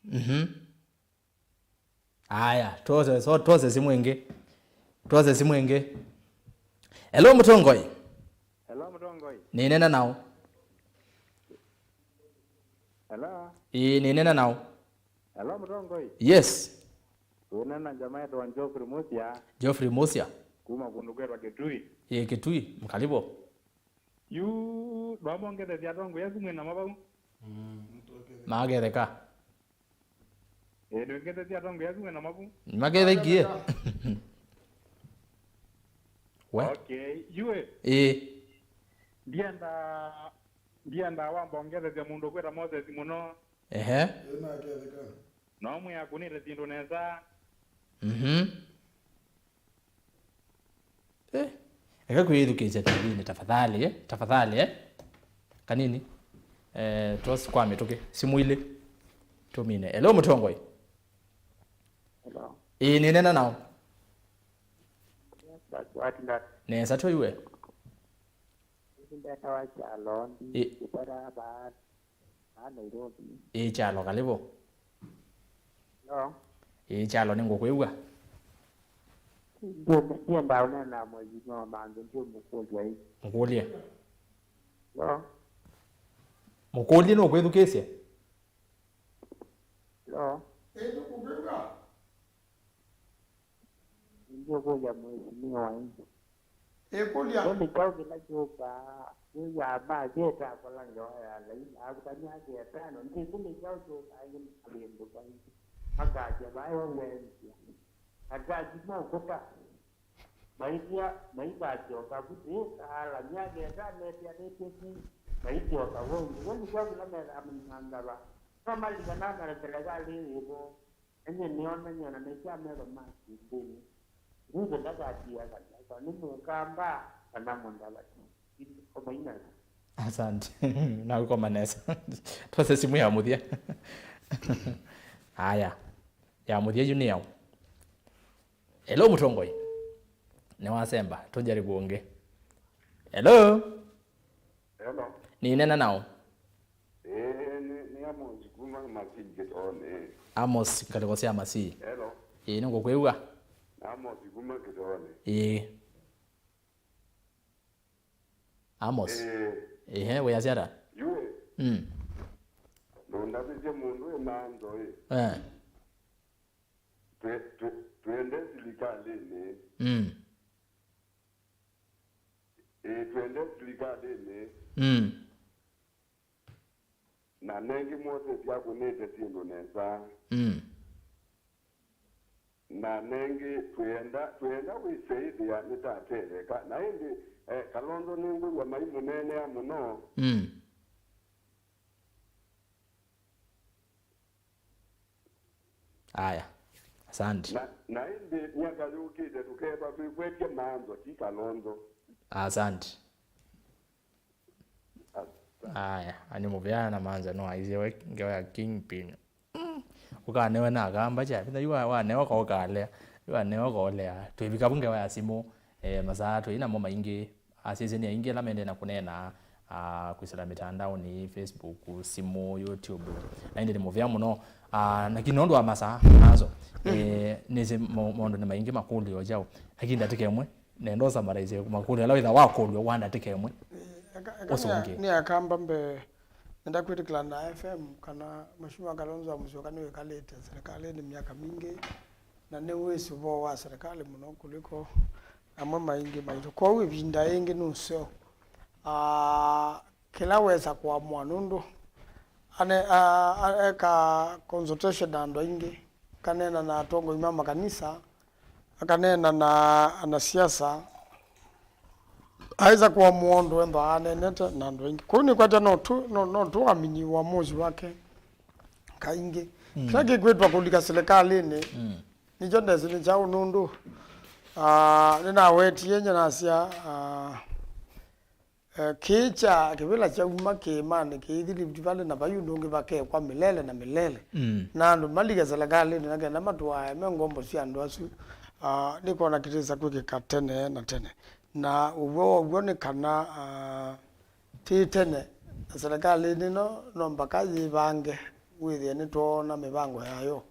Mhm. Aya, twose, so, twose simu ĩngĩ. Twose simu ĩngĩ. Hello, Mũtongoi. Hello, Mũtongoi. Nĩnena nao. Hello. Ĩĩ, nĩnena nao. Hello, Mũtongoi. Yes. Wĩnena njama ĩtawa Geoffrey Musia. Geoffrey Musia. Kuma kũndũ kwĩtwa Kitui. Ĩĩ, Kitui. Mkalivo. Yu ndwamongethethya atongoi asu mwĩ namo vau? Maketheka. Ĩĩ, ndwĩngethethya atongoi asu mwĩ namo vau? Makethekie. We? Okay, yu ĩ. Ĩĩ. Ndienda, ndienda wamba ongethethya mũndũ ũkwĩta Moses mũno. Ehe. Ĩĩ, naketheka. No mwĩ akũnĩte syĩndũ nesa. Mhm. Eh, eka kwĩyĩthukĩĩsya tivinĩ tafadhali, eh? Tafadhali, eh? Kanini. Eh, twose kwa mĩtũkĩ. Simu ilĩ. Tũmine. Hello, Mũtongoi. Hello. Ĩĩ, nĩnena nao. That's what that. Nesa tũiwe. Ndetawa Kyalo, ndi kĩtara ba a Nairobi. Ĩĩ, Kyalo, kalivu. Hello. Ĩĩ, Kyalo, nĩngũkwĩw'a. Ndienda ũneena na mheshimiwa Mange, ndiũmũkũlya ĩ. Mũkũlye. Hello. Mũkũlye nũkwĩthukĩĩsye. Hello. Ndiũkũlya mheshimiwa ĩ. Ĩkũlya. Nĩ kyaũ kĩla kyũkaa wĩw'aa mbaa syĩtakola ngewa ya Laila avukany'a ake etano? Nĩkĩ nĩ kyaũ kyũkaa ĩndĩ kĩndũ kaingĩ makasya vaĩ wawenzya? Ataki mokũta maithya maikasyoka vu tĩkaala myaka ĩtano ĩtianĩtye vu maisyoka vongi. W'o nĩ kyaũ kĩla methambany'a ngava? No malikana na selekalĩ yĩvo. Enye nĩonany'a na nĩkya metho ma kĩndĩnĩ. Ruth ndakatia kanisa nĩ mũkamba kana mũndavati. Omaina. Asante. Naũkoma nesa. Twose simu ya mũthya. Aya. Ya mũthya yu nĩ yaũ? Hello, Mũtongoi. Nĩwasemba. Tũjaribu ũngĩ. Hello? Hello. Nĩnena nao. Ĩĩ, nĩ, nĩ Amos kuma Masii Kĩtoonĩ. Amos, ngalĩko sya Masii. Hello. Ĩĩ, nĩngũkwĩw'a. Amos kuma Kĩtoonĩ. Ĩĩ. Amos. Ĩĩ. Ĩhe, wĩasya ata? Yue. Mm. Ndũndavĩsye mũndũ ĩ manzo ĩ. Eh. Twe-, twe-, twende silikalĩnĩ. Mm. Ĩĩ, twende silikalĩnĩ. Mm. Na nengi Moses akũnĩte syĩndũ nesa. Mm. Na nengi twĩenda, twĩenda wĩseĩthĩa nĩtatetheka. Na ĩndĩ, eh, Kalonzo nĩngwĩw'a maimũneenea mũno. Mm. Aya. Asante. Na, na ĩndĩ myaka yũkĩte tũkeethwa twĩkwetye maanzo ti Kalonzo. Asante. Aya, ani mũvea na manza no aisye we ngewa ya Kingpin. Mm. Ũkanewe na akamba kya, yu wa-, wanewa ka ũkalea, yu wanewa ka ũlea. Twĩvika vu ngewa ya simũ, eh, masaa twĩ namo maingĩ, asyaisye nĩ aingĩ ala mendee na kũneena, ah, kwĩsĩla mĩtandaonĩ, Facebook, simũ, YouTube. Na ĩndĩ nĩ mũvea mũno. Ah, lakini nũndũ wa masaa, maanzo, eh, nĩsĩ mo-, maũndũ nĩ maingĩ makũlyo kyaũ. Lakini ndatĩka ĩmwe, nenda ũsummarize makũlyo ala wĩtha wakũlw'a wa ndatĩka ĩmwe. Eka, eka nĩ a-, ũsũngĩe. Nĩ akamba mbee, nenda kwĩtĩkĩla na F M kana Mheshimiwa Kalonzo wa Musyoka nĩwĩkalĩte serikalĩnĩ myaka mingĩ, na nĩwĩsĩ ũvoo wa serikali mũno kũliko amwe maingĩ maitũ. Kwoou ĩvinda yĩngĩ nũseo. Ah, kĩla wesa kũamũa nũndũ ane-, a-, a-, eka consultation na andũ aingĩ, akaneena na atongoi ma makanisa, akaneena na anasiasa, aĩsa kũamũa ũndũ ethwa aneenete na andũ aingĩ. Kwoou nĩkwatya no tũ-, no, no tũamini ũamuzi wake kaingĩ. Mm. Kĩla kĩkwĩtwa kũlika silikalĩnĩ, mm, nĩkyo ndesĩ nĩ kyaũ nũndũ, ah, nĩnawetie nye nasya, ah, eh, kĩĩ kya kĩvĩla kyauma kĩĩmanĩ kĩithi Rift Valley na vai ũndũ ũngĩ vakekwa mĩlele na mĩlele. Mm. Na andũ malike silikalĩnĩ na kenda matũae me ngombo sya andũ asu, ah, nĩkwona kĩtĩsa kwĩkĩka tene na tene. Na ũw'o waw'o nĩ kana, ah, ti tene, na silikalĩnĩ ĩno no mbaka yĩvange wĩthĩe nĩtwoona mĩvango yayo.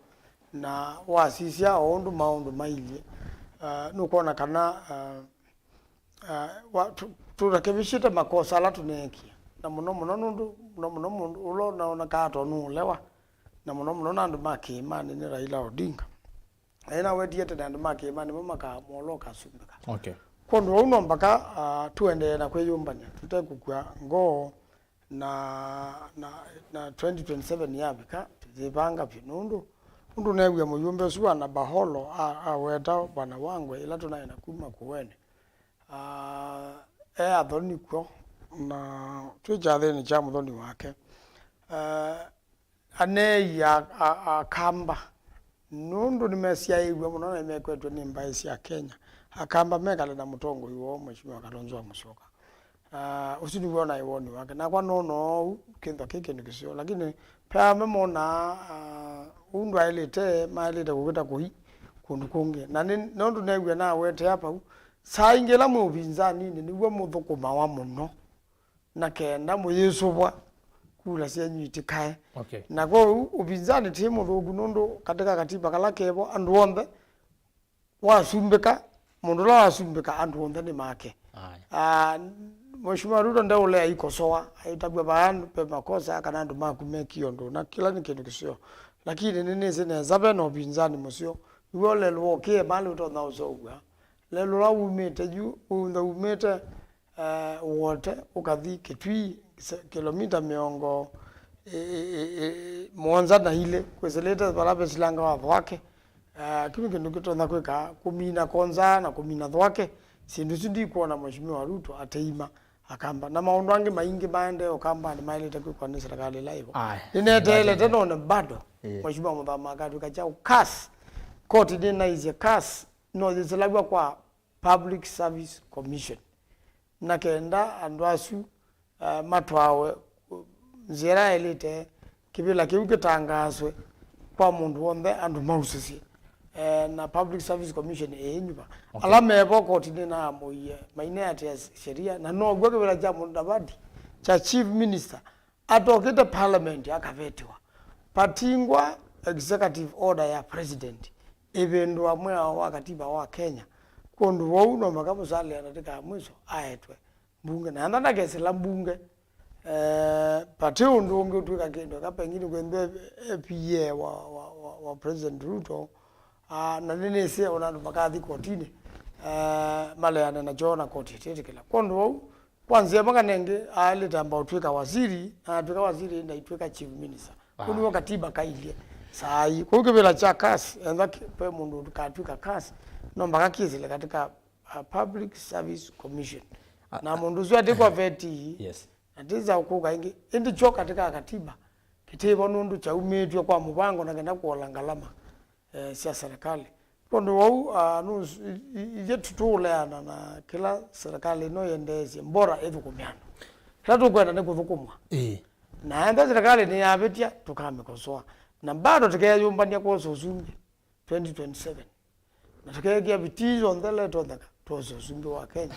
Na wasisya o ũndũ maũndũ mailyĩ, ah, nũkwona kana, ah, ah, wa-, tũ-, tũrekebishĩte makosa ala tũneekie, na mũno mũno nũndũ, mũno mũno mũndũ ũla ũnaonekaa to nũũlewa, na mũno mũno na andũ ma kĩĩmanĩ nĩ Raila Odinga. Na nĩnawetie tene andũ ma kĩĩmanĩ nĩmo makamwoloka asumbĩka. Okay. Kwondũ vau no mbaka, ah, tũendee na kwĩyũmbany'a tũtekũkw'a ngoo na, na, na twenty twenty-seven yavika, tũyĩvanga vyũ nũndũ, nũndũ neew'a mũyũmbe ũsu wa Nabaholo a-, aweta Bwana Wangwe ĩla tũnaĩ na kuma kũwenĩ. Ah, e athoni kw'o, na twĩ kyathĩnĩ kya mũthoni wake. Ah, aneei a, a, Akamba, nũndũ nĩmesyaĩĩw'e mũno na nĩmekwetw'e nĩ mbaĩ sya Kenya, Akamba mekale na mũtongoi woo, Mheshimiwa Kalonzo wa Musyoka. Ah, ũsu nĩw'o naĩ woni wake. Nakwa noona ũu, kĩthwa kĩ kĩndũ kĩseo, lakini pe amwe monaa, ah, ũu ndwaĩlĩte, maĩlĩte kũvĩta kũi kũndũ kũngĩ. Na nĩ, nũndũ neew'a nawetea vau, saa ingĩ ĩla mwĩ ũvinzaninĩ, nĩw'o mũthũkũmawa mũno na kenda mũyĩsũvwa kula syenyu itikae. Okay. Na kwoou ũvinzani ti mũthũku nũndũ katĩ ka katiba kala kevo andũ onthe wasumbĩka, mũndũ ũla wasumbĩka andũ onthe nĩ make. Aye. Ah, Mheshimiwa Ruto ndeũlea ikosoa, aitavw'a vaa ve makosa kana andũ maku mekie ũndũ na kĩla nĩ kĩndũ kĩseo. Lakini nĩnĩsĩ nesa ve na ũvinzani mũseo. Iwe ũlelũa ũkĩe malĩ ũtonya ũseũvw'a. Lelũla wumĩte yu, ũnthe wumĩte, eh, Wote, ũkathi Kitui, se-, kĩlomita mĩongo, ĩ, ĩ, ĩ, ĩ, mũonza na ilĩ, kwĩsĩlĩte vala vesilanga wa Thwake. Eh, kĩu nĩ kĩndũ kĩtonya kwĩka, kũmina konza na kũmina Thwake. Syĩndũ isu ndikwona Mheshimiwa Ruto ateima Akamba. Na maũndũ angĩ maingĩ maendee Ũkambanĩ maĩlĩte kwĩkwa nĩ serikali ĩla ĩvo. Aye. Nĩneteelete none bado, ĩĩ, Mheshimiwa Mũthama akatwĩka kyaũ. CAS, koti nĩnaisye CAS no yĩsĩlaw'a kwa Public Service Commission, na kenda andũ asu, eh, matwawe, uh, nzĩa ĩla yaĩlĩte, kĩvĩla kĩu kĩtangaaswe kwa mũndũ w'onthe andũ mausĩsye, eh, na Public Service Commission ĩinyuva. Okay. Ala mevo koti nĩnaamũie maineatĩĩa sheria, na now'o kĩvĩla kya Mudavadi kya Chief Minister atokĩte parliament akavetiwa. Patingwa executive order ya president ĩvĩndũa mwĩao wa katiba wa Kenya. Kwondũ vau no maka Musalia ndatĩka ya mwiso aetwe mbunge. Na enda ndakesĩla mbunge, eh, vati ũndũ ũngĩ ũtwĩka kĩndũ eka pengine kwĩthwe e P A wa, wa, wa, wa President Ruto, ah, na nĩnĩsĩ ona andũ makathi kotinĩ, eh, maleane na kyoo na koti ĩtĩtĩkĩla. Kwondũ vau, kwa nzĩa ĩmwe kana ĩngĩ, aĩlĩte amba ũtw'ĩka waziri, na atw'ĩka waziri, ndaitw'ĩka chief minister. Ah. Kũu nĩw'o katiba kailye saa ii. Kũu kĩvĩla kya CAS, enda ki-, ve mũndũ ũkatw'ĩka CAS, no mpaka kĩsĩle katika, uh, Public Service Commission. Ah, na mũndũ ũsu atĩkwa veti, yes, atĩsa kũka ĩngĩ. Ĩndĩ kyo katika katiba, kĩtĩvo nũndũ kyaumĩtw'e kwa mũvango na kenda kũola ngalama, eh, sya serikali. Kwondũ wau, ah, nũs-, i-, i-, ithyĩ tũtũũleana na kĩla serikali ĩno yendeesye, mbora ĩthũkũme andũ. Kĩla tũkwenda nĩ kũthũkũmwa. Ĩĩ. Na enda serikali nĩyavĩtya, tũkamĩkosoa. Na bado tũkeyũmbany'a kwosa ũsumbĩ twenty twenty-seven. Na tũkeekĩa vitii yonthe ĩla ĩtonyeka twose ũsumbĩ wa Kenya.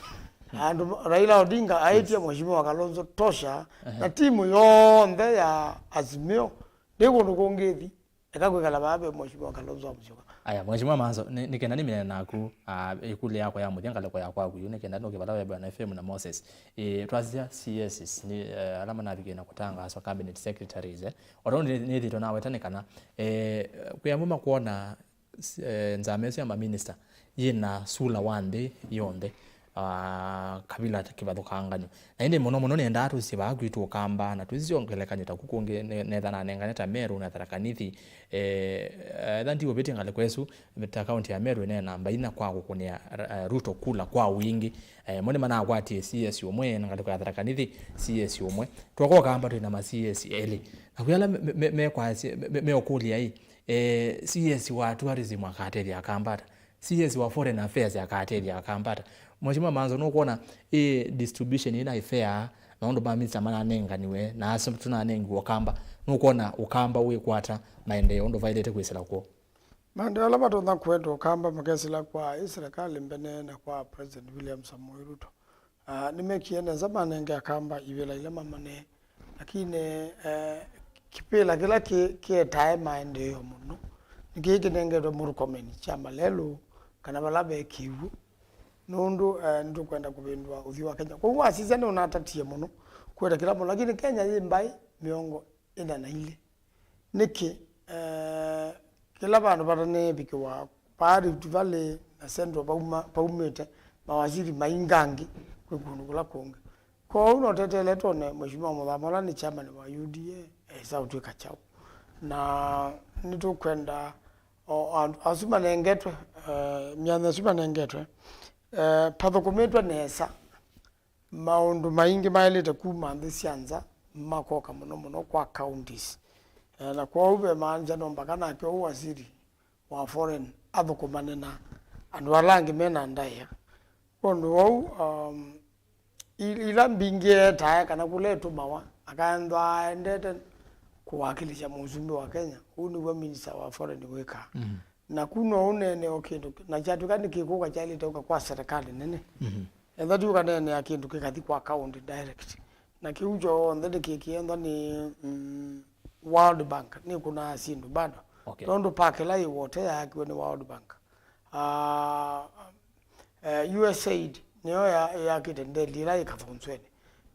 Andũ, Raila Odinga aĩtye, yes, Mheshimiwa Kalonzo tosha, ehe, na timu yonthe ya Azimio ndĩ kũndũ kũngĩ ĩthi. Eka kwĩkala vaa ve Mheshimiwa Kalonzo wa Musyoka. Aya, Mheshimiwa Manzo, nĩ, nĩ kenda nĩmine naku, ah, ĩkũlyo yakwa ya mũthya ngalĩko ya kwaku yu, nĩ kenda nũke vala we Bwana F M na Moses. Eh, twasisya C S nĩ, eh, ala manavikie na kũtangaaswa cabinet secretaries, eh. O tondũ nĩ, nĩthĩtwe naweta nĩ kana, eh, kwĩ amwe makwona s-, eh, nzama ĩsu ya maminista yĩna sula wa nthĩ yonthe, ah, kavila kĩvathũkanganyo. Na ĩndĩ mũno mũno nĩendaa tũsisye vaa kwitũ Ũkamba, na tũsisye ngelekany'o taku kũngĩ, ne-, netha nanengane ta Meru na Tharaka Nithi, eh, etha ndiũvĩtye ngalĩko ĩsu, ta kaunti ya Meru ĩnee namba inya kwa kũkũnĩa, eh, Ruto kula kwa wingĩ. Eh, mo nĩmanakwatie C S ũmwe, na ngalĩko ya Tharaka Nithi C S ũmwe. Twoka Ũkamba twĩna ma C S elĩ. Na kwĩ ala me-, me-, me-, mekwasya, me-, me-, meũkũlya ĩ, eh, C S wa tourism akatethya Akamba ata? C S wa Foreign Affairs akatethya Akamba ata? Mheshimiwa Manzo, nũkwona ĩ distribution ĩna ĩ fair, maũndũ ma minista mananenganiwe, na asu tũnanengiwe Ũkamba? Nũkwona Ũkamba wĩkwata maendeeo ũndũ vaĩlĩte kwĩsĩla kw'o? Maendeeo ala matonya kũetwa Ũkamba makesĩla kwa ĩ serikali mbene na kwa President William Samoei Ruto. Ah, nĩmekie nesa manenge Akamba ivĩla ila mamanee. Lakini, eh, kĩvĩla kĩla kĩ-, kĩetae maendeeo mũno nĩ kĩĩ kĩnengetwe Murkomen kya Malelũ, kana vala ve kĩw'ũ, nũndũ, eh, nĩtũkwenda kũvĩndũa ũthyũ wa Kenya. Kwoou wasisya nĩũnatatie mũno kũete kĩla mũndũ, lakini Kenya yĩ mbaĩ mĩongo ĩna na ilĩ. Nĩkĩ, eh, kĩla vandũ vataneevikĩwa vaa Rift Valley na Central vauma, vaumĩte mawasili maingangĩ kwĩ kũndũ kũla kũngĩ? Kwoou no tweteele twone Mheshimiwa Mũthama, ũla nĩ chairman wa U D A, esa ũtwĩka kyaũ. Na nĩtũkwenda o andũ asu manengetwe, eh, myanya ĩsu manengetwe, eh, pathũkũmĩtwe nesa. Maũndũ maingĩ maĩlĩte kuma nthĩ sya nza makoka mũno mũno kwa counties. Eh, na kwoou ve maanja no mpaka nake ũũ waziri wa foreign athũkũmane na andũ ala angĩ mena ndaĩa. Kwondũ wou, um, i-, ila mbingĩ etae kana kũla ĩtũmawa, akaenthwa aendete kũwakilisha mũsumbĩ wa Kenya. Ũu nĩw'o minister wa foreign wĩkaa. Mhm. Naku no ũneene o kĩndũ, na kyatw'ĩka nĩ kĩkũka kyaĩlĩte ũka kwa serikali nene. Mhm. Etha ti ũkaneenea kĩndũ kĩkathi kwa county direct. Na kĩu kyonthe nĩkĩkĩenthwa nĩ, mm, World Bank, nĩkũnaa syĩndũ bado. Okay. Nũndũ park ĩla yĩ Wote yaakiwe nĩ World Bank. Ah, eh, U S A I D nĩyo ya-, yakĩte ndeli ĩla yĩ Kathonzweni.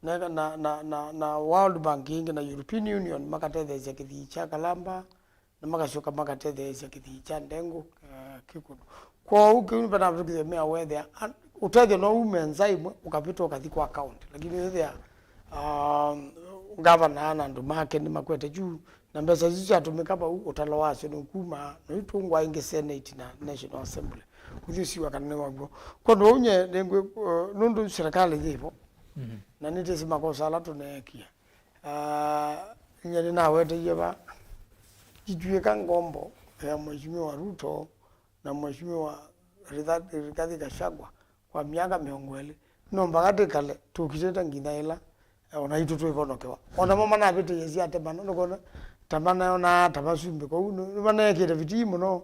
Na, na, na, na, na World Bank ĩngĩ na European Union makatetheesya kĩthii kya Kalamba, na makasyoka makatetheesya kĩthii kya Ndengũ, eh, kĩ kũndũ. Kwoou kĩu nĩvanavĩtũkĩthya mea wethĩa, an-, ũtethyo no ume nza ĩmwe, ũkavĩtũka ũkathi kwa county. Lakini wĩthĩa, um, ngavana na andũ make nĩmakwete juu, na mbesa isu syatũmĩka vau, ũtalo wasyo nũkumaa, na itũngwa ĩngĩ Senate na National Assembly. Kũthi ũsiwa kana nĩ waw'o. Kwondũ ũu nye, nĩngwĩ, uh, nũndũ serikali yĩvo, mhm, na nĩtĩsĩ makosa ala tũneekie. Ah, nye nĩnaweteie va, itw'ĩka ngombo ya Mheshimiwa Ruto na Mheshimiwa Ritha-, Rigathi Gachagua kwa myaka mĩongo ĩlĩ. No mpaka tĩkale tũkitĩte nginya ĩla, eh, ona itũ twĩvonokewa. Ona mo manavĩtĩie syatemana, nũkona ta manayonaa ta masumbĩ, kwoou nĩ, nĩmaneekĩte vitii mũno,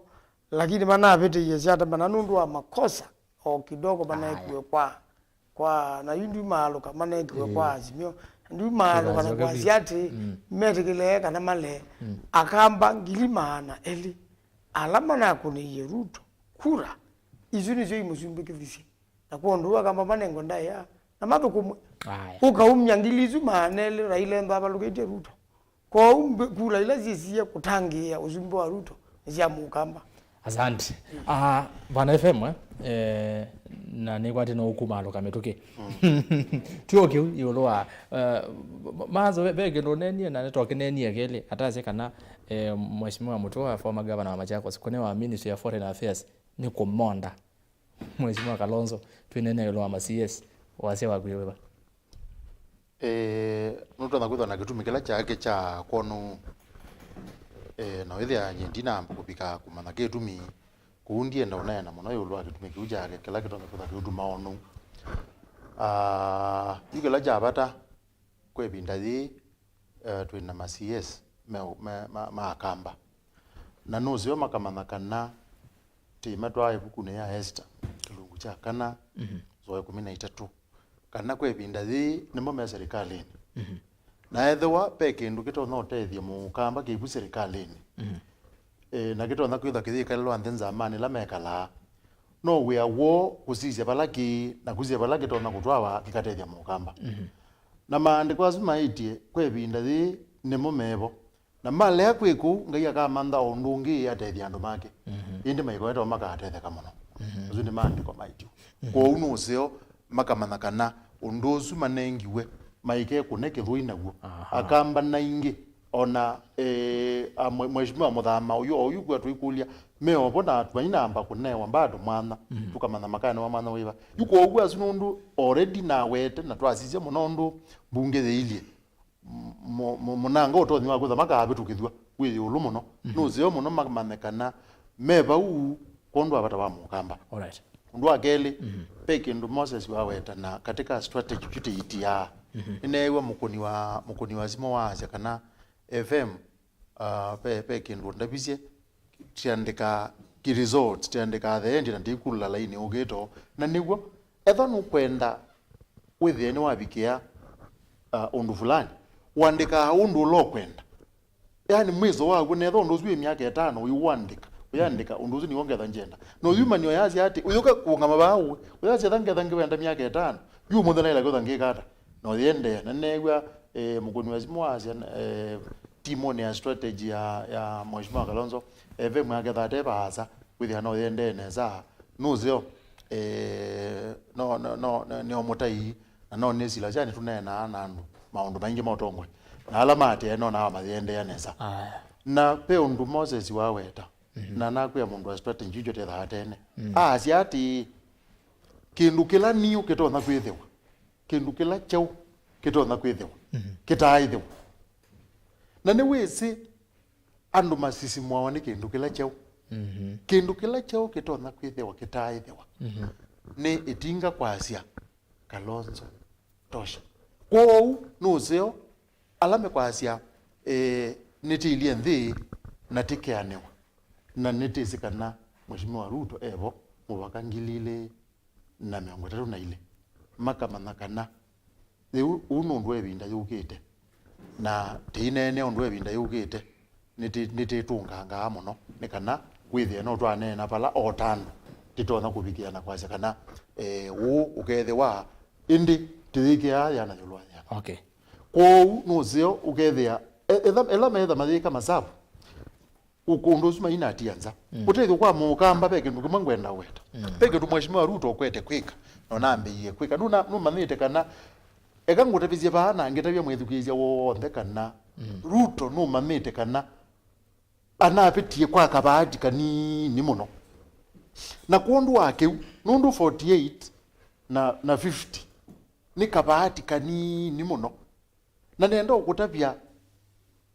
lakini manavĩtĩie syatemana nũndũ wa makosa o kidogo maneekiwe kwa kwa, na yu ndiumaalũka, maneekiwe kwa Azimio. Ndiumaalũka na kwasya atĩ metĩkĩle kana male. Akamba ngili maana elĩ ala manakũnĩie Ruto kura, isu nĩsyo imũsumbĩkĩthisye. Na kwondũ ũu Akamba manengwe ndaĩa na mathũkũmwe. Ũkaumya ngili isu maana elĩ Raila ethwa avalũkĩtye Ruto. Kwoou mbe-, kula ila syĩsie kũtangĩĩa ũsumbĩ wa Ruto nĩ sya Mũkamba. Asante. Ah, Bwana F M, eh, eh, na nĩkwatĩ no ũkumaalũka mĩtũkĩ. Ti o kĩu ĩũlũ wa, eh, ma-, Manzo ve, ve kĩndũ ũneenie na nĩtwakĩneenie kelĩ, atasye kana, eh, Mheshimiwa Mutua, former governor wa Machakos, kũnewa Ministry ya Foreign Affairs nĩ kũmonda. Mheshimiwa Kalonzo, twĩneena ĩũlũ wa ma C S, wasya waku wĩ va? Eh, nũtonya kwĩthwa na kĩtumi kĩla kyake kya kwona ũu. Eh, na wĩthĩa nyie ndinamba kũvika kũmanya kĩtumi, kũu ndienda ũneena mũno ĩũlũ wa kĩtumi kĩu kyake kĩla kĩtonya kwĩthwa kĩũtuma ona ũu. Ah, yu kĩla kya vata kwa ĩvinda yĩĩ, eh, twĩ na ma C S me, me, ma, ma Akamba. Na nũseo makamanya kana tĩmatwaa ĩvukunĩ ya Esther, kĩlungu kya kana, nzũa ĩkũmi na itatũ, kana kwa ĩvinda yĩĩ nĩmo me serikalĩnĩ. Na ethĩwa ve kĩndũ kĩtonya ũtethya Mũkamba kĩvu serikalĩnĩ, e, na kĩtonya kwĩthwa kĩyĩkalĩlwa nthĩ nzamanĩ ĩla mekalaa. No wĩa woo kũsisya vala kĩĩ na kũsisya vala kĩtonya kũtwawa kĩkatethya Mũkamba. Mhm. Na maandĩko asu maĩtye, kwa ĩvinda yĩĩ nĩmo mevo. Na malea kwĩka ũu, Ngai akamantha o ũndũ ũngĩ atethye andũ make. Mhm. Ĩndĩ maikaweta makatetheka mũno. Mhm. Asu nĩ maandĩko maitũ. Mhm. Kwoou nũseo makamanya kana ũndũ ũsu manengiwe maikekũne kĩthũi naw'o. Aha. Akamba na ingĩ, ona, eh, a, mwe-, Mheshimiwa Mũthama ũyũ, oyu kw'a tũikũlya, me ovo na tũmainamba kũnewa bado mwanya, mhm, tũkamanya makanewa mwanya wĩva. Yu kwoou asu nũndũ already nawete na twasisya mũno ũndũ mbunge yĩilyĩ. Mo-, mo-, mũnanga ũtonyi wa kwĩtha makavĩtũkĩthw'a wĩ ĩũlũ mũno. Mhm. Nũseo mũno mamanye kana me vau kwondũ wa vata wa Mũkamba. Alright. Ũndũ wa kelĩ, mhm, ve kĩndũ Moses waweta na katika strategy yu tĩitiaa. Mhm. Nĩneew'a mũkũni wa, mũkũni wa simũ waasya kana F M, ah, ve, ve kĩndũ ndavisye, tiandĩka ki results, tiandĩka the end, na ndikulula laini ũkĩto. Na nĩw'o, ethwa nũkwenda wĩthĩe nĩwavikĩa, uh, ũndũ fulani, ũandĩkaa ũndũ ũla ũkwenda. Yaani mwĩso waku, nethwa ũndũ ũsu wĩ myaka ĩtano, ũyũandĩka, ũyandĩka, ũndũ ũsu nĩw'o ngetha ngyenda. Na ũyumany'a ũyasya atĩ, ũyũka kũũngama vaa ũĩ, ũyasya etha ngetha ngĩwenda myaka ĩtano, yu ũmũnthĩ naĩla kwĩtha ngĩka ata? Na ũyĩendeea. Na neew'a, eh, mũkũni wa simũ wasya, eh, timũnĩ ya strategy ya, ya Mheshimiwa Kalonzo, F M aketha ate vaasa, wĩthĩa no yendee nesa, nũseo, eh, no, no, no, no, nĩ o mũtai, na no nĩsila sya nĩtũneenaa na andũ maũndũ maingĩ ma ũtongoi. Na ala maatĩae no nao mayĩendeea nesa. Aya. Na ve ũndũ Moses waweta, mhm, na nakwĩa mũndũ wa strategy yu tethaa tene. Mm. Aasya atĩĩ, kĩndũ kĩla niu kĩtonya kwĩthĩwa, kĩndũ kĩla kyeũ kĩtonya kwĩthĩwa, mhm, kĩtaaĩthĩwa. Na nĩwĩsĩ andũ masisimũawa nĩ kĩndũ kĩla kyeũ. Mhm. Kĩndũ kĩla kyeũ kĩtonya kwĩthĩwa kĩtaaĩthĩwa. Mhm. Nĩ ĩtinga kwasya, Kalonzo tosha. Kwoou nũseo ala mekwasya, eh, nĩtĩilye nthĩ na tĩkeanĩwa, na nĩtĩsĩ kana Mheshimiwa Ruto evo mũvaka ngili ilĩ na mĩongo ĩtatũ na ilĩ, makamanya kana yĩu, ũu nĩ ũndũ wa ĩvinda yũkĩte, na tĩineenea ũndũ wa ĩvinda yũkĩte, nĩtĩ-, nĩtĩtũngangaa mũno, nĩ kana kwĩthĩe no twaneena vala o ta andũ tĩtonya kũvikĩa na kwasya kana, eh, ũũ ũkethĩwa, ĩndĩ tĩyĩkĩaa yana ĩũlũ wa yana. Okay. Kwoou nũseo ũkethĩa, e-, etha, ela meetha mayĩka masavu, Ũkũ-, ũndũ ũsu mainatia nza. Mm. Ũtethyo kwa Mũkamba, ve kĩndũ kĩmwe ngwenda weta. Mm. Ve kĩndũ Mheshimiwa Ruto ũkwete kwĩka, na ũnambĩie kwĩka. Nũna-, nũmanyĩte kana, eka ngũtavĩsye vaa na ngĩtavya mwĩthukĩĩsya w'onthe kana, mm, Ruto nũmanyĩte kana anavĩtie kwa kavaati kanini mũno. Na kwondũ wa kĩu, nũndũ forty-eight na, na fifty nĩ kavaati kanini mũno. Na nenda ũkũtavya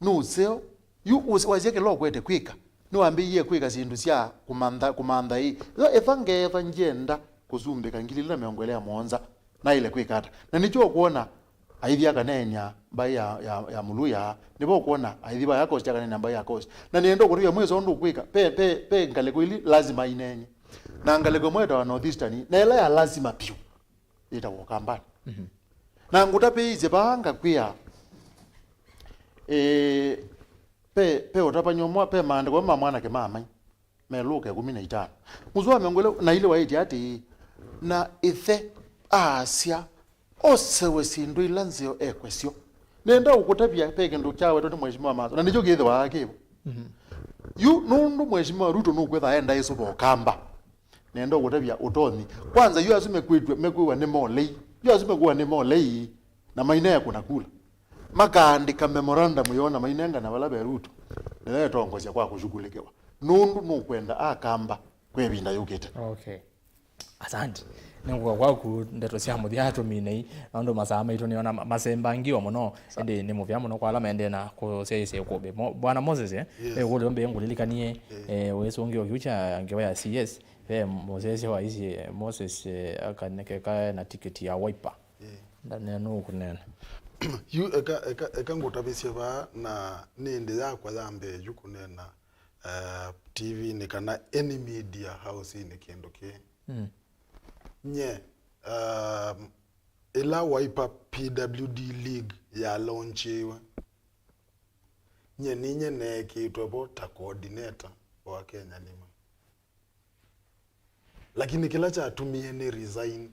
nũseo, yu ũs-, wasya kĩla ũkwete kwĩka, nĩwambĩĩie kwĩka syĩndũ sya kũmantha, kũmantha ĩ. Yo ĩtha ngeetha ngyenda kũsumbĩka ngili ilĩ na mĩongo ĩlĩ na mũonza, naĩle kwĩka ata? Na nĩkyo ũkwona aithi akaneenya mbaĩ ya, ya, ya Muluya, nĩvo ũkwona aithi vaya Coast akaneenya mbaĩ ya Coast. Na nĩenda ũkũtavya mwĩso ũndũ ũkwĩka, pe, pe, pe ngalĩko ili lazima ineenye. Na ngalĩko ĩmwe ĩtawa North Eastern, na ĩla ya lazima vyũ yĩtawa Ũkambani. Mhm. Na ngũtavĩĩsye vaa ngakwĩa, eh, pe, pe ũtavany'a ũmwe, pe maandĩko ma mwanake ma mai, me Luka ĩkũmi na itano. Mũsoa wa mĩongo ĩlĩ na ilĩ waĩtye atĩĩ, na ĩthe aasya, osewe syĩndũ ila nzeo ekwe syo. Nenda ũkũtavya ve kĩndũ kyawetwe nĩ Mheshimiwa Maso, na nĩkyo kĩthĩwaa kĩvo. Mhm. Yu nũndũ Mheshimiwa Ruto nũkwĩtha enda ĩsũva Ũkamba. Nenda ũkũtavya ũtonyi. Kwanza, yu asu mekwĩtw'a, mekwĩwa nĩ molei. Yu asu mekwĩwa nĩ molei, na maineekũna kula. Makaandĩka memorandum yoo na mainengana vala ve Ruto. Nĩyo ĩtongosya kwa kũshughulĩkĩwa. Nũndũ nũkwenda Akamba kwa ĩvinda yũkĩte. Okay. Asante. Nĩngũka kwaku ndeto sya mũthya tũminei, nũndũ masaa maitũ nĩona ma-, masembangiwa mũno. Sa- ĩndĩ nĩ mũvea mũno kwa ala maendee na kũsyaĩĩsya ĩkũmbĩ. Mo-, Bwana Moses, eh? Yes. Ĩkũlyo mbee ngũlilikanie, eh, eh, wĩsũngĩo kĩu kya ngewa ya C S. Ve mũsyaĩĩsya wa ici, eh, Moses, eh, akanekeka na tiketi ya Wiper. Eh. Ndanea nũũ kũneena. Yu eka, eka, eka ngũtavĩsye vaa na nĩ ĩndĩ yakwa ya mbee yu kũneena, eh, T V-nĩ kana any media house-inĩ kĩndũ kĩĩ. Mm. Nye, um, ĩla Wiper P W D League ya launchiwe, nye ninye neekĩĩtwe vo ta coordinator. o Akenya nima. Lakini kĩla kyatumie nĩ resign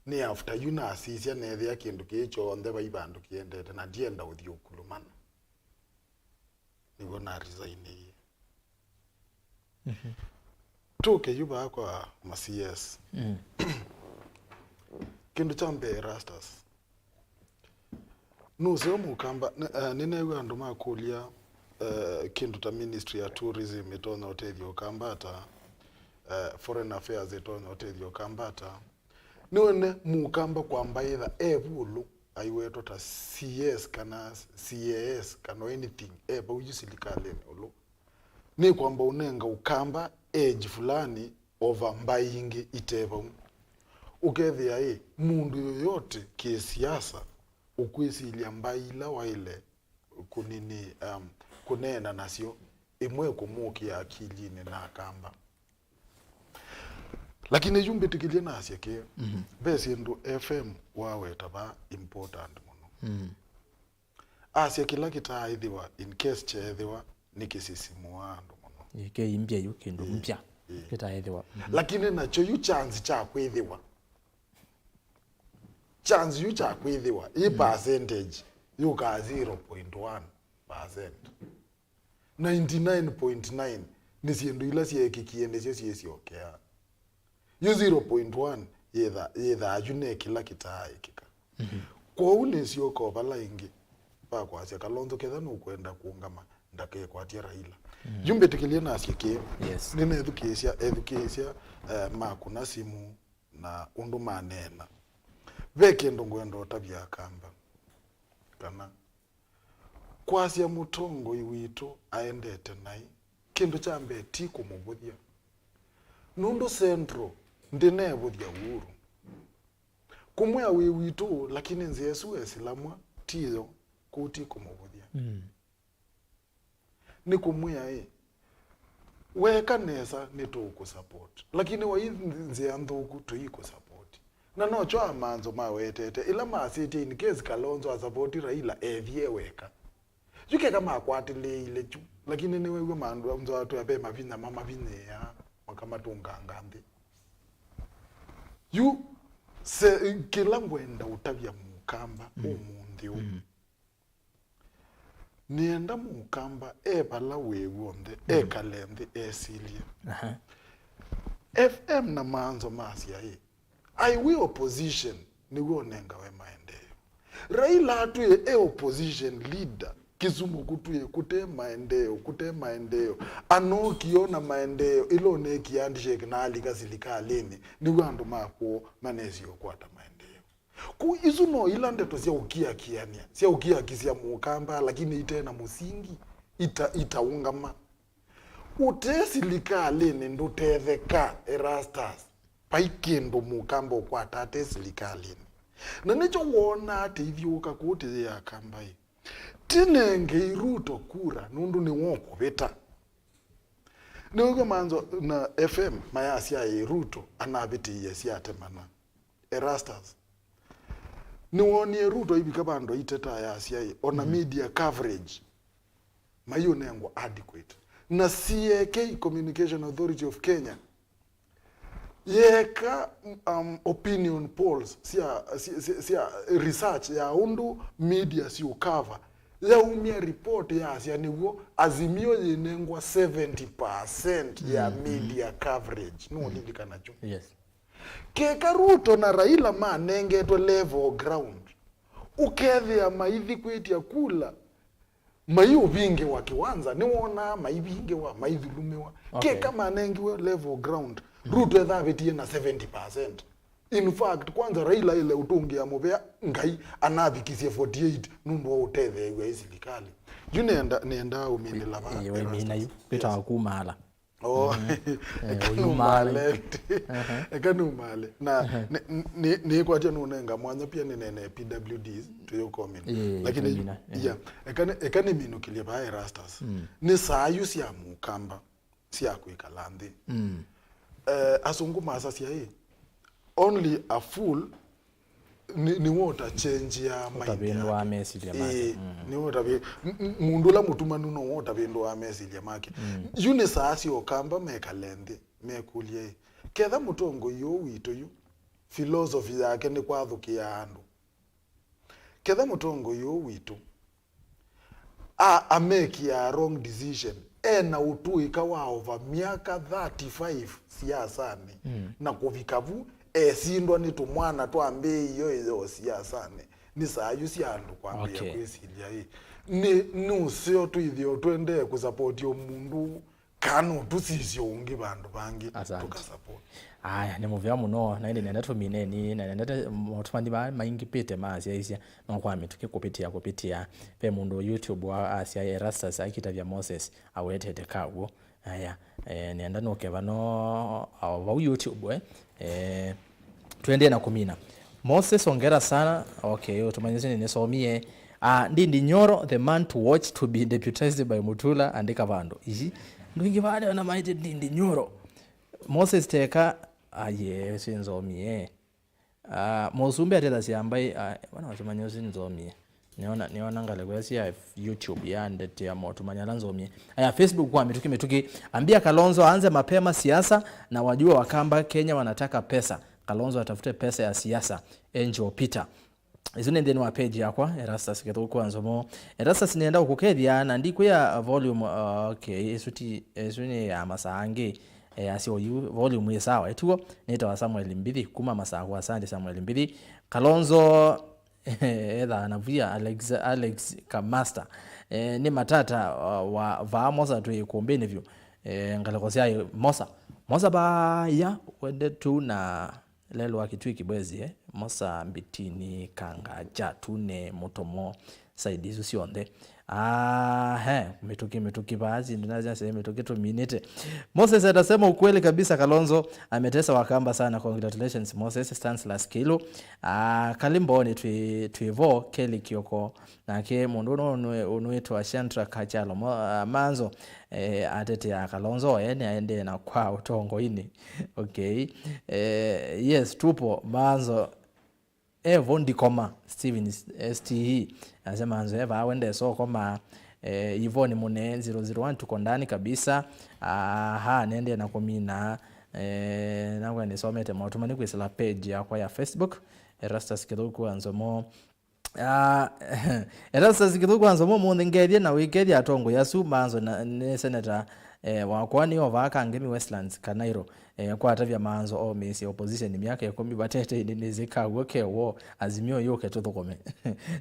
nĩ after yu nasisya neethĩa kĩndũ kĩĩ kyonthe vai vandũ kĩendete, na ndienda ũthiũkulumana. Nĩw'o na resign ĩĩ. Tũke yu vaa kwa ma C S. Kĩndũ kya mbee, Erastus, nũseo Mũkamba, nĩ- eh, nĩneew'a andũ makũlya, eh, kĩndũ ta Ministry ya Tourism ĩtonya ũtethya Ũkamba ata, eh, Foreign Affairs ĩtonya ũtethya Ũkamba ata. Nĩwone Mũkamba kwamba ĩtha e vũlũ aiwetwa ta C S kana C A S kana anything, e vau yu silikalĩnĩ ũlũ. Nĩkwamba ũnenga Ũkamba edge fulani over mbaĩ ingĩ ite vau. Ũkethĩa ĩ, mũndũ yoyote kĩsiasa ũkwĩsilya mbaĩ ila waĩle kũnini, um, kũneena nasyo, ĩmwe ĩkũmũkĩa akilinĩ na akamba. Lakini yu mbĩtĩkĩlye nasye kĩĩ, ve syĩndũ F M waweta vaa important mũno. Asya kĩla kĩtaaĩthĩwa in case kyeethĩwa nĩkĩsisimũaa andũ mũno. Ĩ, kĩimbya yu kĩndũ mpya kĩtaaĩthĩwa. Lakini nakyo yu chance kya kwĩthĩwa, chance yu kya kwĩthĩwa ĩ percentage yũkaa zero point one percent. Ninety nine point nine nĩ syĩndũ ila syeekĩkie nĩsyo syĩsyokea. Yu zero point one yĩtha- yĩthaa yu ne kĩla kĩtaaĩkĩka. Kwoou nĩsyoka o vala ĩngĩ va kwasya Kalonzo ketha nũkwenda kũũngama, ndakekwatye Raila. Yu mbĩtĩkĩlye nasye kĩĩ. Yes. Nĩnethukĩĩsya ethukĩĩsya, eh, makũna simũ na ũndũ maneena. Ve kĩndũ ngwenda ũtavya Akamba, kana kwasya mũtongoi witũ aendete naĩ, kĩndũ kya mbee ti kũmũvũthya. Nũndũ Central ndĩneevũthya Uhuru. Kũmwĩa wĩ witũ, lakini nzĩa ĩsu wesilamwa tiyo, kũu ti kũmũvũthya. Nĩ kũmwĩa ĩ, weeka nesa nĩtũũkũsupport, lakini wai nzĩa nthũku tũikũsupport. Na nokyo Amanzo mawetete, ĩla masĩtye in case Kalonzo asapoti Raila ethie weka. Yu keka makwatĩlĩĩile kyu, lakini nĩwew'a Manzo atwĩa ve mavinya mamavinyĩĩaa makamatũnganga nthĩ. Yu se, kĩla ngwenda ũtavya Mũkamba ũmũnthĩ ũũ. Nĩenda Mũkamba e vala wĩ w'onthe, ekale nthĩ esilye. F M na Manzo masya ĩ, ai wĩ opposition nĩw'o ũnengawe maendeeo. Raila atwĩe e opposition leader, Kisumu kũtwĩe kũte maendeeo, kũte maendeeo. Anokiona maendeeo ĩla ũneekie handshake na alika silikalĩnĩ, nĩw'o andũ ma kwoo manesie ũkwata maendeeo. Kũu isu no ila ndeto sya ũkiakiany'a, sya ũkiakisya Mũkamba, lakini ite na mũsingi, ita, itaũngama. Ũte silikalĩnĩ ndũtetheka, Erastus. Vai kĩndũ Mũkamba ũkwata ate silikalĩnĩ. Na nĩkyo wonaa tĩithyũũka kũu tĩyĩ Akamba ĩ, tinengei Ruto kura nũndũ nĩwe ũkũvĩta. Nĩwĩw'a Manzo na F M mayasya ĩ Ruto anavĩtĩie syatemana. Erastus. Nĩwoonie Ruto aivika vandũ aiteta ayasya ĩ, ona media coverage maiũnengwa adequate. Na C A K, Communication Authority of Kenya, yeeka, um, opinion polls sya, sya, sya, sya research ya ũndũ media siũkava, yaumya report yasya nĩw'o Azimio yĩnengwa seventy percent ya media coverage. Nũũlilikana kyu? Yes. Keka Ruto na Raila manengetwe level ground, ũkethĩa maithi kwĩtya kula, maiũvingĩwa kĩwanza, nĩwonaa maivingĩwa, maithulumiwa. Okay. Keka manengiwe level ground, Ruto ethavĩtie na seventy percent. In fact, kwanza Raila ile ũtũngĩa mũvea Ngai anavikisye forty-eight nũndũ wa ũtetheew'a ĩ silikalĩ. Yu nĩenda, nĩendaa ũminĩla vaa. Ĩĩ, waimina yu, Erastus. Kwĩtawa kumaala. Oh, eka ũyumaale. Numaale. Eka numaale. Na nĩ- nĩ- nĩkwatya nũnenga mwanya pia nĩnene P W Ds tuyũkomina. Ĩĩ, lakini ĩkamina, ĩĩ. Yeah, eka nĩ- eka nĩminũkĩlye vaa Erastus. Nĩ saa yu sya Mũkamba sya kwĩkala nthĩ. Eh, asũngũ masasya ĩ, only a fool Nĩ- nĩwe ũta change ya mind Ũtavĩndũaa yake. Mesĩlya make. Ĩĩ, nĩwe ũtavĩ- m- m- mũndũ ũla mũtumanu nowe ũtavĩndũaa mesĩlya make. Yu nĩ saa sya ũkamba mekale nthĩ mekũlye ĩ, ketha mũtongoi ũũ witũ yu philosophy yake nĩ kwathũkĩa andũ, ketha mũtongoi ũũ witũ a- amekia wrong decision, ena ũtũĩka wa over myaka thirty-five siasanĩ, na kũvika vu esindwa nĩ tũmwana twambĩĩie ĩyoo siasanĩ, nĩ saa yu sya andũ kwambĩĩa Okay. kwĩsilya ĩ, nĩ nĩ ũseo twĩthĩo tũendee kũsapoti o mũndũ kana ũtũsisya ũngĩ vandũ vangĩ Asante. tũkasapoti. Aya, nĩ mũvea mũno, na ĩndĩ nenda tũmineni, na nendete motũmani vaa maingĩpĩte maasyaisya no kwa mĩtũkĩ kũpĩtĩa kũpĩtĩa. Ve mũndũ YouTube wa asya Erastus akitavya Moses awetete kaw'o. Aya, eh, nenda nũke vano o vau YouTube, eh. Eh, tuendee na kũmina. Moses, ongera sana. Okay, ũtũmanyĩsye nĩnĩsomie. Ah, Ndindi Nyoro, the man to watch to be deputized by Mutula, andĩka vandũ. Ici, ndũ ingĩ vale ona maĩte Ndindi Nyoro. Moses teka, aye, ũsu nzomie. Ah, mũsumbĩ atethasya mbai, ah, wana wasimanya ũsu nzomie. Niona, niona ngalĩko ĩsu ya YouTube ya ndetea motumanya ala nzomie. Aya, Facebook kwa mĩtũkĩ mĩtũkĩ. Ambia Kalonzo aanze mapema siasa na wajue Wakamba Kenya wanataka pesa. Kalonzo atafute pesa ya siasa. Angel Peter. Isu nĩ nthĩnĩ wa page yakwa, Erastus Kĩthũku wa Nzomo. Erastus, nĩenda ũkũkethya na ndikwĩa volume, uh, okay, ĩsu ti, ĩsu nĩ ya masaa angĩ, eh, asya oyu, volume ĩ sawa, ĩtuo, nĩtawa Samuel Mbithi, kuma Masaku, asante Samuel Mbithi. Kalonzo, ethaa na via, Alex, Alex Kamasta. Eh, nĩ matata, uh, wa vaa Mosa twĩ ĩkũmbĩnĩ vyũ. Eh, ngalĩko sya Mosa. Mosa vaya, wende tu na Lelwa Kitui Kibwezi, eh? Mosa, Mbitini, Kanga, Jatune, Mutomo, side isu syonthe. Ah, he, mĩtũkĩ, mĩtũkĩ, vaa syĩndũ nasya mĩtũkĩ tũminĩte. Moses atasema ukweli kabisa, Kalonzo ametesa Wakamba sana. Congratulations, Moses, Stanslas Kilu. Ah, Kalimbo nĩ twĩ, twĩ vo, Kelly Kioko. Nake mũndũ ũno ũnwĩ-, ũnwĩtwa Shantra Kachalo Mo-, ah, Manzo, eh, atetea Kalonzo, eh, nĩaendee na kwa ũtongoinĩ. Okay. Eh, yes, tupo, Manzo, eh, vo ndikoma, Steven S T E, ase Manzo, eh, vaa wendesa ũkoma, eh, Yvonne Mune, zero zero one, tuko ndani kabisa. Aha, nendee na kũmina, eh, nakwenda nisomete maũtũmani kwĩsĩla page yakwa ya Facebook, Erastus Kĩthũku wa Nzomo. Ah, Erastus Kĩthũku wa Nzomo, ũmũnthĩ ngethye na wĩkethya atongoi asu Manzo na, nĩ seneta, eh, wakwa nĩ ovaa Kangemi Westlands, Kanairo, eh, kwatavya Manzo omĩĩsye opposition myaka ĩkũmi vatete ĩndĩ nĩsĩ kaw'o kewo, Azimio yũke tũthũkũme.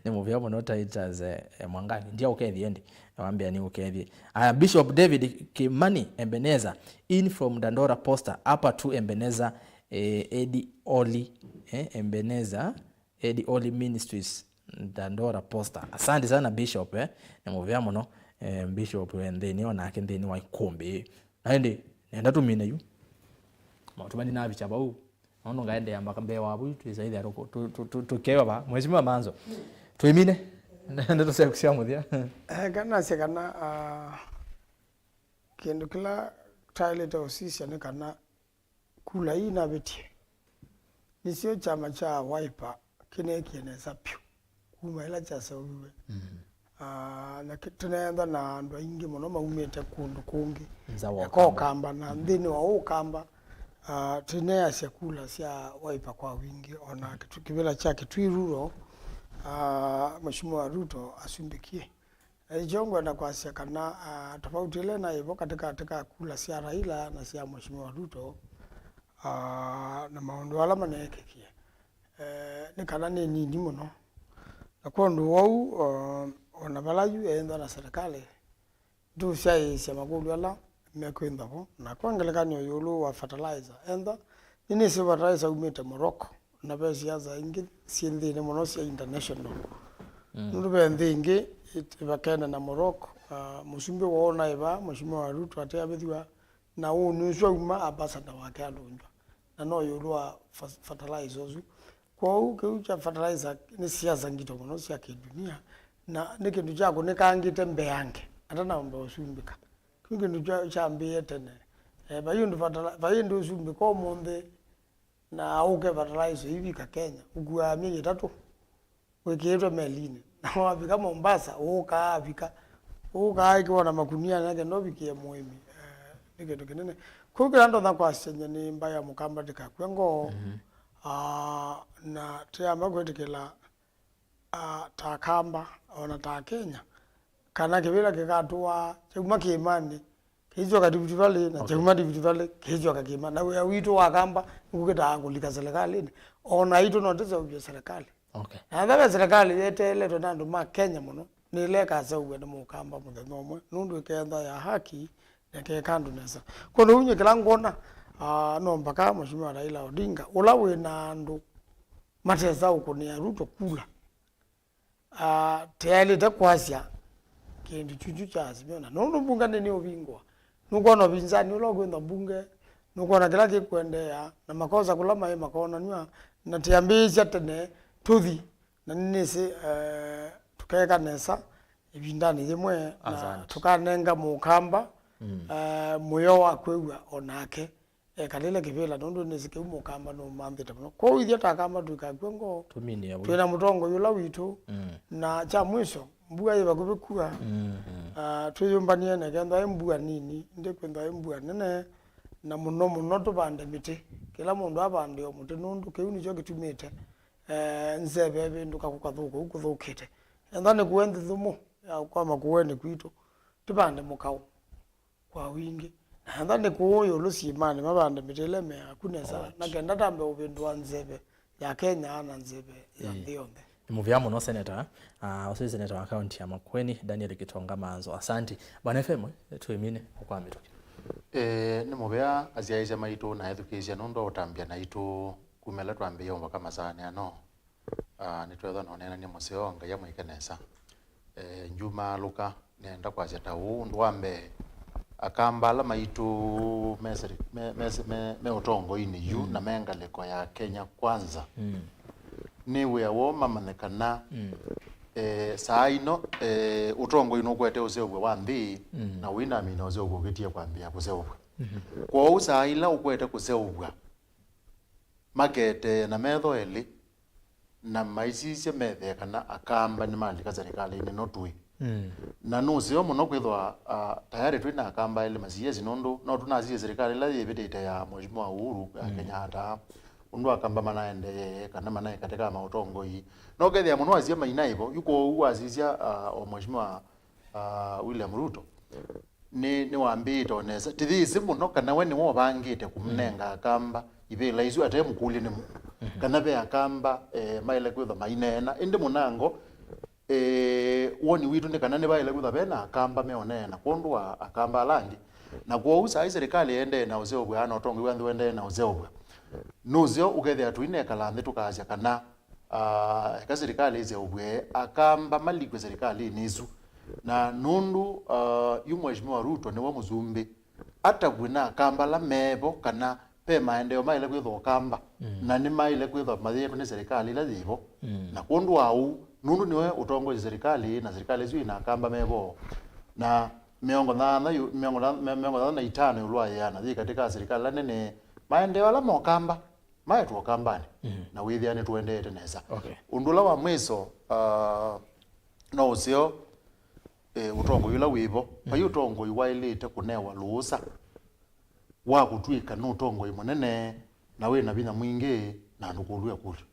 Nĩ mũvea mũno Titus, eh, eh, Mwangangi. Ndia ũkethye ĩndĩ, wambĩa nĩ ũkethye. Aya, Bishop David Kimani Ebenezer, in from Dandora Posta, hapa tu Ebenezer, eh, Edi Oli, eh, Ebenezer, Edi Oli Ministries, Dandora Posta. Asante sana Bishop, eh. Nĩ mũvea mũno, eh, Bishop we nthĩnĩ, onake nthĩnĩ wa ikũmbĩ. Na ĩndĩ, nenda tũmine yu. Maũtũmani navicha vau. Nono ngaendeea mbaka mbee wa vau, twĩsaithya tũkũ-, tũ-, tũ-, tũ-, tũkewa va. Mheshimiwa Manzo. Twĩmine. Ndeto syaku sya mũthya. Eh, kana sya kana, ah, kĩndũ kĩla taĩlĩte ũsisya nĩ kana kula ii navĩtie, nĩsyo kyama kya Wiper kĩneekie nesa vyũ kuma ĩla kyaseũviw'e. Ah, na kĩ-, tũneethwa na andũ aingĩ mũno maumĩte kũndũ kũngĩ. Nza wa eka Ũkamba. Ũkamba, na nthĩnĩ wa Ũkamba, ah, tũneasya kula sya Wiper kwa wingĩ, o na kĩtu-, kĩvĩla kya Kitui Rural, ah, Mheshimiwa Ruto asumbĩkie. Na ĩkyo ngwenda kwasya kana, ah, tofauti ĩla naĩ vo katĩkatĩ ka kula sya Raila na sya Mheshimiwa Ruto, ah, na maũndũ ala maneekĩkie, eh, nĩ kana nĩ nini mũno. Na kwondũ wou, ah, o na vala yu eĩnthwa na serikali, nĩtũũsyaĩĩsya makũlyo ala mekwĩthwa vo. Na kwa ngelekany'o ĩũlũ wa fertilizer, enthwa nĩnĩsĩ fertilizer umĩte Morocco, na ve siasa ingĩ syĩ nthĩnĩ mũno sya international. Mm. Nũndũ ve nthĩ ingĩ it-, ĩvakene na Morocco, ah, mũsumbĩ woo naĩ vaa, Mheshimiwa Ruto ateavĩthw'a, na ũnĩ ũsu auma ambassador wake alũngywa. Na no ĩũlũ wa fa-, fertilizer ũsu. Kwoou kĩu kya fertilizer nĩ siasa ngito mũno sya kĩdunia, na nĩ kĩndũ kyakũnĩkangĩte mbeange, atanamba ũsumbĩka. Kĩu kĩndũ kya-, kyambĩĩe tene. Eh, vai ũndũ fertili-, vai ũndũ ũsumbĩka ũmũnthĩ, na ũke fertilizer ivika Kenya, ũkuaa myei ĩtatũ wĩkĩĩtwe melinĩ. Na wavika Mombasa, ũũkaa avika. Ũũkaa ĩkĩwa na makunia nake ndovikie mũĩmi. Eh, nĩ kĩndũ kĩnene. Kũu kĩla ndonya kwasya nyie nĩ mbaĩa Mũkamba ndĩkakw'e ngoo. Mhm. Ah, na tĩamba kwĩtĩkĩla, ah, ta Akamba, ona ta Akenya, kana kĩvĩla kĩkatũaa kyauma kĩĩmanĩ, kĩisyoka Rift Valley, na okay, kyauma Rift Valley, kĩisyoka kĩĩmanĩ. Na wĩa witũ wa Akamba nĩkũkĩtaa kũlika serikalĩnĩ. Ona aitũ no tũseũvye serikalĩ. Okay. Na ethĩwa ve serikali yeteeletwe nĩ andũ ma Kenya mũno, nĩ ĩla ĩkaseũvw'a nĩ Mũkamba mũthenya ũmwe, nũndũ ĩkethwa ya haki na ĩkeka andũ nesa. Kwondũ ũu nyie kĩla ngwona, ah, no mbaka Mheshimiwa Raila Odinga, ũla wĩ na andũ matesa ũkũnĩa Ruto kula, ah, teaĩlĩte kwasya kĩndũ kyuchu kya Azimio, na nũndũ mbunge nĩ nĩũvingũa. Nũkwona ũvinzani ũla ũkwĩthwa mbunge, nũkwona kĩla kĩkũendeea, na makosa kũla maĩ makonanw'a, na tĩambĩĩsya tene tũthi, na nĩnĩsĩ, eh, tũkeka nesa ĩvindanĩ yĩmwe, na asante, tũkanenga Mũkamba, mm, eh, mũyo wa kwĩw'a o nake ekalĩle kĩvĩla, nũndũ nĩsĩ kĩu Mũkamba nũmanthĩte mũno. Kwoou ithyĩ ta Akamba tũikakw'e ngoo. Tũminĩe vau. Twĩ na mũtongoi ũla witũ, mm, na kya mwisho, mbua yĩ vakuvĩ kua. Mm, mm. Ah, twĩyũmbanie na kethwa ĩ mbua nini, ĩndĩ kwĩthwa ĩ mbua nene, na mũno mũno tũvande mĩtĩ. Kĩla mũndũ avande o mũtĩ, nũndũ kĩu nĩkyo kĩtumĩte, eh, nzeve ĩvĩndũka kũkathũka ũu kũthũkĩte. Ethwa nĩ kũe nthĩ thũmũ ya kwa makũenĩ kwitũ, tũvande mũkaũ kwa wingĩ. Na ethwa nĩ kũũ ĩũlũ syĩmanĩ, mavande mĩtĩ ĩla ĩmeaa ku nesa, na kenda tambe ũvĩndũa nzeve ya Kenya na nzeve ya nthĩ yonthe. Nĩ mũvea mũno, Senator. Ah, ũsu nĩ Senator wa kaunti ya Makueni, Daniel Gitonga Manzo. Asanti. Bwana F M, eh, twĩmine kwa mĩtũkĩ. Eh, nĩ mũvea asyaĩĩsya maitũ na ethukĩĩsya nũndũ wa ũtambya naitũ kuma ĩla twambĩĩe mpaka masaanĩ ano. Ah, nĩtwethwa na ũneenany'a mũseo, Ngai amwĩke nesa. Eh, ngyumaalũka, nĩenda kwasya ta ũũ, ũndũ wa mbee, Akamba ala maitũ me seri-, me, me, me, me ũtongoinĩ yu, mm, na me ngalĩko ya Kenya Kwanza, mm, nĩ wĩa woo mamanye kana, mm, eh, saa ĩno, eh, ũtongoi nũkwete ũseũvw'a wa nthĩ, mm, na ũinamina ũseũvw'a ũkĩtie kwambĩĩa kũseũvw'a. Mhm. Kwoou saa ila ũkwete kũseũvw'a, maketee na metho elĩ, na maisisye methĩe kana Akamba nĩmalika serikalĩnĩ ĩno twĩ. Mm. Na nũseo mũno kwĩthwa, ah, tayarĩ twĩ na Akamba elĩ ma C S, nũndũ no tũnasiie serikali ĩla yĩvĩtĩte ya Mheshimiwa Uhuru, ya, mm, Kenyatta, ũndũ Akamba manaendee kana manaĩ katĩ ka maũtongoi. No kethĩa mũno asia mainaivo, yu kwoou wasisya, ah, o Mheshimiwa, ah, William Ruto, nĩ, nĩwambĩĩte o nesa. Tĩthĩĩsĩ mũno kana we nĩwe ũvangĩte kũmũnenga, mm, Akamba ivĩla isu ate mũkũlye nĩ mũndũ, mhm, kana ve Akamba, eh, maĩle kwĩthwa maineena. Ĩndĩ mũnango, eh, woni witũ nĩ kana nĩvaĩle kwĩthwa ve na Akamba meũneena kwondũ wa Akamba ala angĩ. Na kwoou saa ii serikali ĩendee na ũseũvw'a, na ũtongoi wa nthĩ ũendee na ũseũvw'a. Nũseo ũkethĩa tũinekala nthĩ tũkasya kana, ah, eka serikali ĩseũvw'e, Akamba malikwe serikalinĩ ĩsu. Na nũndũ, ah, yu Mheshimiwa Ruto nĩwe mũsumbĩ, atavw'e na Akamba ala mevo kana ve maendeeo maĩle kwĩthwa Ũkamba, mm, na nĩmaĩle kwĩthwa mayĩtwe nĩ serikali ĩla yĩvo. Mm. Na kwondũ wa ũu, nũndũ nĩwe ũtongoesye serikali, na serikali ĩsu ĩna Akamba mevo, na mĩongo thanthatũ, mĩongo thanthatũ, mĩongo thanthatũ na itano ĩũlũ wa ĩana yĩ katĩ ka serikali ĩla nene, maendeeo ala ma Ũkamba maetwe Ũkambanĩ, mhm, na wĩthĩa nĩtũendeete nesa. Okay. Ũndũ ũla wa mwiso, ah, no ũseo, eh, ũtongoi ũla wĩvo. Vai, mhm, ũtongoi waĩlĩte kũnewa lũũsa wa kũtw'ĩka nĩ ũtongoi mũnene na wĩ na vinya mwingĩ na andũ kũlw'a ĩkũlyo.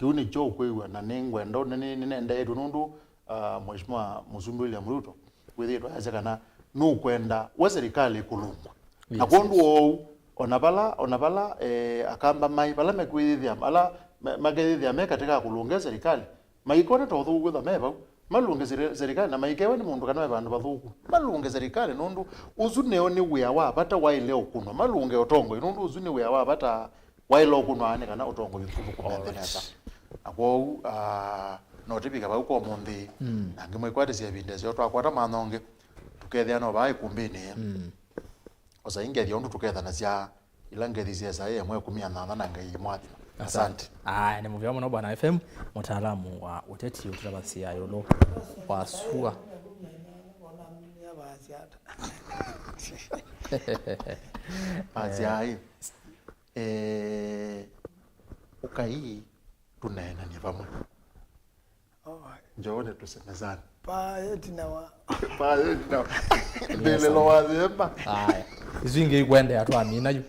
Kĩu nĩkyo ũkwĩw'a, na nĩngwenda, nĩ, nĩ, nĩnendeetwe nũndũ, ah, Mheshimiwa Mũsumbĩ William Ruto wĩthĩĩtwe ayasya kana nũkwenda we serikali ĩkũlũngwe. Na, yes, kwondũ, yes, wa ũu, ona vala, ona vala, eh, Akamba maĩ, vala mekwĩyĩthĩa, ala me-, makeyĩthĩa me katĩ ka kũlũnga serikali, maikone ta ũthũku kwĩthwa me vau, malũnge seri-, serikali, na maikewe nĩ mũndũ kana me vandũ vathũku, malũnge serikali, nũndũ ũsu nĩyo nĩ wĩa wa vata waĩle ũkũnwa, malũnge ũtongoi, nũndũ ũsu nĩ wĩa wa vata waĩle ũkũnwa nĩ kana ũtongoi ũthũkũme nthĩ nesa. Alright. Na kwoou, ah, no tĩvika vau kwa ũmũnthĩ, mm, na ngĩmwĩkwatĩsya ĩvinda ĩseo twakwata mwanya ũngĩ, tũkethĩa no vaa ĩkumbĩnĩ. Mm. Osa ingethya ũndũ tũkethanasya ila ngethi sya Ĩsaia ĩmwe ĩkũmi na nyanya, na Ngai mwathima. Asante. Asante. Aya, nĩ mũvea mũno Bwana F M, mũtaalamu wa ũteti ũtũtavasya ĩũlũ wa sua. Asya ĩ. Eh, ũkai tũneenanie vamwe. Oh, njooni tusemezane. Paa ĩtina wa. Paa ĩtina. Ndĩlĩlo wa yemba. Aya. Isu ingĩ ikwendea twamina yu.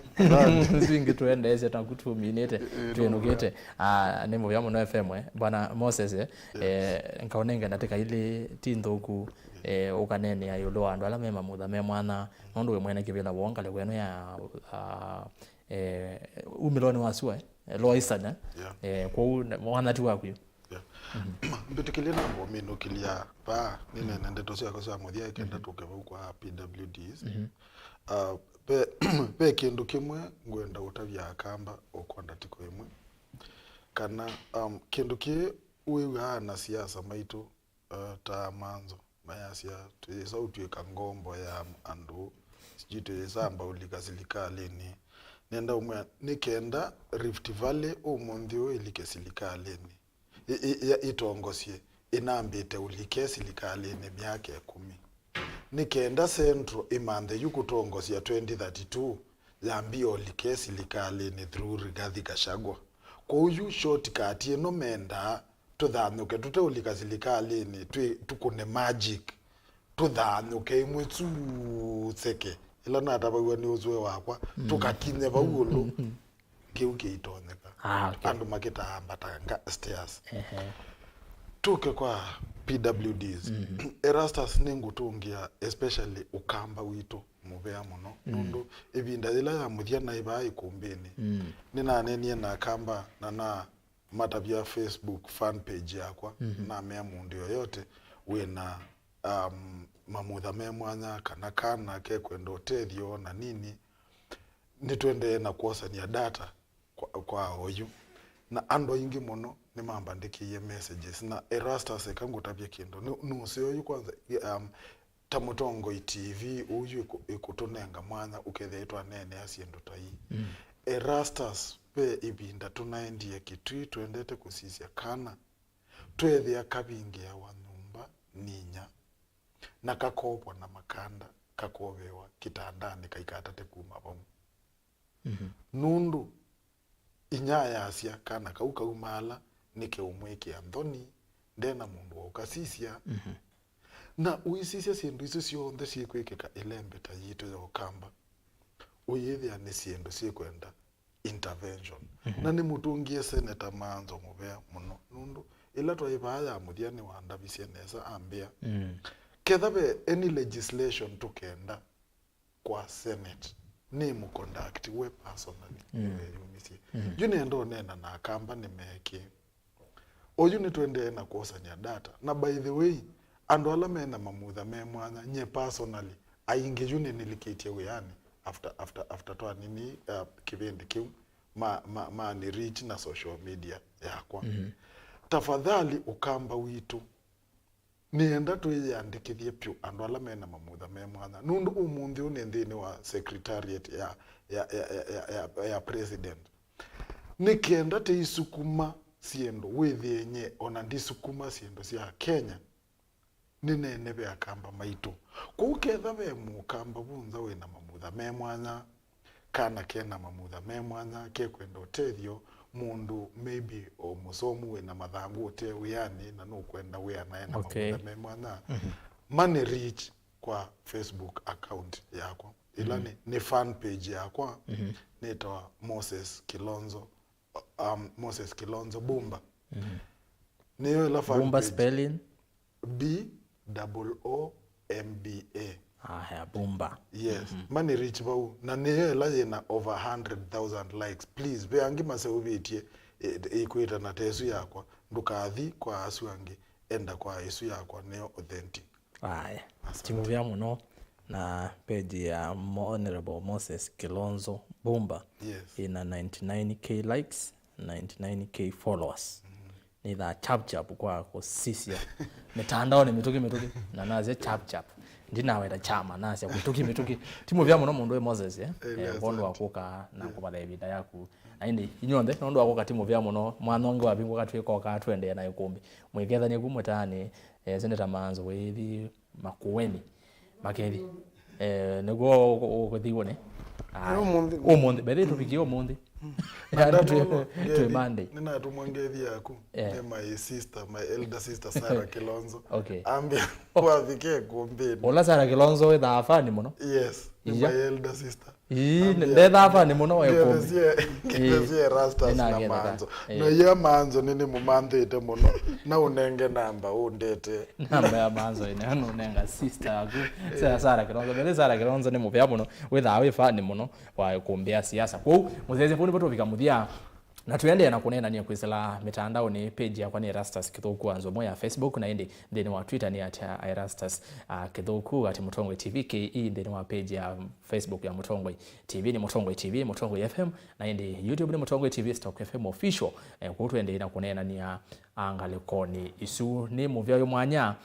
Isu ingĩ tũendeesya taku tũminĩte, twĩnũkĩte. Ah, nĩ mũvea mũno F M, eh. Bwana Moses, eh, eh, nkaũnenge ndatĩka ilĩ ti nthũku, eh, ũkaneenea ĩũlũ wa andũ ala me mamutha me mwanya, nũndũ wĩ mwene kĩvĩla woo ngalĩko ĩno ya, ah, eh, umĩlonĩ wa sua, eh, Lower Eastern, eh? Yeah. Eh, kwoou ne- mwanati waku yu. Yeah. Mbĩtĩkĩlye namba ũminũkĩlya vaa, nĩneene ndeto syakwa sya mũthya kenda tũke vau kwa P W Ds. Uh, ve, ve kĩndũ kĩmwe ngwenda ũtavya Akamba ũkwenda tiko ĩmwe. Kana, um, kĩndũ kĩ wĩw'aa na siasa maitũ, uh, ta Amanzo mayasya, "Twĩyĩsa ũtw'ĩka ngombo ya andũ, sijui twĩyĩsamba ũlika silikalĩnĩ." Nenda ũmwĩa, nĩ kenda Rift Valley ũmũnthĩ ũũ ĩlike silikalĩnĩ, ĩ- ĩ- ĩ- ĩtongosye, ĩnambĩte ũlike silikalĩnĩ myaka ĩkũmi. Nĩ kenda Central ĩmanthe yu kũtongosya twenty thirty-two, yambie ũlike silikalĩnĩ through Rigathi Gachagua. Kwoou yu shortcut ĩno mendaa tũthanyũke tũteũlika silikalĩnĩ, twĩ- tũkũne magic, tũthanyũke ĩmwe tu seke, ĩla natavaw'a nĩ ũsũe wakwa, tũkakinye vau ũlũ. Kĩu kĩitonyeka. Ah, okay. Andũ makĩtaambatanga stairs. Ehe. Tũke kwa P W Ds. Erastus nĩngũtũngĩa especially Ũkamba witũ mũvea mũno. Nũndũ ĩvinda yĩla ya mũthya naĩ vaa ĩkũmbĩnĩ, nĩnaneenie na Akamba na na matavya Facebook fan page yakwa, namea mũndũ yoyote wĩna, um, mamutha me mwanya kana kana kekwenda ũtethyo na nini, nĩtũendee na kwosany'a data kwa, kwa oyu. Na andũ aingĩ mũno nĩmambandĩkĩie messages. Na Erastus, eka ngũtavye kĩndũ. Nĩ- nũseo yu kwanza, um, ta mũtongoi T V ũyu ĩkũ- ĩkũtũnenga mwanya ũkethĩa ĩtwaneenea syĩndũ ta ii. Erastus, ve ĩvinda tũnaendie Kitui twendete kũsisya kana tweethĩa kavingĩawa nyũmba nĩ inya, na kakovwa na makanda, kakovewa kĩtandanĩ kaikatate kuma vau. Nũndũ inya ayasya kana kau kaumaala nĩ keũmwĩkĩa nthoni, nde na mũndũ wa ũkasisya. Na ũisisya syĩndũ isu syonthe syĩkwĩkĩka ĩlembeta yitũ ya Ũkamba, ũyĩthĩa nĩ syĩndũ syĩkwenda intervention. Na nĩmũtũngĩe Senator Manzo mũvea mũno, nũndũ ĩla twaĩ vaa ya mũthya nĩwandavisye nesa ambĩa, ketha ve any legislation tũkenda kwa Senate, nĩmũconduct we personally, nĩweyumisye. Yu nenda ũneena na Akamba nĩmeekĩe. Oyu nĩtũendee na kwosany'a data. Na by the way, andũ ala mena mamutha me mwanya, nye personally, aingĩ yu nĩnĩlikĩtye wĩanĩ after, after, after twanini, uh, kĩvĩndĩ kĩu ma, ma, mani reach na social media yakwa. Tafadhali Ũkamba witũ, nĩenda twĩyĩandĩkĩthye pyũ andũ ala mena mamutha me mwanya, nũndũ ũmũnthĩ ũũ nĩ nthĩnĩ wa secretariat ya, ya, ya, ya, ya, ya president. Nĩ kenda tĩisukuma syĩndũ, wĩthĩe nye ona ndisukuma syĩndũ sya Kenya, nĩneene ve Akamba maitũ. Kwoou ketha ve Mũkamba vu nza wĩna mamutha me mwanya, kana kena mamutha me mwanya kekwenda ũtethyo, mũndũ maybe o mũsomu wĩna mathangũ ũte wĩanĩ na nũkwenda wĩa na ena mamutha me mwanya, mani reach kwa Facebook account yakwa, ĩla nĩ, nĩ fan page yakwa, nĩtawa Moses Kilonzo, um, Moses Kilonzo Bumba. Nĩyo ĩla fan Bumba page. Spelling? B double O M B A. Aya, Bumba. Yes. Mani reach vau. Na nĩyo ĩla yĩna over hundred thousand likes. Please, ve angĩ maseũvĩtye, ĩ- ĩkwĩtana ta ĩsu yakwa. Ndũkathi kwa asu angĩ. Enda kwa ĩsu yakwa, nĩyo authentic. Aya. Ti mũvea mũno. Na page ya Mo- Honorable Moses Kilonzo Bumba, yes, ĩna ninety-nine K likes, ninety-nine K followers. Nĩthaa chap chap kwa kũsisya mĩtandaonĩ mĩtũkĩ mĩtũkĩ, na nasya chap chap. Ndinaweta chama, nasya mĩtũkĩ mĩtũkĩ. Ti mũvea mũno mũndũ wĩ Moses, eh? Eh, eh, kwondũ wa kũka na kũvatha ĩvinda yaku. Na ĩndĩ, inyw'onthe, nũndũ wa kũka ti mũvea mũno, mwanya ũngĩ wavingũka twĩkokaa tũendee na ĩkũmbĩ. Mwĩkethanie ku mũtaanĩ, eh, Seneta Manzo wĩthi Makueni. Makethi. Eh, nĩguo ũkũthi wone. Ah, ũmũnthĩ. Ũmũnthĩ. Bethe tũvikie ũmũnthĩ. Yaani twĩ, twĩ Monday. Nĩnatũmwa ngethi yaku. Yeah. Nĩ my sister, my elder sister Sarah Kilonzo. Okay. Ambia kwavike kumbini. Ũla Sarah Kilonzo wĩthaa fani mũno. Yes. Nĩ my elder sister. Ii, ndethaa fani mũno wa ĩkũmbi. Ngethesie rastas na manzo. Na ia manzo nĩnĩmũmanthĩte mũno. Na ũnenge namba ũndete. Namba ya manzo ĩnenũnenga sister yaku. Sarah Kilonzo. Mbele Sarah Kilonzo nĩ mũvea mũno. Wĩthaa wĩ fani mũno wa ĩkũmbi ya siasa. Kwoou mũsyaĩĩsya vau nĩvo tũvika mũthya. Na tũendee na kũneenany'a kwĩsĩla mĩtandaonĩ, page yakwa nĩ Erastus Kĩthũku Wanzomo ya Facebook, na ĩndĩ nthĩnĩ wa Twitter nĩ at Erastus, uh, Kĩthũku, at Mũtongoi T V K E, nthĩnĩ wa page ya Facebook ya Mũtongoi T V nĩ Mũtongoi T V, Mũtongoi F M, na ĩndĩ YouTube nĩ Mũtongoi T V, Stock F M Official. Eh, kũu tũendee na kũneenany'a, ah, ngalĩkonĩ isu. Nĩ mũvea ũyũ mwanya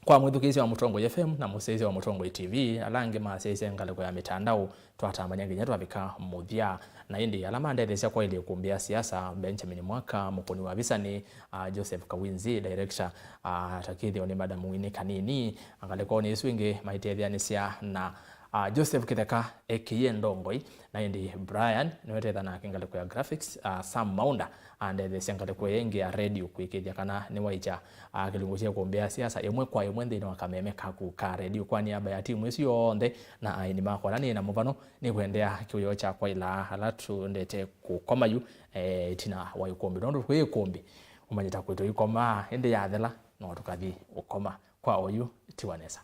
kwa mwĩthukĩĩsya wa Mũtongoi F M na mũsyaĩĩsya wa Mũtongoi T V, ala angĩ masyaĩĩsya ngalĩko ya mĩtandao, twatambany'a nginya twavika mũthya. Na ĩndĩ ala mandetheesya kwaĩlya ĩkũmbi ya siasa, Benjamin Mwaka, mũkũni wa visa nĩ, ah, Joseph Kawinzi, director, ah, takĩthĩo nĩ Madam Winnie Kanini. Ngalĩkonĩ ĩsu ĩngĩ maitetheanĩsya na, ah, Joseph Kĩtheka, A K A Ndongoi, na ĩndĩ Brian nĩwe tetha nake ngalĩko ya graphics, ah, Sam Maunda andetheesya ngalĩko ĩngĩ ya radio kũĩkĩĩthya kana nĩwaĩkya, ah, kĩlungu kya ĩkũmbi ya siasa ĩmwe kwa ĩmwe nthĩnĩ wa kameme kaku ka radio. Kwa nĩamba ya timu ĩsu yonthe na aeni makwa ala nĩ na mũvano, nĩkwendea kĩwĩoo kya kwaĩla ala tũendete kũkoma yu, eh, ĩtina wa ĩkũmbi. Nũndũ kwĩ ĩkũmbi, ũmanyĩta kwĩtũ ikomaa, ĩndĩ yathela, no tũkathi ũkoma. Kwa oyu, tiwa nesa.